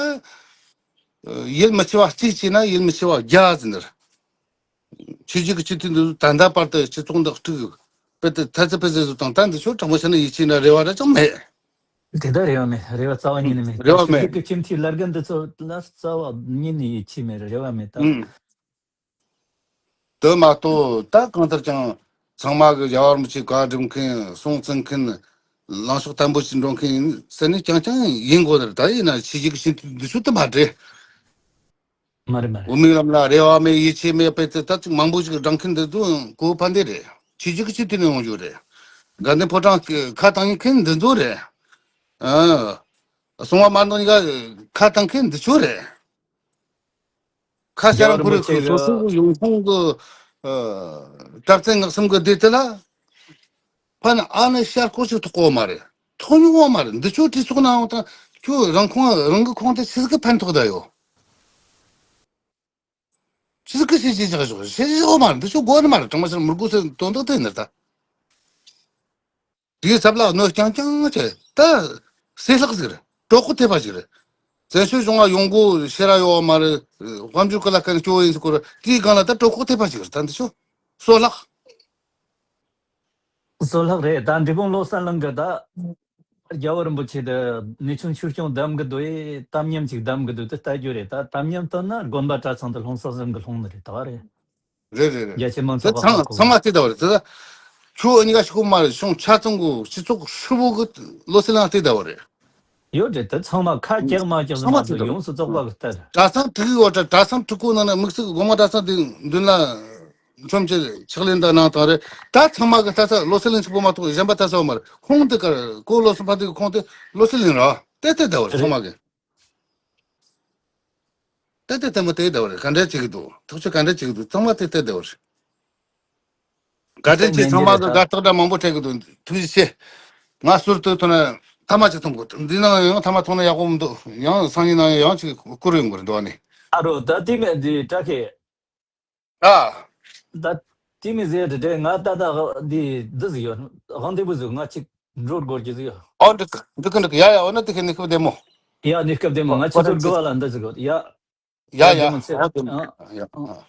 ཡིད་མི་ཆེས་པ་གཅིག་བྱས་ན་ཡིད་མི་ཆེས་པ་བརྒྱ་ཟིན་ནི་རེད། ཆོས་བརྒྱུད་ཀྱི་སྤྱི་འཐུས་འདི་ཚོ་ད་ལྟ་བར་དུ་སྤྱི་ཚོགས་འདི་དཀྲུགས། དཔེ་དེ་ཐ་ཚི་ཕི་ཟེ་བཟོ་དང་ད་འདི་ཚོ་དྲང་པོ་བཤད་ན་ཡིད་ཆེས་ན་རེ་བ་ར་ཅང་མེད། དེ་ད་རེ་བ་མེད། རེ་བ་རྩ་བ་ཉིད་ནས་མེད། རེ་བ་ད་ཆོས་མེད། བརྒྱུད་ཀྱི་སྤྱི་འཐུས་ལར་གན་འདི་ཚོ་ལ་རྩ་བ་ཉིད་ནས་ཡིད་ཆེས་མེད། རེ་བ་མེད་ད། ཨུམ། དེ་མ་གཏོགས་ད་གང་ལྟར་ཀྱང་ཚང་མ་གི་རྒྱལ་བ་རིན་པོ་ཆེ་བཀའ་སྒྲུབ་མཁན། གསུང་བརྩི་མཁན། ལངས་ཕྱོགས་བརྟན་པོ་ཞིག་འགྲོ་མཁན་ཟེར་ནས་རྐྱང་རྐྱང་ཡིན་དགོས་ནི་རེད། ད་ཡིན་ན་ཆོས་བརྒྱུད་ཀྱི་སྤྱི་འཐུས་འདི་ཚོ་དེ་མ་རེད། མ་རེད་མ་རེད། དབུ་མའི་ལམ་ལ་རེ་བ་མེད་ཡིད་ཆེས་མེད་པའི་ཚེ་ད་ཅིག་མང་པོ་ཞིག་བགྲང་མཁན་འདི་ཚོ་གོ་ཕན་བདེ་རེད། ཆོས་བརྒྱུད་ཀྱི་སྤྱི་འཐུས་ནས་ཡོང་རྒྱུ་རེད། དགའ་ལྡན་ཕོ་བྲང་གི་ཁ་བཏང་མཁན་འདི་ཚོ་རེད། ཨ། གསང་བ་དམར་ནག་གཉིས་ཀ་ཁ་བཏང་མཁན་འདི་ཚོ་རེད། ཁ་ཤས་རྒྱལ་བ་རིན་པོ་ཆེ་རང་ཁོ་རེ་གི་སོ་སོའི་ཡོང་ཁུངས་ཀྱི་ཨ་གྲྭ་བཙུན་ངག་གསུམ་གྱི་སྡེ་དེ་ལ་ཕན་ཨ་ནི་ཤར་སྐོར་ཞིག་ཐོགས་གོ་མ་རེད། ཐོགས་མྱོང་བ་མ་རེད། འདི་ཆོ་གྲོས་ཚོགས་ནང་ཡང་དང་ཁྱོད་རང་ཁོང་རང་གི་ཁོང་དེ་ཆི་ཟིག་གི་ཕན་ཐོགས་ད་ཡོད། ཆི་ཟིག་གི་ཤེས་བྱེད་བཞག་ཞོག་ཤེས་བྱེད་ཡོད་མ་རེད། འདི་ཆོ་དགོས་ནི་མ་རེད། དྲང་མ་ཤར་མི་དགོས་ཟེར་དོན་དག་དེ་ནི་ད། དེའི་ཚབ་ལ་གནོད་རྐྱང་རྐྱང་བྱས། ད་སེ་ལྷག་ཟིག་རེད། གྲོད་ཁོག་ཐེབས་པ་ཞིག་རེད། བཙན་བྱོལ་གཞུང་ང་ཡོང་སྒོ་ཤེས་ར་ཡོད་མ་རེད། དཔལ་འབྱོར་གི་ལ་ཁ་ནས་སྐྱོ་བོ་ཡིན་ཟེར་གོ་ར། དེའི་སྒང་ལ་ད་གྲོད་ཁོག་ཐེབས་པ་ཞིག་རེད། ད་འདི་ཆོ་སོ་ལྷག་སོ་ལྷག་རེད། ད་འབྲས་སྤུངས་བློ་གསལ་གླིང་གི་ད་རྒྱལ་བ་རིན་པོ་ཆེ་དེ་གནས་ཆུང་ཆོས་སྐྱོང་བདམས་གི་འདུག་ཡེ། དམ་ཉམས་ཅིག་བདམས་གི་འདུག་དེ་ལྟ་རྒྱུ་རེད། ད་དམ་ཉམས་བཏོན་ན་དགོན་པ་གྲྭ་ཚང་དེ་ལྷུང་ས་ཟིན་གི་ལྷུང་ནི་རེད། ད་རེད། རེད་རེད་རེད། རྒྱ་ཆེ་མང་དེ་ཚོགས་ཚང་ཁག་ཚང་མ་དེ་ལྟ་བ་རེད། དེ་ད་ཁྱོད་གཉིས་ཀ་ཤི་ཁུག་མ་རེད། གཞུང་ཆ་ཚང་གི་སྤྱི་ཚོགས་ཧྲིལ་བོ་གི་བློ་སེ་ལང་དེ་ལྟ་བ་རེད། ཡོད་རེད། དེ་ཚང་མ་ཁ་རྒྱག་མ་རྒྱག་ཚང་མ་མ་དེ་ལྟ་གཏོགས་བ་ཡོངས་སུ་རྫོགས་པ་གི་ལྟར། གྲྭ་ཚང་དྲུག་གི་འོག་གྲྭ་གྲྭ་ཚང་དྲུག་གོ་ནང་ན་དམིགས་བསལ་གི་དགོན་པ་གྲྭ་ཚང་དེ་མདུན་ལ་ཁྲོམ་གྱི་ཕྱག་ལེན་དང་གནང་དང་རེད། ད་ཚང་མ་གི་ལྟ་ས་བློ་སེ་ལང་གཅིག་པོ་མ་གཏོགས་གཞན་པ་ལྟ་ས་ཡོད་མ་རེད། ཁོང་དེ་གར་གོ་བློ་སེ་ཕ་དེ་གི་ཁོང་དེ་བློ་སེ་ལང་ར་དེ་དེ་ལྟ་བ་རེད། ཚང་མ་གི། ཏེ་ཏེ་ཏེ་མོ་ཏེ་ད་བར་ག་འདྲ་བྱེད་ཀྱི་འདུག་ཐག་གཅོད་ག་འདྲ་བྱེད་ཀྱི་འདུག་ཚང་མ་ཏེ་ཏེ་ད་བར། ག་འདྲ་བྱེད་ཚང་མ་གི་དགའ་རྟགས་འདྲ་མང་པོ་སྤྲད་ཀྱི་འདུག་ཐུགས་རྗེ་ཆེ། ང་ཟུར་དུ་ཐོན་ན་ཐ་མ་ཅིག་མཐོང་གི་འདུག་འདི་ནང་ཡང་ཐ་མ་མཐོང་ན་ཡག་པོ་མི་འདུག་ཡང་སང་ཉིན་ནང་ཡང་ཅིག་བསྐུར་ཡོང་གི་རེད་འདུག་ཨ་ནི། ཨ་རོ་ད་དེ་མེད་འདི་བཀྲ་ཤིས། ཨ། ད་དེ་མི་ཟེར་དེ་དེ་ང་ད་ད་འདི་འདི་ཟིག་ཡོད། དབང་འདི་བུ་ཟིག་ང་ཅིག་འགྲོ་དགོས་ཀྱི་ཟིག་ཡོད། ཨོ་འགྲིག་འགྲིག་གི་འགྲིག་ཡ་ཡ། འོ་ན་དེ་ཁེ་ནི་སྐབས་བདེ་མོ། ཡ་ནི་སྐབས་བདེ་མོ། ང་ཅི་ཚོད་དགོས་བ་ལ་འདི་ཟིག་ཡོད། ཡ། ཡ་ཡ། བདེ་མོ་ཟེར། ཨོ་དེ་མོ། ཨ། ཡ། ཨ།